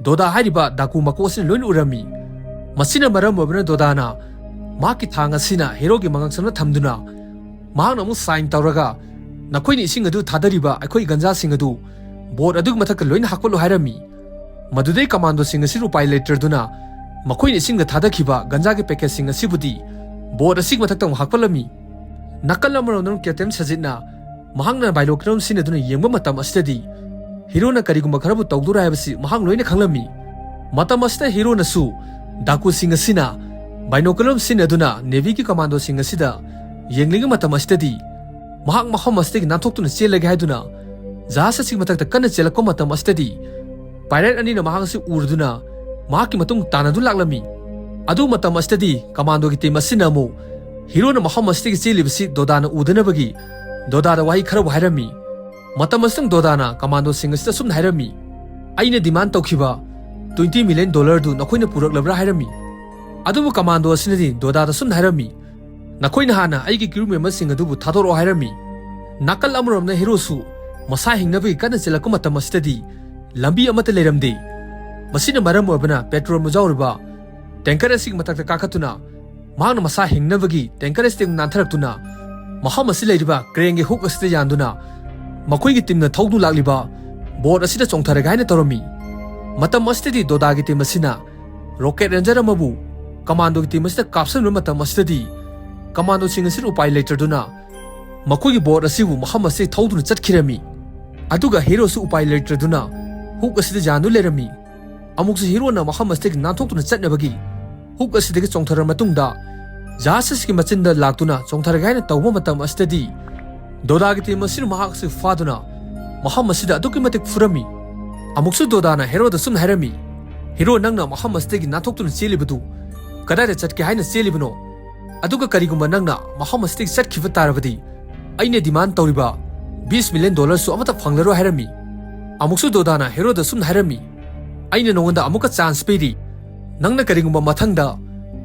ꯗꯣꯗꯥ ꯍꯥꯏꯔꯤꯕ ꯗꯥꯀꯨ ꯃꯀꯣꯛ ꯑꯁꯤꯅ ꯂꯣꯏꯅ ꯎꯔꯝꯃꯤ꯫ ꯃꯁꯤꯅ ꯃꯔꯝ ꯑꯣꯏꯕꯅ ꯗꯣꯗꯥꯅ ꯃꯍꯥꯛꯀꯤ ꯊꯥꯡ ꯑꯁꯤꯅ ꯍꯦꯔꯣꯒꯤ ꯃꯉꯛꯁꯝꯗ ꯊꯝꯗꯨꯅ ꯃꯍꯥꯛꯅ ꯑꯃꯨꯛ ꯁꯥꯏꯟ ꯇꯧꯔꯒ, "ꯅꯈꯣꯏꯅ ꯏꯁꯤꯡ ꯑꯗꯨ ꯊꯥꯗꯔꯤꯕ ꯑꯩꯈꯣꯏ ꯒꯟꯖꯥꯁꯤꯡ ꯑꯗꯨ ꯕꯣꯠ ꯑꯗꯨꯒꯤ ꯃꯊꯛꯇ ꯂꯣꯏꯅ ꯍꯥꯞꯀꯠꯂꯨ" ꯍꯥꯏꯔꯝꯃꯤ꯫ ꯃꯗꯨꯗꯩ ꯀꯃꯥꯟꯗꯣꯁꯤꯡ ꯑꯁꯤꯅ ꯎꯄꯥꯏ ꯂꯩꯇ꯭ꯔꯗꯨꯅ ꯃꯈꯣꯏꯅ ꯏꯁꯤꯡꯗ ꯊꯥꯗꯈꯤꯕ ꯒꯟꯖꯥꯒꯤ ꯄꯦꯀꯦꯠꯁꯤꯡ ꯑꯁꯤꯕꯨꯗꯤ ꯕꯣꯠ ꯑꯁꯤꯒꯤ ꯃꯊꯛꯇ ꯑꯃꯨꯛ ꯍꯥꯞꯀꯠꯂꯝꯃꯤ꯫ ꯅꯥꯀꯜ ꯑꯃꯔꯣꯝꯗ ꯀꯦꯞꯇꯦꯟ ꯁꯖꯤꯠꯅ ꯃꯍꯥꯛꯅ ꯕꯥꯏꯅꯣꯀꯨꯂꯔ ꯁꯤꯖꯤꯟꯅꯗꯨꯅ ꯌꯦꯡꯕ ꯃꯇꯝ ꯑꯁꯤꯗꯗꯤ ꯍꯦꯔꯣꯅ ꯀꯔꯤꯒꯨꯝꯕ ꯈꯔꯕꯨ ꯇꯧꯗꯣꯔꯦ ꯍꯥꯏꯕꯁꯤ ꯃꯍꯥꯛ ꯂꯣꯏꯅ ꯈꯪꯂꯝꯃꯤ꯫ ꯃꯇꯝ ꯑꯁꯤꯗ ꯍꯦꯔꯣꯅꯁꯨ ꯗꯥꯀꯨꯁꯤꯡ ꯑꯁꯤꯅ ꯕꯥꯏꯅꯣꯀꯨꯂꯔ ꯁꯤꯖꯤꯟꯅꯗꯨꯅ ꯅꯦꯚꯤꯒꯤ ꯀꯃꯥꯟꯗꯣꯁꯤꯡ ꯑꯁꯤꯗ ꯌꯦꯡꯂꯤꯉꯩ ꯃꯇꯝ ꯑꯁꯤꯗꯗꯤ ꯃꯍꯥꯛ ꯃꯐꯝ ꯑꯁꯤꯗꯒꯤ ꯅꯥꯟꯊꯣꯛꯇꯨꯅ ꯆꯦꯜꯂꯒꯦ ꯍꯥꯏꯗꯨꯅ ꯖꯍꯥꯖ ꯑꯁꯤꯒꯤ ꯃꯊꯛꯇ ꯀꯟꯅ ꯆꯦꯜꯂꯛꯄ ꯃꯇꯝ ꯑꯁꯤꯗꯗꯤ ꯄꯥꯏꯔꯦꯠ ꯑꯅꯤꯅ ꯃꯍꯥꯛ ꯑꯁꯤ ꯎꯔꯗꯨꯅ ꯃꯍꯥꯛꯀꯤ ꯃꯇꯨꯡ ꯇꯥꯟꯅꯗꯨꯅ ꯂꯥꯛꯂꯝꯃꯤ꯫ ꯑꯗꯨ ꯃꯇꯝ ꯑꯁꯤꯗꯗꯤ ꯀꯃꯥꯟꯗꯣꯒꯤ ꯇꯤꯝ ꯑꯁꯤꯅ ꯑꯃꯨꯛ ꯍꯤꯔꯣꯅ ꯃꯐꯝ ꯑꯁꯤꯗꯒꯤ ꯆꯦꯜꯂꯤꯕꯁꯤ ꯗꯣꯗꯥꯅ ꯎꯗꯅꯕꯒꯤ ꯗꯣꯗꯥꯗ ꯋꯥꯍꯩ ꯈꯔꯕꯨ ꯍꯥꯏꯔꯝꯃꯤ꯫ ꯃꯇꯝ ꯑꯁꯤꯗꯪ ꯗꯣꯗꯥꯅ ꯀꯃꯥꯟꯗꯣꯁꯤꯡ ꯑꯁꯤꯗ ꯑꯁꯨꯝꯅ ꯍꯥꯏꯔꯝꯃꯤ, "ꯑꯩꯅ ꯗꯤꯃꯥꯟ ꯇꯧꯈꯤꯕ ꯇ꯭ꯋꯦꯟꯇꯤ ꯃꯤꯂꯤꯌꯟ ꯗꯣꯂꯔꯗꯨ ꯅꯈꯣꯏꯅ ꯄꯨꯔꯛꯂꯕ꯭ꯔꯥ?" ꯍꯥꯏꯔꯝꯃꯤ꯫ ꯑꯗꯨꯕꯨ ꯀꯃꯥꯟꯗꯣ ꯑꯁꯤꯅꯗꯤ ꯗꯣꯗꯥꯗ ꯑꯁꯨꯝꯅ ꯍꯥꯏꯔꯝꯃꯤ, "ꯅꯈꯣꯏꯅ ꯍꯥꯟꯅ ꯑꯩꯒꯤ ꯀ꯭ꯔꯨ ꯃꯦꯝꯕꯔꯁꯤꯡ ꯑꯗꯨꯕꯨ ꯊꯥꯗꯣꯔꯛꯑꯣ" ꯍꯥꯏꯔꯝꯃꯤ꯫ ꯅꯥꯀꯜ ꯑꯃꯔꯣꯝꯗ ꯍꯤꯔꯣꯁꯨ ꯃꯁꯥ ꯍꯤꯡꯅꯕꯒꯤ ꯀꯟꯅ ꯆꯦꯜꯂꯛꯄ ꯃꯇꯝ ꯑꯁꯤꯗꯗꯤ ꯂꯝꯕꯤ ꯑꯃꯠꯇ ꯂꯩꯔꯝꯗꯦ꯫ ꯃꯁꯤꯅ ꯃꯔꯝ ꯑꯣꯏꯕꯅ ꯄꯦꯇ꯭ꯔꯣꯜ ꯃꯨꯖꯥꯎꯔꯤꯕ ꯇꯦꯡꯀꯔ ꯑꯁꯤꯒꯤ ꯃꯊꯛꯇ ꯀꯥꯈꯠꯇꯨꯅ ꯃꯍꯥꯛꯅ ꯃꯁꯥ ꯍꯤꯡꯅꯕꯒꯤ ꯇꯦꯡꯀꯔ ꯑꯁꯤꯗꯒꯤ ꯅꯥꯟꯊꯔꯛꯇꯨꯅ ꯃꯐꯝ ꯑꯁꯤ ꯂꯩꯔꯤꯕ ꯀ꯭ꯔꯦꯟꯒꯤ ꯍꯨꯛ ꯑꯁꯤꯗ ꯌꯥꯟꯗꯨꯅ ꯃꯈꯣꯏꯒꯤ ꯇꯤꯝꯅ ꯊꯧꯗꯨꯅ ꯂꯥꯛꯂꯤꯕ ꯕꯣꯠ ꯑꯁꯤꯗ ꯆꯣꯡꯊꯔꯒꯦ ꯍꯥꯏꯅ ꯇꯧꯔꯝꯃꯤ꯫ ꯃꯇꯝ ꯑꯁꯤꯗꯗꯤ ꯗꯣꯗꯥꯒꯤ ꯇꯤꯝ ꯑꯁꯤꯅ ꯔꯣꯀꯦꯠ ꯔꯦꯟꯖꯔ ꯑꯃꯕꯨ ꯀꯃꯥꯟꯗꯣꯒꯤ ꯇꯤꯝ ꯑꯁꯤꯗ ꯀꯥꯞꯁꯤꯟꯕ ꯃꯇꯝ ꯑꯁꯤꯗꯗꯤ ꯀꯃꯥꯟꯗꯣꯁꯤꯡ ꯑꯁꯤꯅ ꯎꯄꯥꯏ ꯂꯩꯇ꯭ꯔꯗꯨꯅ ꯃꯈꯣꯏꯒꯤ ꯕꯣꯠ ꯑꯁꯤꯕꯨ ꯃꯐꯝ ꯑꯁꯤꯗꯒꯤ ꯊꯧꯗꯨꯅ ꯆꯠꯈꯤꯔꯝꯃꯤ꯫ ꯑꯗꯨꯒ ꯍꯤꯔꯣꯁꯨ ꯎꯄꯥꯏ ꯂꯩꯇ꯭ꯔꯗꯨꯅ ꯍꯨꯛ ꯑꯁꯤꯗ ꯌꯥꯟꯗꯨ ꯂꯩꯔꯝꯃꯤ꯫ ꯑꯃꯨꯛꯁꯨ ꯍꯤꯔꯣꯅ ꯃꯐꯝ ꯑꯁꯤꯗꯒꯤ ꯅꯥꯟꯊꯣꯛꯇꯨꯅ ꯆꯠꯅꯕꯒꯤ ꯍꯨꯛ ꯑꯁꯤꯗꯒꯤ ꯆꯣꯡꯊꯔ ꯃꯇꯨꯡꯗ ꯖꯍꯥꯖ ꯑꯁꯤꯒꯤ ꯃꯆꯤꯟꯗ ꯂꯥꯛꯇꯨꯅ ꯆꯣꯡꯊꯔꯒꯦ ꯍꯥꯏꯅ ꯇꯧꯕ ꯃꯇꯝ ꯑꯁꯤꯗꯗꯤ ꯗꯣꯗꯥꯒꯤ ꯇꯤꯝ ꯑꯁꯤꯅ ꯃꯍꯥꯛ ꯑꯁꯤ ꯐꯥꯗꯨꯅ ꯃꯐꯝ ꯑꯁꯤꯗ ꯑꯗꯨꯛꯀꯤ ꯃꯇꯤꯛ ꯐꯨꯔꯝꯃꯤ꯫ ꯑꯃꯨꯛꯁꯨ ꯗꯣꯗꯥꯅ ꯍꯤꯔꯣꯗ ꯁꯨꯝꯅ ꯍꯥꯏꯔꯝꯃꯤ, "ꯍꯤꯔꯣ, ꯅꯪꯅ ꯃꯐꯝ ꯑꯁꯤꯗꯒꯤ ꯅꯥꯟꯊꯣꯛꯇꯨꯅ ꯆꯦꯜꯂꯤꯕꯗꯨ ꯀꯗꯥꯏꯗ ꯆꯠꯀꯦ ꯍꯥꯏꯅ ꯆꯦꯜꯂꯤꯕꯅꯣ? ꯑꯗꯨꯒ ꯀꯔꯤꯒꯨꯝꯕ ꯅꯪꯅ ꯃꯐꯝ ꯑꯁꯤꯗꯒꯤ ꯆꯠꯈꯤꯕ ꯇꯥꯔꯕꯗꯤ ꯑꯩꯅ ꯗꯤꯃꯥꯟ ꯇꯧꯔꯤꯕ ꯕꯤꯁ ꯃꯤꯂꯤꯌꯟ ꯗꯣꯂꯔꯁꯨ ꯑꯃꯠꯇ ꯐꯪꯂꯔꯣꯏ" ꯍꯥꯏꯔꯝꯃꯤ꯫ ꯑꯃꯨꯛꯁꯨ ꯗꯣꯗꯥꯅ ꯍꯤꯔꯣꯗ ꯁꯨꯝꯅ ꯍꯥꯏꯔꯝꯃꯤ, "ꯑꯩꯅ ꯅꯉꯣꯟꯗ ꯑꯃꯨꯛꯀ ꯆꯥꯟꯁ ꯄꯤꯔꯤ꯫ ꯅꯪꯅ ꯀꯔꯤꯒꯨꯝꯕ ꯃꯊꯪꯗ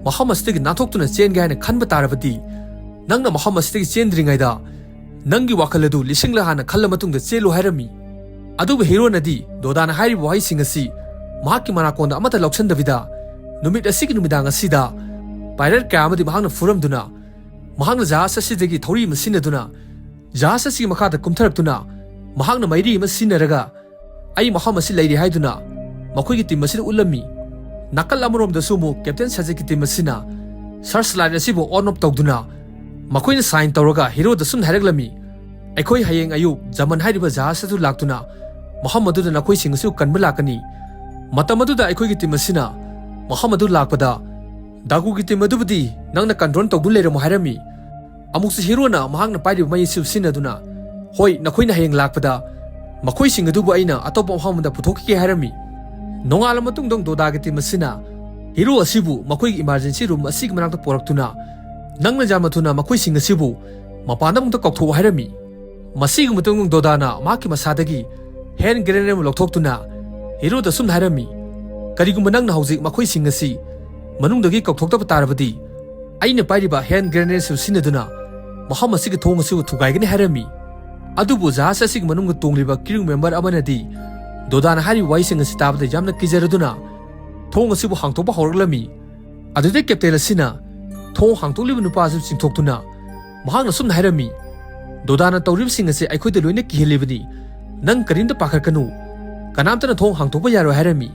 ꯃꯐꯝ ꯑꯁꯤꯗꯒꯤ ꯅꯥꯟꯊꯣꯛꯇꯨꯅ ꯆꯦꯟꯒꯦ ꯍꯥꯏꯅ ꯈꯟꯕ ꯇꯥꯔꯕꯗꯤ ꯅꯪꯅ ꯃꯐꯝ ꯑꯁꯤꯗꯒꯤ ꯆꯦꯟꯗ꯭ꯔꯤꯉꯩꯗ ꯅꯪꯒꯤ ꯋꯥꯈꯜ ꯑꯗꯨ ꯂꯤꯁꯤꯡꯂꯛ ꯍꯥꯟꯅ ꯈꯜꯂ ꯃꯇꯨꯡꯗ ꯆꯦꯜꯂꯨ" ꯍꯥꯏꯔꯝꯃꯤ꯫ ꯑꯗꯨꯕꯨ ꯍꯤꯔꯣꯅꯗꯤ ꯗꯣꯗꯥꯅ ꯍꯥꯏꯔꯤꯕ ꯋꯥꯍꯩꯁꯤꯡ ꯑꯁꯤ ꯃꯍꯥꯛꯀꯤ ꯃꯅꯥꯀꯣꯡꯗ ꯑꯃꯠꯇ ꯂꯧꯁꯤꯟꯗꯕꯤꯗ ꯅꯨꯃꯤꯠ ꯑꯁꯤꯒꯤ ꯅꯨꯃꯤꯗꯥꯡ ꯑꯁꯤꯗ ꯄꯥꯏꯔꯦꯠ ꯀꯌꯥ ꯑꯃꯗꯤ ꯃꯍꯥꯛꯅ ꯐꯨꯔꯝꯗꯨꯅ ꯃꯍꯥꯛꯅ ꯖꯍꯥꯖ ꯑꯁꯤꯗꯒꯤ ꯊꯧꯔꯤ ꯑꯃ ꯁꯤꯖꯤꯟꯅꯗꯨꯅ ꯖꯍꯥꯖ ꯑꯁꯤꯒꯤ ꯃꯈꯥꯗ ꯀꯨꯝꯊꯔꯛꯇꯨꯅ ꯃꯍꯥꯛꯅ ꯃꯩꯔꯤ ꯑꯃ ꯁꯤꯖꯤꯟꯅꯔꯒ ꯑꯩ ꯃꯐꯝ ꯑꯁꯤ ꯂꯩꯔꯤ ꯍꯥꯏꯗꯨꯅ ꯃꯈꯣꯏꯒꯤ ꯇꯤꯝ ꯑꯁꯤꯗ ꯎꯠꯂꯝꯃꯤ꯫ ꯅꯥꯀꯜ ꯑꯃꯔꯣꯝꯗꯁꯨ ꯑꯃꯨꯛ ꯀꯦꯞꯇꯦꯟ ꯁꯖꯤꯠꯀꯤ ꯇꯤꯝ ꯑꯁꯤꯅ ꯁꯔꯆ ꯂꯥꯏꯠ ꯑꯁꯤꯕꯨ ꯑꯣꯟ ꯑꯣꯐ ꯇꯧꯗꯨꯅ ꯃꯈꯣꯏꯅ ꯁꯥꯏꯟ ꯇꯧꯔꯒ ꯍꯤꯔꯣꯗ ꯁꯨꯝꯅ ꯍꯥꯏꯔꯛꯂꯝꯃꯤ, "ꯑꯩꯈꯣꯏ ꯍꯌꯦꯡ ꯑꯌꯨꯛ ꯖꯃꯟ ꯍꯥꯏꯔꯤꯕ ꯖꯍꯥꯖ ꯑꯗꯨ ꯂꯥꯛꯇꯨꯅ ꯃꯐꯝ ꯑꯗꯨꯗ ꯅꯈꯣꯏꯁꯤꯡ ꯑꯁꯤꯕꯨ ꯀꯟꯕ ꯂꯥꯛꯀꯅꯤ꯫ ꯃꯇꯝ ꯑꯗꯨꯗ ꯑꯩꯈꯣꯏꯒꯤ ꯇꯤꯝ ꯑꯁꯤꯅ ꯃꯐꯝ ꯑꯗꯨ ꯂꯥꯛꯄꯗ ꯗꯥꯒꯨꯒꯤ ꯇꯤꯝ ꯑꯗꯨꯕꯨꯗꯤ ꯅꯪꯅ ꯀꯟꯇ꯭ꯔꯣꯜ ꯇꯧꯗꯨꯅ ꯂꯩꯔꯝꯃꯨ" ꯍꯥꯏꯔꯝꯃꯤ꯫ ꯑꯃꯨꯛꯁꯨ ꯍꯤꯔꯣꯅ ꯃꯍꯥꯛꯅ ꯄꯥꯏꯔꯤꯕ ꯃꯩ ꯑꯁꯤ ꯁꯤꯖꯤꯟꯅꯗꯨꯅ, "ꯍꯣꯏ, ꯅꯈꯣꯏꯅ ꯍꯌꯦꯡ ꯂꯥꯛꯄꯗ ꯃꯈꯣꯏꯁꯤꯡ ꯑꯗꯨꯕꯨ ꯑꯩꯅ ꯑꯇꯣꯞꯄ ꯃꯐꯝ ꯑꯃꯗ ꯄꯨꯊꯣꯛꯈꯤꯒꯦ" ꯍꯥꯏꯔꯝꯃꯤ꯫ ꯅꯣꯡꯉꯥꯜꯂ ꯃꯇꯨꯡꯗ ꯗꯣꯗꯥꯒꯤ ꯇꯤꯝ ꯑꯁꯤꯅ ꯍꯤꯔꯣ ꯑꯁꯤꯕꯨ ꯃꯈꯣꯏꯒꯤ ꯏꯃꯥꯔꯖꯦꯟꯁꯤ ꯔꯨꯝ ꯑꯁꯤꯒꯤ ꯃꯅꯥꯛꯇ ꯄꯨꯔꯛꯇꯨꯅ "ꯅꯪꯅ ꯌꯥꯝꯅ ꯊꯨꯅ ꯃꯈꯣꯏꯁꯤꯡ ꯑꯁꯤꯕꯨ ꯃꯄꯥꯟꯗ ꯑꯃꯨꯛꯇ ꯀꯧꯊꯣꯛꯎ" ꯍꯥꯏꯔꯝꯃꯤ꯫ ꯃꯁꯤꯒꯤ ꯃꯇꯨꯡ ꯗꯣꯗꯥꯅ ꯃꯍꯥꯛꯀꯤ ꯃꯁꯥꯗꯒꯤ ꯍꯦꯟ ꯒ꯭ꯔꯦꯅꯦꯗ ꯑꯃ ꯂꯧꯊꯣꯛꯇꯨꯅ ꯍꯤꯔꯣꯗ ꯑꯁꯨꯝꯅ ꯍꯥꯏꯔꯝꯃꯤ, "ꯀꯔꯤꯒꯨꯝꯕ ꯅꯪꯅ ꯍꯧꯖꯤꯛ ꯃꯈꯣꯏꯁꯤꯡ ꯑꯁꯤ ꯃꯅꯨꯡꯗꯒꯤ ꯀꯧꯊꯣꯛꯇꯕ ꯇꯥꯔꯕꯗꯤ, ꯑꯩꯅ ꯄꯥꯏꯔꯤꯕ ꯍꯦꯟ ꯒ꯭ꯔꯦꯅꯦꯗꯁꯨ ꯁꯤꯖꯤꯟꯅꯗꯨꯅ ꯃꯐꯝ ꯑꯁꯤꯒꯤ ꯊꯣꯡ ꯑꯁꯤꯕꯨ ꯊꯨꯒꯥꯏꯒꯅꯤ" ꯍꯥꯏꯔꯝꯃꯤ꯫ ꯑꯗꯨꯕꯨ ꯖꯍꯥꯖ ꯑꯁꯤꯒꯤ ꯃꯅꯨꯡꯗ ꯇꯣꯡꯂꯤꯕ ꯀ꯭ꯔꯤꯎ ꯃꯦꯝꯕꯔ ꯑꯃꯅꯗꯤ ꯗꯣꯗꯥꯅ ꯍꯥꯏꯔꯤꯕ ꯋꯥꯍꯩꯁꯤꯡ ꯑꯁꯤ ꯇꯥꯕꯗ ꯌꯥꯝꯅ ꯀꯤꯖꯔꯗꯨꯅ ꯊꯣꯡ ꯑꯁꯤꯕꯨ ꯍꯥꯡꯗꯣꯛꯄ ꯍꯧꯔꯛꯂꯝꯃꯤ꯫ ꯑꯗꯨꯗꯩ ꯀꯦꯞꯇꯦꯟ ꯑꯁꯤꯅ ꯊꯣꯡ ꯍꯥꯡꯗꯣꯛꯂꯤꯕ ꯅꯨꯄꯥ ꯑꯁꯤ ꯆꯤꯡꯊꯣꯛꯇꯨꯅ ꯃꯍꯥꯛꯅ ꯁꯨꯝꯅ ꯍꯥꯏꯔꯝꯃꯤ, "ꯗꯣꯗꯥꯅ ꯇꯧꯔꯤꯕꯁꯤꯡ ꯑꯁꯤ ꯑꯩꯈꯣꯏꯗ ꯂꯣꯏꯅ ꯀꯤꯍꯜꯂꯤꯕꯅꯤ꯫ ꯅꯪ ꯀꯔꯤꯝꯇ ꯄꯥꯈꯠꯀꯅꯨ꯫ ꯀꯅꯥꯝꯇꯅ ꯊꯣꯡ ꯍꯥꯡꯗꯣꯛꯄ ꯌꯥꯔꯣꯏ" ꯍꯥꯏꯔꯝꯃꯤ꯫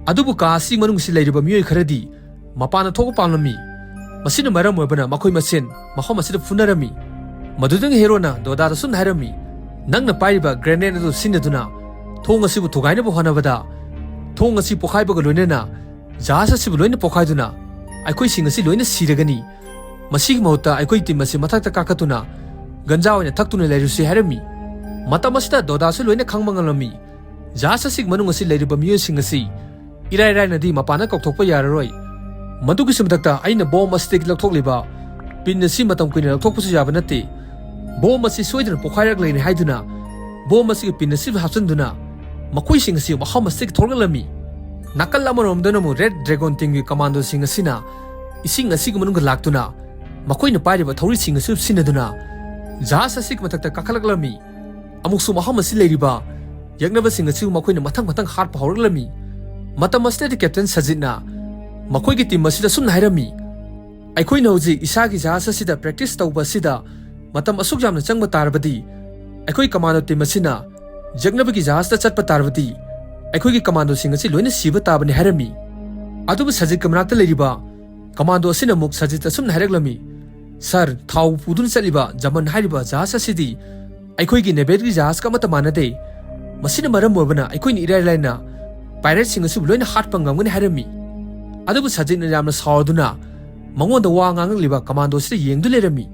ꯑꯗꯨꯕꯨ ꯀꯥ ꯑꯁꯤ ꯃꯅꯨꯡꯁꯤ ꯂꯩꯔꯤꯕ ꯃꯤꯑꯣꯏ ꯈꯔꯗꯤ ꯃꯄꯥꯟꯗ ꯊꯣꯛꯄ ꯄꯥꯝꯂꯝꯃꯤ꯫ ꯃꯁꯤꯅ ꯃꯔꯝ ꯑꯣꯏꯕꯅ ꯃꯈꯣꯏ ꯃꯁꯦꯟ ꯃꯐꯝ ꯑꯁꯤꯗ ꯐꯨꯅꯔꯝꯃꯤ꯫ ꯃꯗꯨꯗꯒꯤ ꯍꯦꯔꯣꯅ ꯗꯣꯗꯥꯗ ꯁꯨꯝꯅ ꯍꯥꯏꯔꯝꯃꯤ, "ꯅꯪꯅ ꯄꯥꯏꯔꯤꯕ ꯒ꯭ꯔꯦꯅꯦꯗ ꯑꯗꯨ ꯁꯤꯖꯤꯟꯅꯗꯨꯅ ꯊꯣꯡ ꯑꯁꯤꯕꯨ ꯊꯨꯒꯥꯏꯅꯕ ꯍꯣꯠꯅꯕꯗ, ꯊꯣꯡ ꯑꯁꯤ ꯄꯣꯈꯥꯏꯕꯒ ꯂꯣꯏꯅꯅ ꯖꯍꯥꯖ ꯑꯁꯤꯕꯨ ꯂꯣꯏꯅ ꯄꯣꯈꯥꯏꯗꯨꯅ ꯑꯩꯈꯣꯏꯁꯤꯡ ꯑꯁꯤ ꯂꯣꯏꯅ ꯁꯤꯔꯒꯅꯤ꯫ ꯃꯁꯤꯒꯤ ꯃꯍꯨꯠꯇ ꯑꯩꯈꯣꯏ ꯇꯤꯝ ꯑꯁꯤ ꯃꯊꯛꯇ ꯀꯥꯈꯠꯇꯨꯅ ꯒꯟꯖꯥ ꯑꯣꯏꯅ ꯊꯛꯇꯨꯅ ꯂꯩꯔꯁꯤ" ꯍꯥꯏꯔꯝꯃꯤ꯫ ꯃꯇꯝ ꯑꯁꯤꯗ ꯗꯣꯗꯥꯁꯨ ꯂꯣꯏꯅ ꯈꯪꯕ ꯉꯝꯂꯝꯃꯤ꯫ ꯖꯍꯥꯖ ꯑꯁꯤꯒꯤ ꯃꯅꯨꯡ ꯑꯁꯤ ꯂꯩꯔꯤꯕ ꯃꯤꯑꯣꯏꯁꯤꯡ ꯑꯁꯤ ꯏꯔꯥꯏ ꯂꯥꯏꯅꯗꯤ ꯃꯄꯥꯟꯗ ꯀꯧꯊꯣꯛꯄ ꯌꯥꯔꯔꯣꯏ꯫ ꯃꯗꯨꯒꯤꯁꯨ ꯃꯊꯛꯇ ꯑꯩꯅ ꯕꯣꯝ ꯑꯁꯤꯗꯒꯤ ꯂꯧꯊꯣꯛꯂꯤꯕ ꯄꯤꯟ ꯑꯁꯤ ꯃꯇꯝ ꯀꯨꯏꯅ ꯂꯧꯊꯣꯛꯄꯁꯨ ꯌꯥꯕ ꯅꯠꯇꯦ꯫ ꯕꯣꯝ ꯑꯁꯤ ꯁꯣꯏꯗꯅ ꯄꯣꯈꯥꯏꯔꯛꯂꯒꯅꯤ ꯍꯥꯏꯗꯨꯅ ꯕꯣꯝ ꯑꯁꯤꯒꯤ ꯄꯤꯟ ꯑꯁꯤꯕꯨ ꯍꯥꯞꯆꯤꯟꯗꯨꯅ ꯃꯈꯣꯏꯁꯤꯡ ꯑꯁꯤ ꯃꯐꯝ ꯑꯁꯤꯗꯒꯤ ꯊꯣꯛꯂꯛꯂꯝꯃꯤ꯫ ꯅꯥꯀꯜ ꯑꯃꯔꯣꯝꯗꯅ ꯑꯃꯨꯛ ꯔꯦꯗ ꯗ꯭ꯔꯦꯒꯣꯟ ꯇꯤꯝꯒꯤ ꯀꯃꯥꯟꯗꯣꯁꯤꯡ ꯑꯁꯤꯅ ꯏꯁꯤꯡ ꯑꯁꯤꯒꯤ ꯃꯅꯨꯡꯗ ꯂꯥꯛꯇꯨꯅ ꯃꯈꯣꯏꯅ ꯄꯥꯏꯔꯤꯕ ꯊꯧꯔꯤꯁꯤꯡ ꯑꯁꯤ ꯁꯤꯖꯤꯟꯅꯗꯨꯅ ꯖꯍꯥꯖ ꯑꯁꯤꯒꯤ ꯃꯊꯛꯇ ꯀꯥꯈꯠꯂꯛꯂꯝꯃꯤ꯫ ꯑꯃꯨꯛꯁꯨ ꯃꯐꯝ ꯑꯁꯤ ꯂꯩꯔꯤꯕ ꯌꯦꯛꯅꯕꯁꯤꯡ ꯑꯁꯤꯕꯨ ꯃꯈꯣꯏꯅ ꯃꯊꯪ ꯃꯊꯪ ꯍꯥꯠꯄ ꯍꯧꯔꯛꯂꯝꯃꯤ꯫ ꯃꯇꯝ ꯑꯁꯤꯗꯗꯤ ꯀꯦꯞꯇꯦꯟ ꯁꯖꯤꯠꯅ ꯃꯈꯣꯏꯒꯤ ꯇꯤꯝ ꯑꯁꯤꯗ ꯁꯨꯝꯅ ꯍꯥꯏꯔꯝꯃꯤ, "ꯑꯩꯈꯣꯏꯅ ꯍꯧꯖꯤꯛ ꯏꯁꯥꯒꯤ ꯖꯍꯥꯖ ꯑꯁꯤꯗ ꯄ꯭ꯔꯦꯛꯇꯤꯁ ꯇꯧꯕ ꯑꯁꯤꯗ ꯃꯇꯝ ꯑꯁꯨꯛ ꯌꯥꯝꯅ ꯆꯪꯕ ꯇꯥꯔꯕꯗꯤ, ꯑꯩꯈꯣꯏ ꯀꯃꯥꯟꯗꯣ ꯇꯤꯝ ꯑꯁꯤꯅ ꯌꯦꯛꯅꯕꯒꯤ ꯖꯍꯥꯖꯇ ꯆꯠꯄ ꯇꯥꯔꯕꯗꯤ, ꯑꯩꯈꯣꯏꯒꯤ ꯀꯃꯥꯟꯗꯣꯁꯤꯡ ꯑꯁꯤ ꯂꯣꯏꯅ ꯁꯤꯕ ꯇꯥꯕꯅꯤ" ꯍꯥꯏꯔꯝꯃꯤ꯫ ꯑꯗꯨꯕꯨ ꯁꯖꯤꯠꯀꯤ ꯃꯅꯥꯛꯇ ꯂꯩꯔꯤꯕ ꯀꯃꯥꯟꯗꯣ ꯑꯁꯤꯅ ꯑꯃꯨꯛ ꯁꯖꯤꯠꯇ ꯑꯁꯨꯝꯅ ꯍꯥꯏꯔꯛꯂꯝꯃꯤ, "ꯁꯥꯔ, ꯊꯥꯎ ꯄꯨꯗꯨꯅ ꯆꯠꯂꯤꯕ ꯖꯃꯟ ꯍꯥꯏꯔꯤꯕ ꯖꯍꯥꯖ ꯑꯁꯤꯗꯤ ꯑꯩꯈꯣꯏꯒꯤ ꯅꯦꯚꯤꯒꯤ ꯖꯍꯥꯖꯀ ꯑꯃꯠꯇ ꯃꯥꯟꯅꯗꯦ꯫ ꯃꯁꯤꯅ ꯃꯔꯝ ꯑꯣꯏꯕꯅ ꯑꯩꯈꯣꯏꯅ ꯏꯔꯥꯏ ꯂꯥꯏꯅ ꯄꯥꯏꯔꯦꯠꯁꯤꯡ ꯑꯁꯤꯕꯨ ꯂꯣꯏꯅ ꯍꯥꯠꯄ ꯉꯝꯒꯅꯤ" ꯍꯥꯏꯔꯝꯃꯤ꯫ ꯑꯗꯨꯕꯨ ꯁꯖꯤꯠꯅ ꯌꯥꯝꯅ ꯁꯥꯎꯔꯗꯨꯅ ꯃꯉꯣꯟꯗ ꯋꯥ ꯉꯥꯡꯂꯛꯂꯤꯕ ꯀꯃꯥꯟꯗꯣ ꯑꯁꯤꯗ ꯌꯦꯡꯗꯨꯅ ꯂꯩꯔꯝꯃꯤ꯫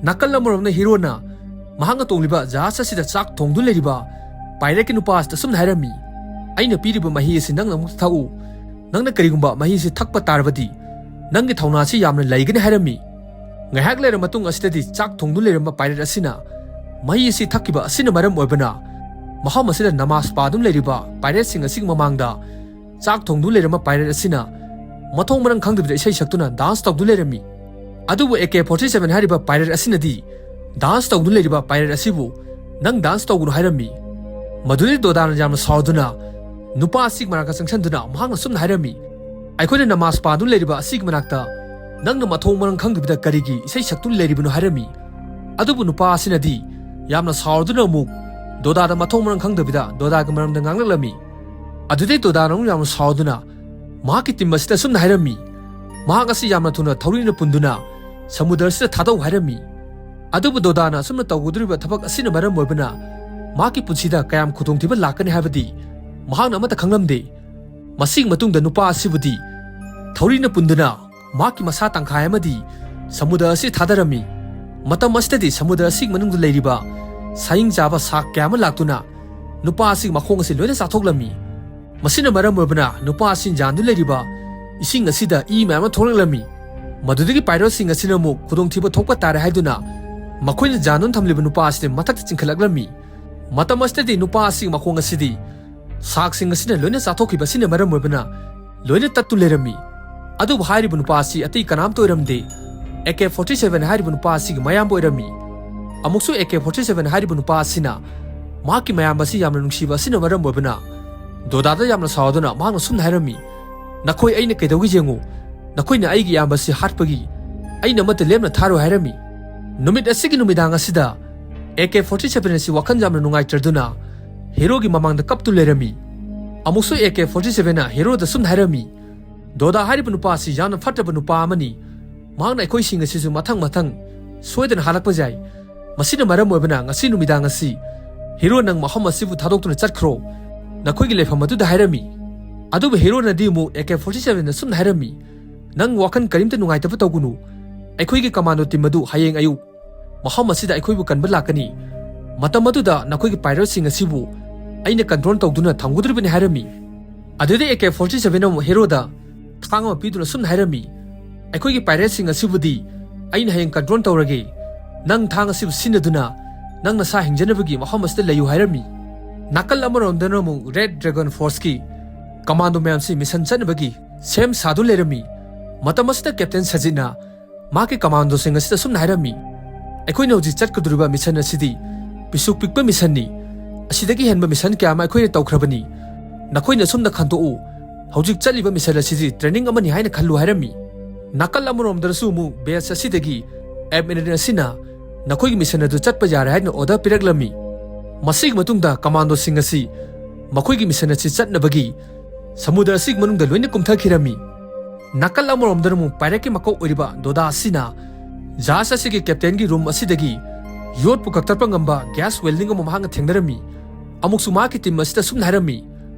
ꯅꯥꯀꯜ ꯑꯃꯔꯣꯝꯅ ꯍꯤꯔꯣꯅ ꯃꯍꯥꯛꯅ ꯇꯣꯡꯂꯤꯕ ꯖꯍꯥꯖ ꯑꯁꯤꯗ ꯆꯥꯛ ꯊꯣꯡꯗꯨꯅ ꯂꯩꯔꯤꯕ ꯄꯥꯏꯔꯦꯠꯀꯤ ꯅꯨꯄꯥ ꯑꯁꯤꯗ ꯑꯁꯨꯝꯅ ꯍꯥꯏꯔꯝꯃꯤ, "ꯑꯩꯅ ꯄꯤꯔꯤꯕ ꯃꯍꯤ ꯑꯁꯤ ꯅꯪꯅ ꯑꯃꯨꯛ ꯊꯛꯎ꯫ ꯅꯪꯅ ꯀꯔꯤꯒꯨꯝꯕ ꯃꯍꯤ ꯑꯁꯤ ꯊꯛꯄ ꯇꯥꯔꯕꯗꯤ ꯅꯪꯒꯤ ꯊꯧꯅꯥ ꯑꯁꯤ ꯌꯥꯝꯅ ꯂꯩꯒꯅꯤ" ꯍꯥꯏꯔꯝꯃꯤ꯫ ꯉꯥꯏꯍꯥꯛ ꯂꯩꯔꯕ ꯃꯇꯨꯡ ꯑꯁꯤꯗꯗꯤ ꯆꯥꯛ ꯊꯣꯡꯗꯨꯅ ꯂꯩꯔꯝꯕ ꯄꯥꯏꯔꯦꯠ ꯑꯁꯤꯅ ꯃꯍꯤ ꯑꯁꯤ ꯊꯛꯈꯤꯕ ꯑꯁꯤꯅ ꯃꯔꯝ ꯑꯣꯏꯕꯅ ꯃꯐꯝ ꯑꯁꯤꯗ ꯅꯃꯥꯖ ꯄꯥꯗꯨꯅ ꯂꯩꯔꯤꯕ ꯄꯥꯏꯔꯦꯠꯁꯤꯡ ꯑꯁꯤꯒꯤ ꯃꯃꯥꯡꯗ ꯆꯥꯛ ꯊꯣꯡꯗꯨꯅ ꯂꯩꯔꯝꯕ ꯄꯥꯏꯔꯦꯠ ꯑꯁꯤꯅ ꯃꯊꯣꯡ ꯃꯔꯝ ꯈꯪꯗꯕꯤꯗ ꯏꯁꯩ ꯁꯛꯇꯨꯅ ꯗꯥꯟꯁ ꯇꯧꯗꯨꯅ ꯂꯩꯔꯝꯃꯤ꯫ ꯑꯗꯨꯕꯨ ꯑꯦ ꯀꯦ ꯐꯣꯔꯇꯤ ꯁꯚꯦꯟ ꯍꯥꯏꯔꯤꯕ ꯄꯥꯏꯔꯦꯠ ꯑꯁꯤꯅꯗꯤ ꯗꯥꯟꯁ ꯇꯧꯗꯨꯅ ꯂꯩꯔꯤꯕ ꯄꯥꯏꯔꯦꯠ ꯑꯁꯤꯕꯨ "ꯅꯪ ꯗꯥꯟꯁ ꯇꯧꯒꯅꯨ" ꯍꯥꯏꯔꯝꯃꯤ꯫ ꯃꯗꯨꯗꯩ ꯗꯣꯗꯥꯅ ꯌꯥꯝꯅ ꯁꯥꯎꯗꯨꯅ ꯅꯨꯄꯥ ꯑꯁꯤꯒꯤ ꯃꯅꯥꯛꯇ ꯆꯪꯁꯤꯟꯗꯨꯅ ꯃꯍꯥꯛꯅ ꯁꯨꯝꯅ ꯍꯥꯏꯔꯝꯃꯤ, "ꯑꯩꯈꯣꯏꯅ ꯅꯃꯥꯖ ꯄꯥꯗꯨꯅ ꯂꯩꯔꯤꯕ ꯑꯁꯤꯒꯤ ꯃꯅꯥꯛꯇ ꯅꯪꯅ ꯃꯊꯣꯡ ꯃꯔꯝ ꯈꯪꯗꯕꯤꯗ ꯀꯔꯤꯒꯤ ꯏꯁꯩ ꯁꯛꯇꯨꯅ ꯂꯩꯔꯤꯕꯅꯣ?" ꯍꯥꯏꯔꯝꯃꯤ꯫ ꯑꯗꯨꯕꯨ ꯅꯨꯄꯥ ꯑꯁꯤꯅꯗꯤ ꯌꯥꯝꯅ ꯁꯥꯎꯗꯨꯅ ꯑꯃꯨꯛ ꯗꯣꯗꯥꯗ ꯃꯊꯣꯡ ꯃꯔꯝ ꯈꯪꯗꯕꯤꯗ ꯗꯣꯗꯥꯒꯤ ꯃꯔꯝꯗ ꯉꯥꯡꯂꯛꯂꯝꯃꯤ꯫ ꯑꯗꯨꯗꯩ ꯗꯣꯗꯥꯅ ꯑꯃꯨꯛ ꯌꯥꯝꯅ ꯁꯥꯎꯗꯨꯅ ꯃꯍꯥꯛꯀꯤ ꯇꯤꯝ ꯑꯁꯤꯗ ꯁꯨꯝꯅ ꯍꯥꯏꯔꯝꯃꯤ, ꯃꯍꯥꯛ ꯑꯁꯤ ꯌꯥꯝꯅ ꯊꯨꯅ ꯊꯧꯔꯤꯅ ꯄꯨꯟꯗꯨꯅ ꯁꯃꯨꯗ꯭ꯔ ꯑꯁꯤꯗ ꯊꯥꯗꯧ ꯍꯥꯏꯔꯝꯃꯤ꯫ ꯑꯗꯨꯕꯨ ꯗꯣꯗꯥꯅ ꯑꯁꯨꯝꯅ ꯇꯧꯒꯗꯧꯔꯤꯕ ꯊꯕꯛ ꯑꯁꯤꯅ ꯃꯔꯝ ꯑꯣꯏꯕꯅ ꯃꯍꯥꯛꯀꯤ ꯄꯨꯟꯁꯤꯗ ꯀꯌꯥꯝ ꯈꯨꯗꯣꯡꯊꯤꯕ ꯂꯥꯛꯀꯅꯤ ꯍꯥꯏꯕꯗꯤ ꯃꯍꯥꯛꯅ ꯑꯃꯠꯇ ꯈꯪꯂꯝꯗꯦ꯫ ꯃꯁꯤꯒꯤ ꯃꯇꯨꯡꯗ ꯅꯨꯄꯥ ꯑꯁꯤꯕꯨꯗꯤ ꯊꯧꯔꯤꯅ ꯄꯨꯟꯗꯨꯅ ꯃꯍꯥꯛꯀꯤ ꯃꯁꯥ ꯇꯪꯈꯥꯏ ꯑꯃꯗꯤ ꯁꯃꯨꯗ꯭ꯔ ꯑꯁꯤꯗ ꯊꯥꯗꯔꯝꯃꯤ꯫ ꯃꯇꯝ ꯑꯁꯤꯗꯗꯤ ꯁꯃꯨꯗ꯭ꯔ ꯑꯁꯤꯒꯤ ꯃꯅꯨꯡꯗ ꯂꯩꯔꯤꯕ ꯁꯥꯍꯤꯡ ꯆꯥꯕ ꯁꯥꯛ ꯀꯌꯥ ꯑꯃ ꯂꯥꯛꯇꯨꯅ ꯅꯨꯄꯥ ꯑꯁꯤꯒꯤ ꯃꯈꯣꯡ ꯑꯁꯤ ꯂꯣꯏꯅ ꯆꯥꯊꯣꯛꯂꯝꯃꯤ꯫ ꯃꯁꯤꯅ ꯃꯔꯝ ꯑꯣꯏꯕꯅ ꯅꯨꯄꯥ ꯑꯁꯤꯅ ꯌꯥꯟꯗꯨꯅ ꯂꯩꯔꯤꯕ ꯏꯁꯤꯡ ꯑꯁꯤꯗ ꯏ ꯃꯌꯥꯝ ꯑꯃ ꯊꯣꯛꯂꯛꯂꯝꯃꯤ꯫ ꯃꯗꯨꯗꯒꯤ ꯄꯥꯏꯔꯦꯠꯁꯤꯡ ꯑꯁꯤꯅ ꯑꯃꯨꯛ ꯈꯨꯗꯣꯡꯊꯤꯕ ꯊꯣꯛꯄ ꯇꯥꯔꯦ ꯍꯥꯏꯗꯨꯅ ꯃꯈꯣꯏꯅ ꯌꯥꯟꯗꯨꯅ ꯊꯝꯂꯤꯕ ꯅꯨꯄꯥ ꯑꯁꯤꯗ ꯃꯊꯛꯇ ꯆꯤꯡꯈꯠꯂꯛꯂꯝꯃꯤ꯫ ꯃꯇꯝ ꯑꯁꯤꯗꯗꯤ ꯅꯨꯄꯥ ꯑꯁꯤꯒꯤ ꯃꯈꯣꯡ ꯑꯁꯤꯗꯤ ꯁꯥꯛꯁꯤꯡ ꯑꯁꯤꯅ ꯂꯣꯏꯅ ꯆꯥꯊꯣꯛꯈꯤꯕ ꯑꯁꯤꯅ ꯃꯔꯝ ꯑꯣꯏꯕꯅ ꯂꯣꯏꯅ ꯇꯠꯇꯨ ꯂꯩꯔꯝꯃꯤ꯫ ꯑꯗꯨꯕꯨ ꯍꯥꯏꯔꯤꯕ ꯅꯨꯄꯥ ꯑꯁꯤ ꯑꯇꯩ ꯀꯅꯥꯝꯇ ꯑꯣꯏꯔꯝꯗꯦ꯫ ꯑꯦ ꯀꯦ ꯐꯣꯔꯇꯤ ꯁꯚꯦꯟ ꯍꯥꯏꯔꯤꯕ ꯅꯨꯄꯥ ꯑꯁꯤꯒꯤ ꯃꯌꯥꯝꯕ ꯑꯣꯏꯔꯝꯃꯤ꯫ ꯑꯃꯨꯛꯁꯨ ꯑꯦ ꯀꯦ ꯐꯣꯔꯇꯤ ꯁꯚꯦꯟ ꯍꯥꯏꯔꯤꯕ ꯅꯨꯄꯥ ꯑꯁꯤꯅ ꯃꯍꯥꯛꯀꯤ ꯃꯌꯥꯝꯕ ꯑꯁꯤ ꯌꯥꯝꯅ ꯅꯨꯡꯁꯤꯕ ꯑꯁꯤꯅ ꯃꯔꯝ ꯑꯣꯏꯕꯅ ꯗꯣꯗꯥꯗ ꯌꯥꯝꯅ ꯁꯥꯎꯗꯨꯅ ꯃꯍꯥꯛꯅ ꯁꯨꯝꯅ ꯍꯥꯏꯔꯝꯃꯤ, "ꯅꯈꯣꯏ ꯑꯩꯅ ꯀꯩꯗꯧꯒꯦ ꯌꯦꯡꯉꯨ, ꯅꯈꯣꯏꯅ ꯑꯩꯒꯤ ꯏꯌꯥꯝꯕ ꯑꯁꯤ ꯍꯥꯠꯄꯒꯤ ꯑꯩꯅ ꯑꯃꯠꯇ ꯂꯦꯝꯅ ꯊꯥꯔꯣꯏ" ꯍꯥꯏꯔꯝꯃꯤ꯫ ꯅꯨꯃꯤꯠ ꯑꯁꯤꯒꯤ ꯅꯨꯃꯤꯗꯥꯡ ꯑꯁꯤꯗ ꯑꯦ ꯀꯦ ꯐꯣꯔꯇꯤ ꯁꯚꯦꯟ ꯑꯁꯤ ꯋꯥꯈꯜ ꯌꯥꯝꯅ ꯅꯨꯡꯉꯥꯏꯇ꯭ꯔꯗꯨꯅ ꯍꯦꯔꯣꯒꯤ ꯃꯃꯥꯡꯗ ꯀꯞꯇꯨ ꯂꯩꯔꯝꯃꯤ꯫ ꯑꯃꯨꯛꯁꯨ ꯑꯦ ꯀꯦ ꯐꯣꯔꯇꯤ ꯁꯚꯦꯟꯅ ꯍꯦꯔꯣꯗ ꯁꯨꯝꯅ ꯍꯥꯏꯔꯝꯃꯤ, "ꯗꯣꯗꯥ ꯍꯥꯏꯔꯤꯕ ꯅꯨꯄꯥ ꯑꯁꯤ ꯌꯥꯝꯅ ꯐꯠꯇꯕ ꯅꯨꯄꯥ ꯑꯃꯅꯤ꯫ ꯃꯍꯥꯛꯅ ꯑꯩꯈꯣꯏꯁꯤꯡ ꯑꯁꯤꯁꯨ ꯃꯊꯪ ꯃꯊꯪ ꯁꯣꯏꯗꯅ ꯍꯥꯠꯂꯛꯄ ꯌꯥꯏ꯫ ꯃꯁꯤꯅ ꯃꯔꯝ ꯑꯣꯏꯕꯅ ꯉꯁꯤ ꯅꯨꯃꯤꯗꯥꯡ ꯑꯁꯤ ꯍꯦꯔꯣ ꯅꯪ ꯃꯐꯝ ꯑꯁꯤꯕꯨ ꯊꯥꯗꯣꯛꯇꯨꯅ ꯆꯠꯈ꯭ꯔꯣ, ꯅꯈꯣꯏꯒꯤ ꯂꯩꯐꯝ ꯑꯗꯨꯗ" ꯍꯥꯏꯔꯝꯃꯤ꯫ ꯑꯗꯨꯕꯨ ꯍꯦꯔꯣꯅꯗꯤ ꯑꯃꯨꯛ ꯑꯦ ꯀꯦ ꯐꯣꯔꯇꯤ ꯁꯚꯦꯟꯗ ꯁꯨꯝꯅ ꯍꯥꯏꯔꯝꯃꯤ, "ꯅꯪ ꯋꯥꯈꯜ ꯀꯔꯤꯝꯇ ꯅꯨꯡꯉꯥꯏꯇꯕ ꯇꯧꯒꯅꯨ꯫ ꯑꯩꯈꯣꯏꯒꯤ ꯀꯃꯥꯟꯗꯣ ꯇꯤꯝ ꯑꯗꯨ ꯍꯌꯦꯡ ꯑꯌꯨꯛ ꯃꯐꯝ ꯑꯁꯤꯗ ꯑꯩꯈꯣꯏꯕꯨ ꯀꯟꯕ ꯂꯥꯛꯀꯅꯤ꯫ ꯃꯇꯝ ꯑꯗꯨꯗ ꯅꯈꯣꯏꯒꯤ ꯄꯥꯏꯔꯦꯠꯁꯤꯡ ꯑꯁꯤꯕꯨ ꯑꯩꯅ ꯀꯟꯇ꯭ꯔꯣꯜ ꯇꯧꯗꯨꯅ ꯊꯝꯒꯗꯧꯔꯤꯕꯅꯤ" ꯍꯥꯏꯔꯝꯃꯤ꯫ ꯑꯗꯨꯗꯩ ꯑꯦ ꯀꯦ ꯐꯣꯔꯇꯤ ꯁꯚꯦꯟ ꯑꯃꯨꯛ ꯍꯦꯔꯣꯗ ꯊꯥꯡ ꯑꯃ ꯄꯤꯗꯨꯅ ꯁꯨꯝꯅ ꯍꯥꯏꯔꯝꯃꯤ, "ꯑꯩꯈꯣꯏꯒꯤ ꯄꯥꯏꯔꯦꯠꯁꯤꯡ ꯑꯁꯤꯕꯨꯗꯤ ꯑꯩꯅ ꯍꯌꯦꯡ ꯀꯟꯇ꯭ꯔꯣꯜ ꯇꯧꯔꯒꯦ꯫ ꯅꯪ ꯊꯥꯡ ꯑꯁꯤꯕꯨ ꯁꯤꯖꯤꯟꯅꯗꯨꯅ ꯅꯪ ꯅꯁꯥ ꯍꯤꯡꯖꯅꯕꯒꯤ ꯃꯐꯝ ꯑꯁꯤꯗ ꯂꯩꯌꯨ ꯍꯥꯏꯔꯝꯃꯤ꯫ ꯅꯥꯀꯜ ꯑꯃꯔꯣꯝꯗꯅ ꯑꯃꯨꯛ ꯔꯦꯗ ꯗ꯭ꯔꯦꯒꯟ ꯐꯣꯔꯁꯀꯤ ꯀꯃꯥꯟꯗꯣ ꯃꯌꯥꯝꯁꯤ ꯃꯤꯁꯟ ꯆꯠꯅꯕꯒꯤ ꯁꯦꯝ ꯁꯥꯗꯨꯅ ꯂꯩꯔꯝꯃꯤ꯫ ꯃꯇꯝ ꯑꯁꯤꯗ ꯀꯦꯞꯇꯦꯟ ꯁꯖꯤꯠꯅ ꯃꯍꯥꯛꯀꯤ ꯀꯃꯥꯟꯗꯣꯁꯤꯡ ꯑꯁꯤꯗ ꯑꯁꯨꯝꯅ ꯍꯥꯏꯔꯝꯃꯤ, "ꯑꯩꯈꯣꯏꯅ ꯍꯧꯖꯤꯛ ꯆꯠꯀꯗꯧꯔꯤꯕ ꯃꯤꯁꯟ ꯑꯁꯤꯗꯤ ꯄꯤꯁꯨꯛ ꯄꯤꯛꯄ ꯃꯤꯁꯟꯅꯤ꯫ ꯑꯁꯤꯗꯒꯤ ꯍꯦꯟꯕ ꯃꯤꯁꯟ ꯀꯌꯥ ꯑꯃ ꯑꯩꯈꯣꯏꯅ ꯇꯧꯈ꯭ꯔꯕꯅꯤ꯫ ꯅꯈꯣꯏꯅ ꯑꯁꯨꯝꯅ ꯈꯟꯗꯣꯛꯎ, ꯍꯧꯖꯤꯛ ꯆꯠꯂꯤꯕ ꯃꯤꯁꯟ ꯑꯁꯤꯗꯤ ꯇ꯭ꯔꯦꯅꯤꯡ ꯑꯃꯅꯤ ꯍꯥꯏꯅ ꯈꯜꯂꯨ" ꯍꯥꯏꯔꯝꯃꯤ꯫ ꯅꯥꯀꯜ ꯑꯃꯔꯣꯝꯗꯁꯨ ꯑꯃꯨꯛ ꯕꯦꯁ ꯑꯁꯤꯗꯒꯤ ꯑꯦꯗꯃꯤꯔꯦꯜ ꯑꯁꯤꯅ ꯅꯈꯣꯏꯒꯤ ꯃꯤꯁꯟ ꯑꯗꯨ ꯆꯠꯄ ꯌꯥꯔꯦ ꯍꯥꯏꯅ ꯑꯣꯔꯗꯔ ꯄꯤꯔꯛꯂꯝꯃꯤ꯫ ꯃꯁꯤꯒꯤ ꯃꯇꯨꯡꯗ ꯀꯃꯥꯟꯗꯣꯁꯤꯡ ꯑꯁꯤ ꯃꯈꯣꯏꯒꯤ ꯃꯤꯁꯟ ꯑꯁꯤ ꯆꯠꯅꯕꯒꯤ ꯁꯃꯨꯗ꯭ꯔ ꯑꯁꯤꯒꯤ ꯃꯅꯨꯡꯗ ꯂꯣꯏꯅ ꯀꯨꯝꯊꯈꯤꯔꯝꯃꯤ꯫ ꯅꯥꯀꯜ ꯑꯃꯔꯣꯝꯗꯅ ꯑꯃꯨꯛ ꯄꯥꯏꯔꯦꯠꯀꯤ ꯃꯀꯣꯛ ꯑꯣꯏꯔꯤꯕ ꯗꯣꯗꯥ ꯑꯁꯤꯅ ꯖꯍꯥꯖ ꯑꯁꯤꯒꯤ ꯀꯦꯞꯇꯦꯟꯒꯤ ꯔꯨꯝ ꯑꯁꯤꯗꯒꯤ ꯌꯣꯠꯄꯨ ꯀꯛꯊꯠꯄ ꯉꯝꯕ ꯒ꯭ꯌꯥꯁ ꯋꯦꯜꯗꯤꯡ ꯑꯃ ꯃꯍꯥꯛꯅ ꯊꯦꯡꯅꯔꯝꯃꯤ꯫ ꯑꯃꯨꯛꯁꯨ ꯃꯍꯥꯛꯀꯤ ꯇꯤꯝ ꯑꯁꯤꯗ ꯑꯁꯨꯝꯅ ꯍꯥꯏꯔꯝꯃꯤ,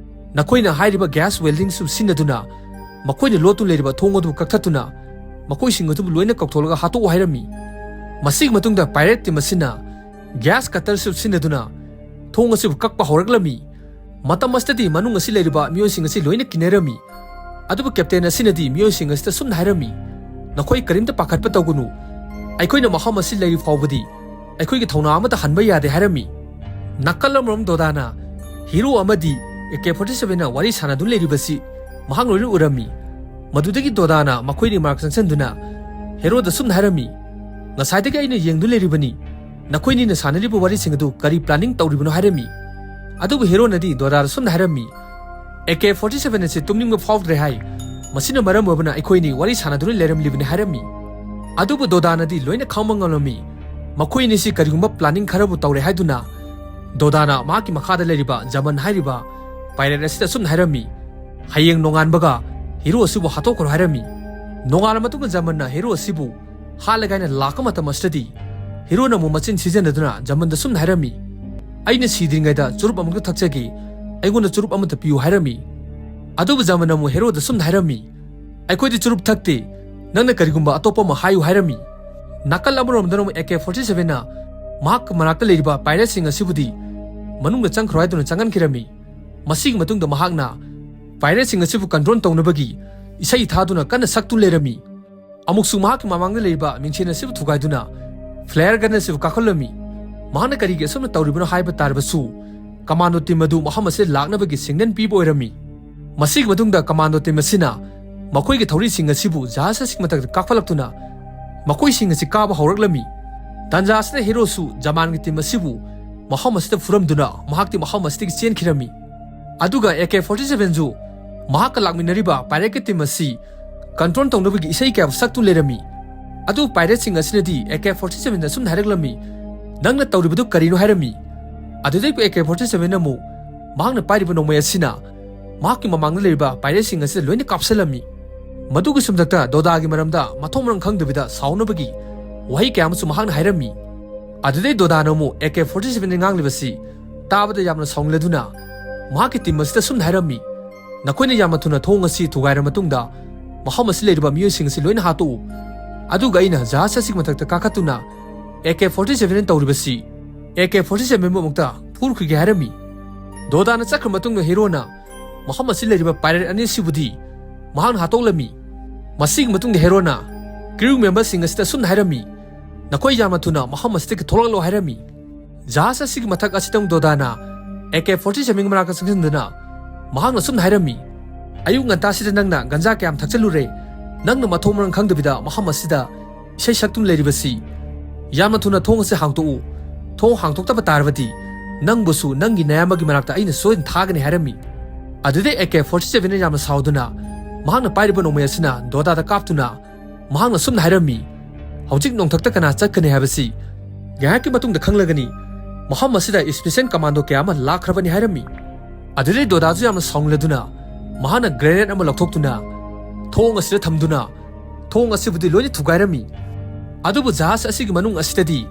"ꯅꯈꯣꯏꯅ ꯍꯥꯏꯔꯤꯕ ꯒ꯭ꯌꯥꯁ ꯋꯦꯜꯗꯤꯡꯁꯨ ꯁꯤꯖꯤꯟꯅꯗꯨꯅ ꯃꯈꯣꯏꯅ ꯂꯣꯠꯇꯨꯅ ꯂꯩꯔꯤꯕ ꯊꯣꯡ ꯑꯗꯨ ꯀꯛꯊꯠꯇꯨꯅ ꯃꯈꯣꯏꯁꯤꯡ ꯑꯗꯨꯕꯨ ꯂꯣꯏꯅ ꯀꯧꯊꯣꯛꯂꯒ ꯍꯥꯠꯇꯣꯛꯎ" ꯍꯥꯏꯔꯝꯃꯤ꯫ ꯃꯁꯤꯒꯤ ꯃꯇꯨꯡꯗ ꯄꯥꯏꯔꯦꯠ ꯇꯤꯝ ꯑꯁꯤꯅ ꯒ꯭ꯌꯥꯁ ꯀꯠꯇꯔꯁꯨ ꯁꯤꯖꯤꯟꯅꯗꯨꯅ ꯊꯣꯡ ꯑꯁꯤꯕꯨ ꯀꯛꯄ ꯍꯧꯔꯛꯂꯝꯃꯤ꯫ ꯃꯇꯝ ꯑꯁꯤꯗꯗꯤ ꯃꯅꯨꯡ ꯑꯁꯤ ꯂꯩꯔꯤꯕ ꯃꯤꯑꯣꯏꯁꯤꯡ ꯑꯁꯤ ꯂꯣꯏꯅ ꯀꯤꯅꯔꯝꯃꯤ꯫ ꯑꯗꯨꯕꯨ ꯀꯦꯞꯇꯦꯟ ꯑꯁꯤꯅꯗꯤ ꯃꯤꯑꯣꯏꯁꯤꯡ ꯑꯁꯤꯗ ꯁꯨꯝꯅ ꯍꯥꯏꯔꯝꯃꯤ, "ꯅꯈꯣꯏ ꯀꯔꯤꯝꯇ ꯄꯥꯈꯠꯄ ꯇꯧꯒꯅꯨ꯫ ꯑꯩꯈꯣꯏꯅ ꯃꯐꯝ ꯑꯁꯤ ꯂꯩꯔꯤ ꯐꯥꯎꯕꯗꯤ ꯑꯩꯈꯣꯏꯒꯤ ꯊꯧꯅꯥ ꯑꯃꯠꯇ ꯍꯟꯕ ꯌꯥꯗꯦ" ꯍꯥꯏꯔꯝꯃꯤ꯫ ꯅꯥꯀꯜ ꯑꯃꯔꯣꯝ ꯗꯣꯗꯥꯅ ꯍꯤꯔꯣ ꯑꯃꯗꯤ ꯑꯦ ꯀꯦ ꯐꯣꯔꯇꯤ ꯁꯚꯦꯟꯅ ꯋꯥꯔꯤ ꯁꯥꯟꯅꯗꯨꯅ ꯂꯩꯔꯤꯕꯁꯤ ꯃꯍꯥꯛ ꯂꯣꯏꯅ ꯎꯔꯝꯃꯤ꯫ ꯃꯗꯨꯗꯒꯤ ꯗꯣꯗꯥꯅ ꯃꯈꯣꯏ ꯔꯤꯃꯥꯔꯛ ꯆꯪꯁꯤꯟꯗꯨꯅ ꯍꯦꯔꯣꯗ ꯁꯨꯝꯅ ꯍꯥꯏꯔꯝꯃꯤ, "ꯉꯁꯥꯏꯗꯒꯤ ꯑꯩꯅ ꯌꯦꯡꯗꯨꯅ ꯂꯩꯔꯤꯕꯅꯤ, ꯅꯈꯣꯏꯅꯤꯅ ꯁꯥꯟꯅꯔꯤꯕ ꯋꯥꯔꯤꯁꯤꯡ ꯑꯗꯨ ꯀꯔꯤ ꯄ꯭ꯂꯥꯅꯤꯡ ꯇꯧꯔꯤꯕꯅꯣ?" ꯍꯥꯏꯔꯝꯃꯤ꯫ ꯑꯗꯨꯕꯨ ꯍꯦꯔꯣꯅꯗꯤ ꯗꯣꯗꯥꯗ ꯁꯨꯝꯅ ꯍꯥꯏꯔꯝꯃꯤ, "ꯑꯦ ꯀꯦ ꯐꯣꯔꯇꯤ ꯁꯚꯦꯟ ꯑꯁꯤ ꯇꯨꯝꯅꯤꯡꯕ ꯐꯥꯎꯗ꯭ꯔꯦ ꯍꯥꯏ꯫ ꯃꯁꯤꯅ ꯃꯔꯝ ꯑꯣꯏꯕꯅ ꯑꯩꯈꯣꯏꯅꯤ ꯋꯥꯔꯤ ꯁꯥꯟꯅꯗꯨꯅ ꯂꯩꯔꯝꯂꯤꯕꯅꯤ" ꯍꯥꯏꯔꯝꯃꯤ꯫ ꯑꯗꯨꯕꯨ ꯗꯣꯗꯥꯅꯗꯤ ꯂꯣꯏꯅ ꯈꯪꯕ ꯉꯝꯂꯝꯃꯤ꯫ ꯃꯈꯣꯏ ꯑꯅꯤꯁꯤ ꯀꯔꯤꯒꯨꯝꯕ ꯄ꯭ꯂꯥꯅꯤꯡ ꯈꯔꯕꯨ ꯇꯧꯔꯦ ꯍꯥꯏꯗꯨꯅ ꯗꯣꯗꯥꯅ ꯃꯍꯥꯛꯀꯤ ꯃꯈꯥꯗ ꯂꯩꯔꯤꯕ ꯖꯃꯟ ꯍꯥꯏꯔꯤꯕ ꯄꯥꯏꯔꯦꯠ ꯑꯁꯤꯗ ꯑꯁꯨꯝꯅ ꯍꯥꯏꯔꯝꯃꯤ, "ꯍꯌꯦꯡ ꯅꯣꯡꯉꯥꯟꯕꯒ ꯍꯤꯔꯣ ꯑꯁꯤꯕꯨ ꯍꯥꯠꯇꯣꯛꯈ꯭ꯔꯣ" ꯍꯥꯏꯔꯝꯃꯤ꯫ ꯅꯣꯡꯉꯥꯜꯂ ꯃꯇꯨꯡꯗ ꯖꯃꯟꯅ ꯍꯤꯔꯣ ꯑꯁꯤꯕꯨ ꯍꯥꯠꯂꯒ ꯍꯥꯏꯅ ꯂꯥꯛꯄ ꯃꯇꯝ ꯑꯁꯤꯗꯗꯤ ꯍꯤꯔꯣꯅ ꯑꯃꯨꯛ ꯃꯆꯤꯟ ꯊꯤꯖꯤꯟꯅꯗꯨꯅ ꯖꯃꯟꯗ ꯁꯨꯝꯅ ꯍꯥꯏꯔꯝꯃꯤ, "ꯑꯩꯅ ꯁꯤꯗ꯭ꯔꯤꯉꯩꯗ ꯆꯨꯔꯨꯞ ꯑꯃꯨꯛꯇ ꯊꯛꯆꯒꯦ, ꯑꯩꯉꯣꯟꯗ ꯆꯨꯔꯨꯞ ꯑꯃꯇ ꯄꯤꯌꯨ" ꯍꯥꯏꯔꯝꯃꯤ꯫ ꯑꯗꯨꯕꯨ ꯖꯃꯟꯅ ꯑꯃꯨꯛ ꯍꯦꯔꯣꯗ ꯁꯨꯝꯅ ꯍꯥꯏꯔꯝꯃꯤ, "ꯑꯩꯈꯣꯏꯗꯤ ꯆꯨꯔꯨꯞ ꯊꯛꯇꯦ, ꯅꯪꯅ ꯀꯔꯤꯒꯨꯝꯕ ꯑꯇꯣꯞꯄ ꯑꯃ ꯍꯥꯏꯌꯨ" ꯍꯥꯏꯔꯝꯃꯤ꯫ ꯅꯥꯀꯜ ꯑꯃꯔꯣꯝꯗꯅ ꯑꯃꯨꯛ ꯑꯦ ꯀꯦ ꯐꯣꯔꯇꯤ ꯁꯚꯦꯟꯅ ꯃꯍꯥꯛꯀ ꯃꯅꯥꯛꯇ ꯂꯩꯔꯤꯕ ꯄꯥꯏꯔꯦꯠꯁꯤꯡ ꯑꯁꯤꯕꯨꯗꯤ ꯃꯅꯨꯡꯗ ꯆꯪꯈ꯭ꯔꯣ ꯍꯥꯏꯗꯨꯅ ꯆꯪꯍꯟꯈꯤꯔꯝꯃꯤ꯫ ꯃꯁꯤꯒꯤ ꯃꯇꯨꯡꯗ ꯃꯍꯥꯛꯅ ꯄꯥꯏꯔꯦꯠꯁꯤꯡ ꯑꯁꯤꯕꯨ ꯀꯟꯇ꯭ꯔꯣꯜ ꯇꯧꯅꯕꯒꯤ ꯏꯁꯩ ꯊꯥꯗꯨꯅ ꯀꯟꯅ ꯁꯛꯇꯨ ꯂꯩꯔꯝꯃꯤ꯫ ꯑꯃꯨꯛꯁꯨ ꯃꯍꯥꯛꯀꯤ ꯃꯃꯥꯡꯗ ꯂꯩꯔꯤꯕ ꯃꯤꯡꯁꯦꯟ ꯑꯁꯤꯕꯨ ꯊꯨꯒꯥꯏꯗꯨꯅ flare gun ꯑꯁꯤꯕꯨ ꯀꯥꯈꯠꯂꯝꯃꯤ꯫ ꯃꯍꯥꯛꯅ ꯀꯔꯤꯒꯤ ꯑꯁꯨꯝꯅ ꯇꯧꯔꯤꯕꯅꯣ ꯍꯥꯏꯕ ꯇꯥꯔꯕꯁꯨ, commando team ꯑꯗꯨ ꯃꯐꯝ ꯑꯁꯤꯗ ꯂꯥꯛꯅꯕꯒꯤ signal ꯄꯤꯕ ꯑꯣꯏꯔꯝꯃꯤ꯫ ꯃꯁꯤꯒꯤ ꯃꯇꯨꯡꯗ commando team ꯑꯁꯤꯅ ꯃꯈꯣꯏꯒꯤ ꯊꯧꯔꯤꯁꯤꯡ ꯑꯁꯤꯕꯨ ꯖꯍꯥꯖ ꯑꯁꯤꯒꯤ ꯃꯊꯛꯇ ꯀꯥꯞꯈꯠꯂꯛꯇꯨꯅ ꯃꯈꯣꯏꯁꯤꯡ ꯑꯁꯤ ꯀꯥꯕ ꯍꯧꯔꯛꯂꯝꯃꯤ꯫ ꯇꯥꯟꯖꯥ ꯑꯁꯤꯗ ꯍꯤꯔꯣꯁꯨ ꯖꯄꯥꯟꯒꯤ team ꯑꯁꯤꯕꯨ ꯃꯐꯝ ꯑꯁꯤꯗ ꯐꯨꯔꯝꯗꯨꯅ ꯃꯍꯥꯛꯇꯤ ꯃꯐꯝ ꯑꯁꯤꯗꯒꯤ ꯆꯦꯟꯈꯤꯔꯝꯃꯤ꯫ ꯑꯗꯨꯒ AK forty seven ꯁꯨ ꯃꯍꯥꯛꯀ ꯂꯥꯛꯃꯤꯟꯅꯔꯤꯕ pirate ꯀꯤ team ꯑꯁꯤ control ꯇꯧꯅꯕꯒꯤ ꯏꯁꯩ ꯀꯌꯥꯕꯨ ꯁꯛꯇꯨꯅ ꯂꯩꯔꯝꯃꯤ꯫ ꯑꯗꯨ pirate ꯁꯤꯡ ꯑꯁꯤꯅꯗꯤ AK forty seven ꯗ ꯑꯁꯨꯝꯅ ꯍꯥꯏꯔꯛꯂꯝꯃꯤ, "ꯅꯪꯅ ꯇꯧꯔꯤꯕꯗꯨ ꯀꯔꯤꯅꯣ?" ꯍꯥꯏꯔꯝꯃꯤ꯫ ꯑꯗꯨꯗꯩ AK forty seven ꯅ ꯑꯃꯨꯛ ꯃꯍꯥꯛꯅ ꯄꯥꯏꯔꯤꯕ ꯅꯣꯡꯃꯩ ꯑꯁꯤꯅ ꯃꯍꯥꯛꯀꯤ ꯃꯃꯥꯡꯗ ꯂꯩꯔꯤꯕ pirate ꯁꯤꯡ ꯑꯁꯤꯗ ꯂꯣꯏꯅ ꯀꯥꯞꯁꯤꯜꯂꯝꯃꯤ꯫ ꯃꯗꯨꯒꯤ ꯁꯨꯝꯗꯛꯇ ꯗꯣꯗꯥꯒꯤ ꯃꯔꯝꯗ ꯃꯊꯣꯡ ꯃꯔꯝ ꯈꯪꯗꯕꯤꯗ ꯁꯥꯎꯅꯕꯒꯤ ꯋꯥꯍꯩ ꯀꯌꯥ ꯑꯃꯁꯨ ꯃꯍꯥꯛꯅ ꯍꯥꯏꯔꯝꯃꯤ꯫ ꯑꯗꯨꯗꯩ ꯗꯣꯗꯥꯅ ꯑꯃꯨꯛ AK forty seven ꯅ ꯉꯥꯡꯂꯤꯕꯁꯤ ꯇꯥꯕꯗ ꯌꯥꯝꯅ ꯁꯥꯎꯅꯤꯡꯂꯗꯨꯅ ꯃꯍꯥꯛꯀꯤ team ꯑꯁꯤꯗ ꯑꯁꯨꯝꯅ ꯍꯥꯏꯔꯝꯃꯤ, "ꯅꯈꯣꯏꯅ ꯌꯥꯝꯅ ꯊꯨꯅ ꯊꯣꯡ ꯑꯁꯤ ꯊꯨꯒꯥꯏꯔ ꯃꯇꯨꯡꯗ ꯃꯐꯝ ꯑꯁꯤ ꯂꯩꯔꯤꯕ ꯃꯤꯑꯣꯏꯁꯤꯡ ꯑꯁꯤ ꯂꯣꯏꯅ ꯍꯥꯠꯇꯣꯛꯎ꯫ ꯑꯗꯨꯒ ꯑꯩꯅ ꯖꯍꯥꯖ ꯑꯁꯤꯒꯤ ꯃꯊꯛꯇ ꯀꯥꯈꯠꯇꯨꯅ AK forty seven ꯅ ꯇꯧꯔꯤꯕꯁꯤ AK forty seven ꯕꯨ ꯑꯃꯨꯛꯇ ꯐꯨꯔꯨꯈꯤꯒꯦ" ꯍꯥꯏꯔꯝꯃꯤ꯫ ꯗꯣꯗꯥꯅ ꯆꯠꯈ꯭ꯔ ꯃꯇꯨꯡꯗ ꯍꯤꯔꯣꯅ ꯃꯐꯝ ꯑꯁꯤ ꯂꯩꯔꯤꯕ pirate ꯑꯅꯤ ꯑꯁꯤꯕꯨꯗꯤ ꯃꯍꯥꯛꯅ ꯍꯥꯠꯇꯣꯛꯂꯝꯃꯤ꯫ ꯃꯁꯤꯒꯤ ꯃꯇꯨꯡꯗ ꯍꯤꯔꯣꯅ crew member ꯁꯤꯡ ꯑꯁꯤꯗ ꯑꯁꯨꯝꯅ ꯍꯥꯏꯔꯝꯃꯤ, "ꯅꯈꯣꯏ ꯌꯥꯝꯅ ꯊꯨꯅ ꯃꯐꯝ ꯑꯁꯤꯗꯒꯤ ꯊꯣꯛꯂꯛꯂꯣ" ꯍꯥꯏꯔꯝꯃꯤ꯫ ꯖꯍꯥꯖ ꯑꯁꯤꯒꯤ ꯃꯊꯛ ꯑꯁꯤꯗ ꯑꯃꯨꯛ ꯗꯣꯗꯥꯅ AK forty seven ꯒꯤ ꯃꯅꯥꯛꯇ ꯆꯪꯁꯤꯟꯗꯨꯅ ꯃꯍꯥꯛꯅ ꯑꯁꯨꯝꯅ ꯍꯥꯏꯔꯝꯃꯤ, "ꯑꯌꯨꯛ ꯉꯟꯇꯥꯁꯤꯗ ꯅꯪꯅ ꯒꯟꯖꯥ ꯀꯌꯥꯝ ꯊꯛꯆꯜꯂꯨꯔꯦ? ꯅꯪꯅ ꯃꯊꯣꯡ ꯃꯔꯝ ꯈꯪꯗꯕꯤꯗ ꯃꯐꯝ ꯑꯁꯤꯗ ꯏꯁꯩ ꯁꯛꯇꯨꯅ ꯂꯩꯔꯤꯕꯁꯤ? ꯌꯥꯝꯅ ꯊꯨꯅ ꯊꯣꯡ ꯑꯁꯤ ꯍꯥꯡꯇꯣꯛꯎ꯫ ꯊꯣꯡ ꯍꯥꯡꯇꯣꯛꯇꯕ ꯇꯥꯔꯕꯗꯤ ꯅꯪꯕꯨꯁꯨ ꯅꯪꯒꯤ ꯅꯌꯥꯝꯕꯒꯤ ꯃꯅꯥꯛꯇ ꯑꯩꯅ ꯁꯣꯏꯗꯅ ꯊꯥꯒꯅꯤ" ꯍꯥꯏꯔꯝꯃꯤ꯫ ꯑꯗꯨꯗꯩ AK forty seven ꯅ ꯌꯥꯝꯅ ꯁꯥꯎꯗꯨꯅ ꯃꯍꯥꯛꯅ ꯄꯥꯏꯔꯤꯕ ꯅꯣꯡꯃꯩ ꯑꯁꯤꯅ ꯗꯣꯗꯥꯗ ꯀꯥꯞꯇꯨꯅ ꯃꯍꯥꯛꯅ ꯑꯁꯨꯝꯅ ꯍꯥꯏꯔꯝꯃꯤ, "ꯍꯧꯖꯤꯛ ꯅꯣꯡꯊꯛꯇ ꯀꯅꯥ ꯆꯠꯀꯅꯤ ꯍꯥꯏꯕꯁꯤ ꯉꯥꯏꯍꯥꯛꯀꯤ ꯃꯇꯨꯡꯗ ꯈꯪꯂꯒꯅꯤ꯫ ꯃꯐꯝ ꯑꯁꯤꯗ special commando ꯀꯌꯥ ꯑꯃ ꯂꯥꯛꯈ꯭ꯔꯕꯅꯤ" ꯍꯥꯏꯔꯝꯃꯤ꯫ ꯑꯗꯨꯗꯩ ꯗꯣꯗꯥꯁꯨ ꯌꯥꯝꯅ ꯁꯥꯎꯅꯤꯡꯂꯗꯨꯅ ꯃꯍꯥꯛꯅ grenade ꯑꯃ ꯂꯧꯊꯣꯛꯇꯨꯅ ꯊꯣꯡ ꯑꯁꯤꯗ ꯊꯝꯗꯨꯅ ꯊꯣꯡ ꯑꯁꯤꯕꯨꯗꯤ ꯂꯣꯏꯅ ꯊꯨꯒꯥꯏꯔꯝꯃꯤ꯫ ꯑꯗꯨꯕꯨ ꯖꯍꯥꯖ ꯑꯁꯤꯒꯤ ꯃꯅꯨꯡ ꯑꯁꯤꯗꯗꯤ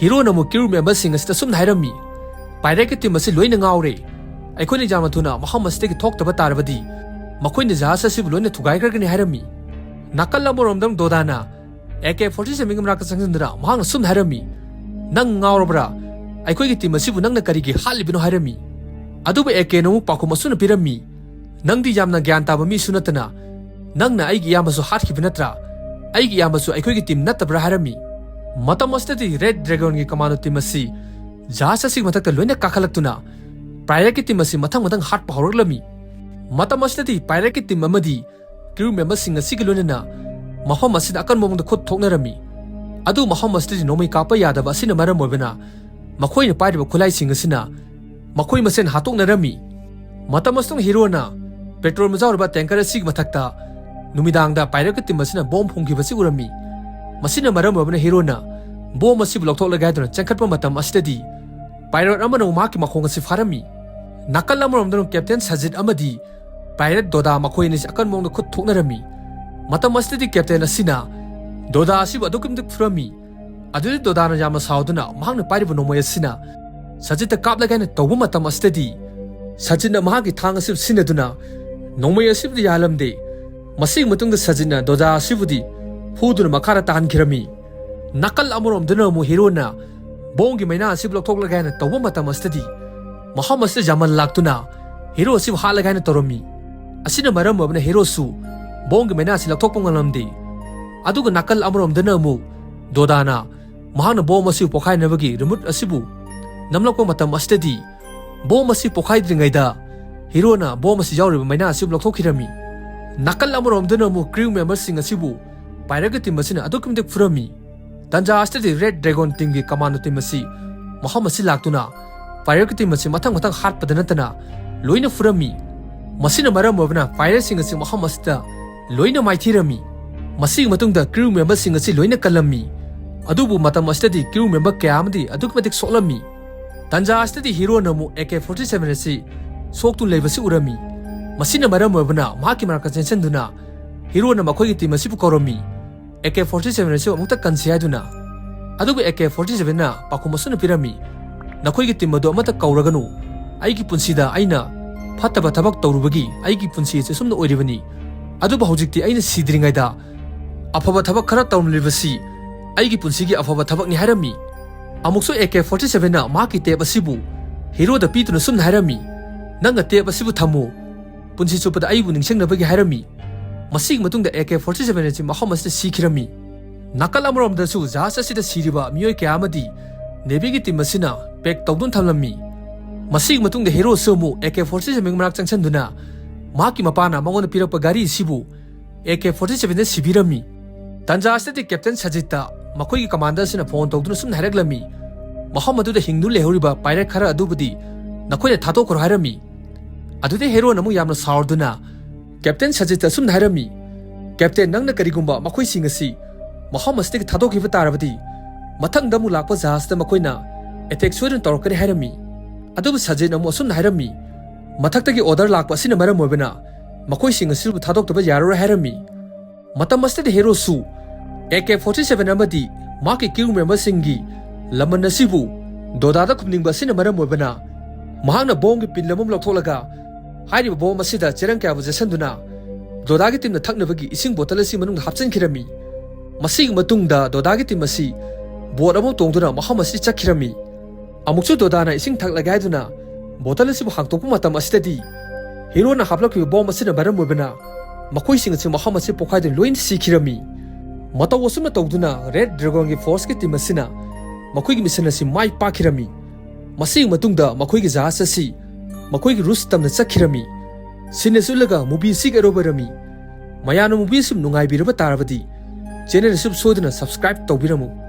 ꯍꯤꯔꯣꯅ ꯑꯃꯨꯛ crew member ꯁꯤꯡ ꯑꯁꯤꯗ ꯑꯁꯨꯝꯅ ꯍꯥꯏꯔꯝꯃꯤ, "Pirate ꯀꯤ team ꯑꯁꯤ ꯂꯣꯏꯅ ꯉꯥꯎꯔꯦ꯫ ꯑꯩꯈꯣꯏꯅ ꯌꯥꯝꯅ ꯊꯨꯅ ꯃꯐꯝ ꯑꯁꯤꯗꯒꯤ ꯊꯣꯛꯇꯕ ꯇꯥꯔꯕꯗꯤ ꯃꯈꯣꯏꯅ ꯖꯍꯥꯖ ꯑꯁꯤꯕꯨ ꯂꯣꯏꯅ ꯊꯨꯒꯥꯏꯈ꯭ꯔꯒꯅꯤ" ꯍꯥꯏꯔꯝꯃꯤ꯫ ꯅꯥꯀꯜ ꯑꯃꯔꯣꯝꯗ ꯗꯣꯗꯥꯅ AK forty seven ꯒꯤ ꯃꯅꯥꯛꯇ ꯆꯪꯁꯤꯟꯗꯨꯅ ꯃꯍꯥꯛꯅ ꯑꯁꯨꯝꯅ ꯍꯥꯏꯔꯝꯃꯤ, "ꯅꯪ ꯉꯥꯎꯔꯕ꯭ꯔꯥ? ꯑꯩꯈꯣꯏꯒꯤ team ꯑꯁꯤꯕꯨ ꯅꯪꯅ ꯀꯔꯤꯒꯤ ꯍꯥꯠꯂꯤꯕꯅꯣ?" ꯍꯥꯏꯔꯝꯃꯤ꯫ ꯑꯗꯨꯕꯨ AK ꯅ ꯑꯃꯨꯛ ꯄꯥꯎꯈꯨꯝ ꯑꯁꯨꯝꯅ ꯄꯤꯔꯝꯃꯤ, "ꯅꯪꯗꯤ ꯌꯥꯝꯅ ꯒ꯭ꯌꯥꯟ ꯇꯥꯕ ꯃꯤꯁꯨ ꯅꯠꯇꯅ ꯅꯪꯅ ꯑꯩꯒꯤ ꯏꯌꯥꯝꯕꯁꯨ ꯍꯥꯠꯈꯤꯕ ꯅꯠꯇ꯭ꯔꯥ? ꯑꯩꯒꯤ ꯏꯌꯥꯝꯕꯁꯨ ꯑꯩꯈꯣꯏꯒꯤ ꯇꯤꯝ ꯅꯠꯇꯕ꯭ꯔꯥ ꯍꯥꯏꯔꯝꯃꯤ꯫ ꯃꯇꯝ ꯑꯁꯤꯗꯗꯤ ꯔꯦꯗ ꯗ꯭ꯔꯦꯒꯣꯟꯒꯤ ꯀꯃꯥꯟꯗꯣ ꯇꯤꯝ ꯑꯁꯤ ꯖꯍꯥꯖ ꯑꯁꯤꯒꯤ ꯃꯊꯛꯇ ꯂꯣꯏꯅ ꯀꯥꯈꯠꯂꯛꯇꯨꯅ ꯄꯥꯏꯔꯦꯠꯀꯤ ꯇꯤꯝ ꯑꯁꯤ ꯃꯊꯪ ꯃꯊꯪ ꯍꯥꯠꯄ ꯍꯧꯔꯛꯂꯝꯃꯤ꯫ ꯃꯇꯝ ꯑꯁꯤꯗꯗꯤ ꯄꯥꯏꯔꯦꯠꯀꯤ ꯇꯤꯝ ꯑꯃꯗꯤ ꯀ꯭ꯔꯤꯎ ꯃꯦꯝꯕꯔꯁꯤꯡ ꯑꯁꯤꯒꯤ ꯂꯣꯏꯅꯅ ꯃꯐꯝ ꯑꯁꯤꯗ ꯑꯀꯟꯕ ꯃꯑꯣꯡꯗ ꯈꯨꯠ ꯊꯣꯛꯅꯔꯝꯃꯤ꯫ ꯑꯗꯨ ꯃꯐꯝ ꯑꯁꯤꯗꯗꯤ ꯅꯣꯡꯃꯩ ꯀꯥꯞꯄ ꯌꯥꯗꯕ ꯑꯁꯤꯅ ꯃꯔꯝ ꯑꯣꯏꯕꯅ ꯃꯈꯣꯏꯅ ꯄꯥꯏꯔꯤꯕ ꯈꯨꯠꯂꯥꯏꯁꯤꯡ ꯑꯁꯤꯅ ꯃꯈꯣꯏ ꯃꯁꯦꯟ ꯍꯥꯠꯇꯣꯛꯅꯔꯝꯃꯤ꯫ ꯃꯇꯝ ꯑꯁꯤꯗ ꯍꯤꯔꯣꯅ ꯄꯦꯇ꯭ꯔꯣꯜ ꯃꯆꯥꯎꯔꯕ ꯇꯦꯡꯀꯔ ꯑꯁꯤꯒꯤ ꯃꯊꯛꯇ ꯅꯨꯃꯤꯗꯥꯡꯗ ꯄꯥꯏꯔꯦꯠꯀꯤ ꯇꯤꯝ ꯑꯁꯤꯅ ꯕꯣꯝ ꯐꯨꯝꯈꯤꯕꯁꯤ ꯎꯔꯝꯃꯤ꯫ ꯃꯁꯤꯅ ꯃꯔꯝ ꯑꯣꯏꯕꯅ ꯍꯤꯔꯣꯅ ꯕꯣꯝ ꯑꯁꯤꯕꯨ ꯂꯧꯊꯣꯛꯂꯒꯦ ꯍꯥꯏꯗꯨꯅ ꯆꯦꯟꯈꯠꯄ ꯃꯇꯝ ꯑꯁꯤꯗꯗꯤ ꯄꯥꯏꯔꯦꯠ ꯑꯃꯅ ꯃꯍꯥꯛꯀꯤ ꯃꯈꯣꯡ ꯑꯁꯤ ꯐꯥꯔꯝꯃꯤ꯫ ꯅꯥꯀꯜ ꯑꯃꯔꯣꯝꯗꯅ ꯀꯦꯞꯇꯦꯟ ꯁꯖꯤꯠ ꯑꯃꯗꯤ ꯄꯥꯏꯔꯦꯠ ꯗꯣꯗꯥ ꯃꯈꯣꯏ ꯑꯅꯤꯁꯤ ꯑꯀꯟꯕ ꯃꯑꯣꯡꯗ ꯈꯨꯠ ꯊꯣꯛꯅꯔꯝꯃꯤ꯫ ꯃꯇꯝ ꯑꯁꯤꯗꯗꯤ ꯀꯦꯞꯇꯦꯟ ꯑꯁꯤꯅ ꯗꯣꯗꯥ ꯑꯁꯤꯕꯨ ꯑꯗꯨꯛꯀꯤ ꯃꯇꯤꯛ ꯐꯨꯔꯝꯃꯤ꯫ ꯑꯗꯨꯗꯤ ꯗꯣꯗꯥꯅ ꯌꯥꯝꯅ ꯁꯥꯎꯗꯨꯅ ꯃꯍꯥꯛꯅ ꯄꯥꯏꯔꯤꯕ ꯅꯣꯡꯃꯩ ꯑꯁꯤꯅ ꯁꯖꯤꯠꯇ ꯀꯥꯞꯂꯒꯦ ꯍꯥꯏꯅ ꯇꯧꯕ ꯃꯇꯝ ꯑꯁꯤꯗꯗꯤ ꯁꯖꯤꯠꯅ ꯃꯍꯥꯛꯀꯤ ꯊꯥꯡ ꯑꯁꯤ ꯁꯤꯖꯤꯟꯅꯗꯨꯅ ꯅꯣꯡꯃꯩ ꯑꯁꯤꯕꯨꯗꯤ ꯌꯥꯍꯜꯂꯝꯗꯦ꯫ ꯃꯁꯤꯒꯤ ꯃꯇꯨꯡꯗ ꯁꯖꯤꯠꯅ ꯗꯣꯗꯥ ꯑꯁꯤꯕꯨꯗꯤ ꯐꯨꯗꯨꯅ ꯃꯈꯥꯗ ꯇꯥꯍꯟꯈꯤꯔꯝꯃꯤ꯫ ꯅꯥꯀꯜ ꯑꯃꯔꯣꯝꯗꯅ ꯑꯃꯨꯛ ꯍꯤꯔꯣꯅ ꯕꯣꯝꯒꯤ ꯃꯩꯅꯥ ꯑꯁꯤꯕꯨ ꯂꯧꯊꯣꯛꯂꯒꯦ ꯍꯥꯏꯅ ꯇꯧꯕ ꯃꯇꯝ ꯑꯁꯤꯗꯗꯤ ꯃꯐꯝ ꯑꯁꯤꯗ ꯌꯥꯝꯃꯟ ꯂꯥꯛꯇꯨꯅ ꯍꯤꯔꯣ ꯑꯁꯤꯕꯨ ꯍꯥꯠꯂꯒꯦ ꯍꯥꯏꯅ ꯇꯧꯔꯝꯃꯤ꯫ ꯑꯁꯤꯅ ꯃꯔꯝ ꯑꯣꯏꯕꯅ ꯍꯤꯔꯣꯁꯨ ꯕꯣꯝꯒꯤ ꯃꯩꯅꯥ ꯑꯁꯤ ꯂꯧꯊꯣꯛꯄ ꯉꯝꯂꯝꯗꯦ꯫ ꯑꯗꯨꯒ ꯅꯥꯀꯜ ꯑꯃꯔꯣꯝꯗꯅ ꯑꯃꯨꯛ ꯗꯣꯗꯥꯅ ꯃꯍꯥꯛꯅ ꯕꯣꯝ ꯑꯁꯤꯕꯨ ꯄꯣꯈꯥꯏꯅꯕꯒꯤ ꯔꯤꯃꯣꯠ ꯑꯁꯤꯕꯨ ꯅꯝꯂꯛꯄ ꯃꯇꯝ ꯑꯁꯤꯗꯗꯤ ꯕꯣꯝ ꯑꯁꯤ ꯄꯣꯈꯥꯏꯗ꯭ꯔꯤꯉꯩꯗ ꯍꯤꯔꯣꯅ ꯕꯣꯝ ꯑꯁꯤ ꯌꯥꯎꯔꯤꯕ ꯃꯩꯅꯥ ꯑꯁꯤꯕꯨ ꯂꯧꯊꯣꯛꯈꯤꯔꯝꯃꯤ꯫ ꯅꯥꯀꯜ ꯑꯃꯔꯣꯝꯗꯅ ꯑꯃꯨꯛ ꯀ꯭ꯔꯤꯎ ꯃꯦꯝꯕꯔꯁꯤꯡ ꯑꯁꯤꯕꯨ ꯄꯥꯏꯔꯦꯠꯀꯤ ꯇꯤꯝ ꯑꯁꯤꯅ ꯑꯗꯨꯛꯀꯤ ꯃꯇꯤꯛ ꯐꯨꯔꯝꯃꯤ꯫ ꯇꯟꯖꯥ ꯑꯁꯤꯗꯗꯤ ꯔꯦꯗ ꯗ꯭ꯔꯦꯒꯣꯟ ꯇꯤꯝꯒꯤ ꯀꯃꯥꯟꯗꯣ ꯇꯤꯝ ꯑꯁꯤ ꯃꯐꯝ ꯑꯁꯤ ꯂꯥꯛꯇꯨꯅ ꯄꯥꯏꯔꯦꯠꯀꯤ ꯇꯤꯝ ꯑꯁꯤ ꯃꯊꯪ ꯃꯊꯪ ꯍꯥꯠꯄꯗ ꯅꯠꯇꯅ ꯂꯣꯏꯅ ꯐꯨꯔꯝꯃꯤ꯫ ꯃꯁꯤꯅ ꯃꯔꯝ ꯑꯣꯏꯕꯅ ꯄꯥꯏꯔꯦꯠꯁꯤꯡ ꯑꯁꯤ ꯃꯐꯝ ꯑꯁꯤꯗ ꯂꯣꯏꯅ ꯃꯥꯏꯊꯤꯔꯝꯃꯤ꯫ ꯃꯁꯤꯒꯤ ꯃꯇꯨꯡꯗ ꯀ꯭ꯔꯤꯎ ꯃꯦꯝꯕꯔꯁꯤꯡ ꯑꯁꯤ ꯂꯣꯏꯅ ꯀꯜꯂꯝꯃꯤ꯫ ꯑꯗꯨꯕꯨ ꯃꯇꯝ ꯑꯁꯤꯗꯗꯤ ꯀ꯭ꯔꯤꯎ ꯃꯦꯝꯕꯔ ꯀꯌꯥ ꯑꯃꯗꯤ ꯑꯗꯨꯛꯀꯤ ꯃꯇꯤꯛ ꯁꯣꯛꯂꯝꯃꯤ꯫ ꯇꯟꯖꯥ ꯑꯁꯤꯗꯗꯤ ꯍꯤꯔꯣꯅ ꯑꯃꯨꯛ ꯑꯦ ꯀꯦ ꯐꯣꯔꯇꯤ ꯁꯚꯦꯟ ꯑꯁꯤ ꯁꯣꯛꯇꯨꯅ ꯂꯩꯕꯁꯤ ꯎꯔꯝꯃꯤ꯫ ꯃꯁꯤꯅ ꯃꯔꯝ ꯑꯣꯏꯕꯅ ꯃꯍꯥꯛꯀꯤ ꯃꯅꯥꯛꯇ ꯆꯦꯟꯁꯤꯟꯗꯨꯅ ꯍꯤꯔꯣꯅ ꯃꯈꯣꯏꯒꯤ ꯇꯤꯝ ꯑꯁꯤꯕꯨ ꯀꯧꯔꯝꯃꯤ꯫ ꯑꯦ ꯀꯦ ꯐꯣꯔꯇꯤ ꯁꯚꯦꯟ ꯑꯁꯤ ꯑꯃꯨꯛꯇ ꯀꯟꯁꯤ ꯍꯥꯏꯗꯨꯅ꯫ ꯑꯗꯨꯕꯨ ꯑꯦ ꯀꯦ ꯐꯣꯔꯇꯤ ꯁꯚꯦꯟꯅ ꯄꯥꯎꯈꯨꯝ ꯑꯁꯨꯝꯅ ꯄꯤꯔꯝꯃꯤ, "ꯅꯈꯣꯏꯒꯤ ꯇꯤꯝ ꯑꯗꯨ ꯑꯃꯠꯇ ꯀꯧꯔꯒꯅꯨ꯫ ꯑꯩꯒꯤ ꯄꯨꯟꯁꯤꯗ ꯑꯩꯅ ꯐꯠꯇꯕ ꯊꯕꯛ ꯇꯧꯔꯨꯕꯒꯤ ꯑꯩꯒꯤ ꯄꯨꯟꯁꯤ ꯑꯁꯤ ꯑꯁꯨꯝꯅ ꯑꯣꯏꯔꯤꯕꯅꯤ꯫ ꯑꯗꯨꯕꯨ ꯍꯧꯖꯤꯛꯇꯤ ꯑꯩꯅ ꯁꯤꯗ꯭ꯔꯤꯉꯩꯗ ꯑꯐꯕ ꯊꯕꯛ ꯈꯔ ꯇꯧꯔꯝꯂꯤꯕꯁꯤ ꯑꯩꯒꯤ ꯄꯨꯟꯁꯤꯒꯤ ꯑꯐꯕ ꯊꯕꯛꯅꯤ" ꯍꯥꯏꯔꯝꯃꯤ꯫ ꯑꯃꯨꯛꯁꯨ ꯑꯦ ꯀꯦ ꯐꯣꯔꯇꯤ ꯁꯚꯦꯟꯅ ꯃꯍꯥꯛꯀꯤ ꯇꯦꯞ ꯑꯁꯤꯕꯨ ꯍꯤꯔꯣꯗ ꯄꯤꯗꯨꯅ ꯁꯨꯝꯅ ꯍꯥꯏꯔꯝꯃꯤ, "ꯅꯪꯅ ꯇꯦꯞ ꯑꯁꯤꯕꯨ ꯊꯝꯃꯨ꯫ ꯄꯨꯟꯁꯤ ꯆꯨꯞꯄꯗ ꯑꯩꯕꯨ ꯅꯤꯡꯁꯤꯡꯅꯕꯒꯤ" ꯍꯥꯏꯔꯝꯃꯤ꯫ ꯃꯁꯤꯒꯤ ꯃꯇꯨꯡꯗ ꯑꯦ ꯀꯦ ꯐꯣꯔꯇꯤ ꯁꯚꯦꯟ ꯑꯁꯤ ꯃꯐꯝ ꯑꯁꯤꯗ ꯁꯤꯈꯤꯔꯝꯃꯤ꯫ ꯅꯥꯀꯜ ꯑꯃꯔꯣꯝꯗꯁꯨ ꯖꯍꯥꯖ ꯑꯁꯤꯗ ꯁꯤꯔꯤꯕ ꯃꯤꯑꯣꯏ ꯀꯌꯥ ꯑꯃꯗꯤ ꯅꯦꯚꯤꯒꯤ ꯇꯤꯝ ꯑꯁꯤꯅ ꯄꯦꯛ ꯇꯧꯗꯨꯅ ꯊꯝꯂꯝꯃꯤ꯫ ꯃꯁꯤꯒꯤ ꯃꯇꯨꯡꯗ ꯍꯦꯔꯣꯁꯨ ꯑꯃꯨꯛ ꯑꯦ ꯀꯦ ꯐꯣꯔꯇꯤ ꯁꯚꯦꯟꯒꯤ ꯃꯅꯥꯛ ꯆꯪꯁꯤꯟꯗꯨꯅ ꯃꯍꯥꯛꯀꯤ ꯃꯄꯥꯅ ꯃꯉꯣꯟꯗ ꯄꯤꯔꯛꯄ ꯒꯥꯔꯤ ꯑꯁꯤꯕꯨ ꯑꯦ ꯀꯦ ꯐꯣꯔꯇꯤ ꯁꯚꯦꯟꯗ ꯁꯤꯕꯤꯔꯝꯃꯤ꯫ ꯇꯟꯖꯥ ꯑꯁꯤꯗꯗꯤ ꯀꯦꯞꯇꯦꯟ ꯁꯖꯤꯠꯇ ꯃꯈꯣꯏꯒꯤ ꯀꯃꯥꯟꯗꯔ ꯑꯁꯤꯅ ꯐꯣꯟ ꯇꯧꯗꯨꯅ ꯁꯨꯝꯅ ꯍꯥꯏꯔꯛꯂꯝꯃꯤ, ꯃꯐꯝ ꯑꯗꯨꯗ ꯍꯤꯡꯗꯨꯅ ꯂꯩꯍꯧꯔꯤꯕ ꯄꯥꯏꯔꯦꯠ ꯈꯔ ꯑꯗꯨꯕꯨꯗꯤ ꯅꯈꯣꯏꯅ ꯊꯥꯗꯣꯛꯈ꯭ꯔꯣ ꯍꯥꯏꯔꯝꯃꯤ꯫ ꯑꯗꯨꯗꯩ ꯍꯦꯔꯣꯅ ꯑꯃꯨꯛ ꯌꯥꯝꯅ ꯁꯥꯎꯔꯗꯨꯅ ꯀꯦꯞꯇꯦꯟ ꯁꯖꯤꯠꯇ ꯑꯁꯨꯝꯅ ꯍꯥꯏꯔꯝꯃꯤ, "ꯀꯦꯞꯇꯦꯟ, ꯅꯪꯅ ꯀꯔꯤꯒꯨꯝꯕ ꯃꯈꯣꯏꯁꯤꯡ ꯑꯁꯤ ꯃꯐꯝ ꯑꯁꯤꯗꯒꯤ ꯊꯥꯗꯣꯛꯈꯤꯕ ꯇꯥꯔꯕꯗꯤ ꯃꯊꯪꯗ ꯑꯃꯨꯛ ꯂꯥꯛꯄ ꯖꯍꯥꯖꯇ ꯃꯈꯣꯏꯅ ꯑꯦꯇꯦꯛ ꯁꯣꯏꯗꯅ ꯇꯧꯔꯛꯀꯅꯤ" ꯍꯥꯏꯔꯝꯃꯤ꯫ ꯑꯗꯨꯕꯨ ꯁꯖꯤꯠꯅ ꯑꯃꯨꯛ ꯑꯁꯨꯝꯅ ꯍꯥꯏꯔꯝꯃꯤ, "ꯃꯊꯛꯇꯒꯤ ꯑꯣꯔꯗꯔ ꯂꯥꯛꯄ ꯑꯁꯤꯅ ꯃꯔꯝ ꯑꯣꯏꯕꯅ ꯃꯈꯣꯏꯁꯤꯡ ꯑꯁꯤꯕꯨ ꯊꯥꯗꯣꯛꯇꯕ ꯌꯥꯔꯔꯣꯏ" ꯍꯥꯏꯔꯝꯃꯤ꯫ ꯃꯇꯝ ꯑꯁꯤꯗ ꯍꯦꯔꯣꯁꯨ ꯑꯦ ꯀꯦ ꯐꯣꯔꯇꯤ ꯁꯚꯦꯟ ꯑꯃꯗꯤ ꯃꯍꯥꯛꯀꯤ ꯀ꯭ꯔꯨ ꯃꯦꯝꯕꯔꯁꯤꯡꯒꯤ ꯂꯃꯟ ꯑꯁꯤꯕꯨ ꯗꯣꯗꯥꯗ ꯈꯨꯝꯅꯤꯡꯕ ꯑꯁꯤꯅ ꯃꯔꯝ ꯑꯣꯏꯕꯅ ꯃꯍꯥꯛꯅ ꯕꯣꯝꯒꯤ ꯄꯤꯟ ꯑꯃꯃꯝ ꯂꯧꯊꯣꯛꯂꯒ ꯍꯥꯏꯔꯤꯕ ꯕꯣꯝ ꯑꯁꯤꯗ ꯆꯦꯔꯪ ꯀꯌꯥꯕꯨ ꯆꯦꯠꯁꯤꯟꯗꯨꯅ ꯗꯣꯗꯥꯒꯤ ꯇꯤꯝꯅ ꯊꯛꯅꯕꯒꯤ ꯏꯁꯤꯡ ꯕꯣꯇꯜ ꯑꯁꯤ ꯃꯅꯨꯡꯗ ꯍꯥꯞꯆꯤꯟꯈꯤꯔꯝꯃꯤ꯫ ꯃꯁꯤꯒꯤ ꯃꯇꯨꯡꯗ ꯗꯣꯗꯥꯒꯤ ꯇꯤꯝ ꯑꯁꯤ ꯕꯣꯠ ꯑꯃ ꯇꯣꯡꯗꯨꯅ ꯃꯐꯝ ꯑꯁꯤ ꯆꯠꯈꯤꯔꯝꯃꯤ꯫ ꯑꯃꯨꯛꯁꯨ ꯗꯣꯗꯥꯅ ꯏꯁꯤꯡ ꯊꯛꯂꯒꯦ ꯍꯥꯏꯗꯨꯅ ꯕꯣꯇꯜ ꯑꯁꯤꯕꯨ ꯍꯥꯡꯗꯣꯛꯄ ꯃꯇꯝ ꯑꯁꯤꯗꯗꯤ ꯍꯤꯔꯣꯅ ꯍꯥꯞꯂꯛꯈꯤꯕ ꯕꯣꯝ ꯑꯁꯤꯅ ꯃꯔꯝ ꯑꯣꯏꯕꯅ ꯃꯈꯣꯏꯁꯤꯡ ꯑꯁꯤ ꯃꯐꯝ ꯑꯁꯤ ꯄꯣꯈꯥꯏꯗꯨꯅ ꯂꯣꯏꯅ ꯁꯤꯈꯤꯔꯝꯃꯤ꯫ ꯃꯇꯧ ꯑꯁꯨꯝꯅ ꯇꯧꯗꯨꯅ ꯔꯦꯗ ꯗ꯭ꯔꯦꯒꯣꯟꯒꯤ ꯐꯣꯔꯁꯀꯤ ꯇꯤꯝ ꯑꯁꯤꯅ ꯃꯈꯣꯏꯒꯤ ꯃꯤꯁꯟ ꯑꯁꯤ ꯃꯥꯏ ꯄꯥꯛꯈꯤꯔꯝꯃꯤ꯫ ꯃꯁꯤꯒꯤ ꯃꯇꯨꯡꯗ ꯃꯈꯣꯏꯒꯤ ꯖꯍꯥꯖ ꯑꯁꯤ ꯃꯈꯣꯏꯒꯤ ꯔꯨꯁ ꯇꯝꯅ ꯆꯠꯈꯤꯔꯝꯃꯤ꯫ ꯁꯤꯅ ꯆꯨꯠꯂꯒ ꯃꯨꯚꯤ ꯑꯁꯤꯒꯤ ꯑꯔꯣꯏꯕ ꯑꯣꯏꯔꯝꯃꯤ꯫ ꯃꯌꯥꯝꯅ ꯃꯨꯚꯤ ꯑꯁꯤ ꯅꯨꯡꯉꯥꯏꯕꯤꯔꯕ ꯇꯥꯔꯕꯗꯤ ꯆꯦꯅꯦꯜ ꯑꯁꯤ ꯁꯣꯏꯗꯅ ꯁꯕꯁꯀ꯭ꯔꯥꯏꯕ ꯇꯧꯕꯤꯔꯝꯃꯨ꯫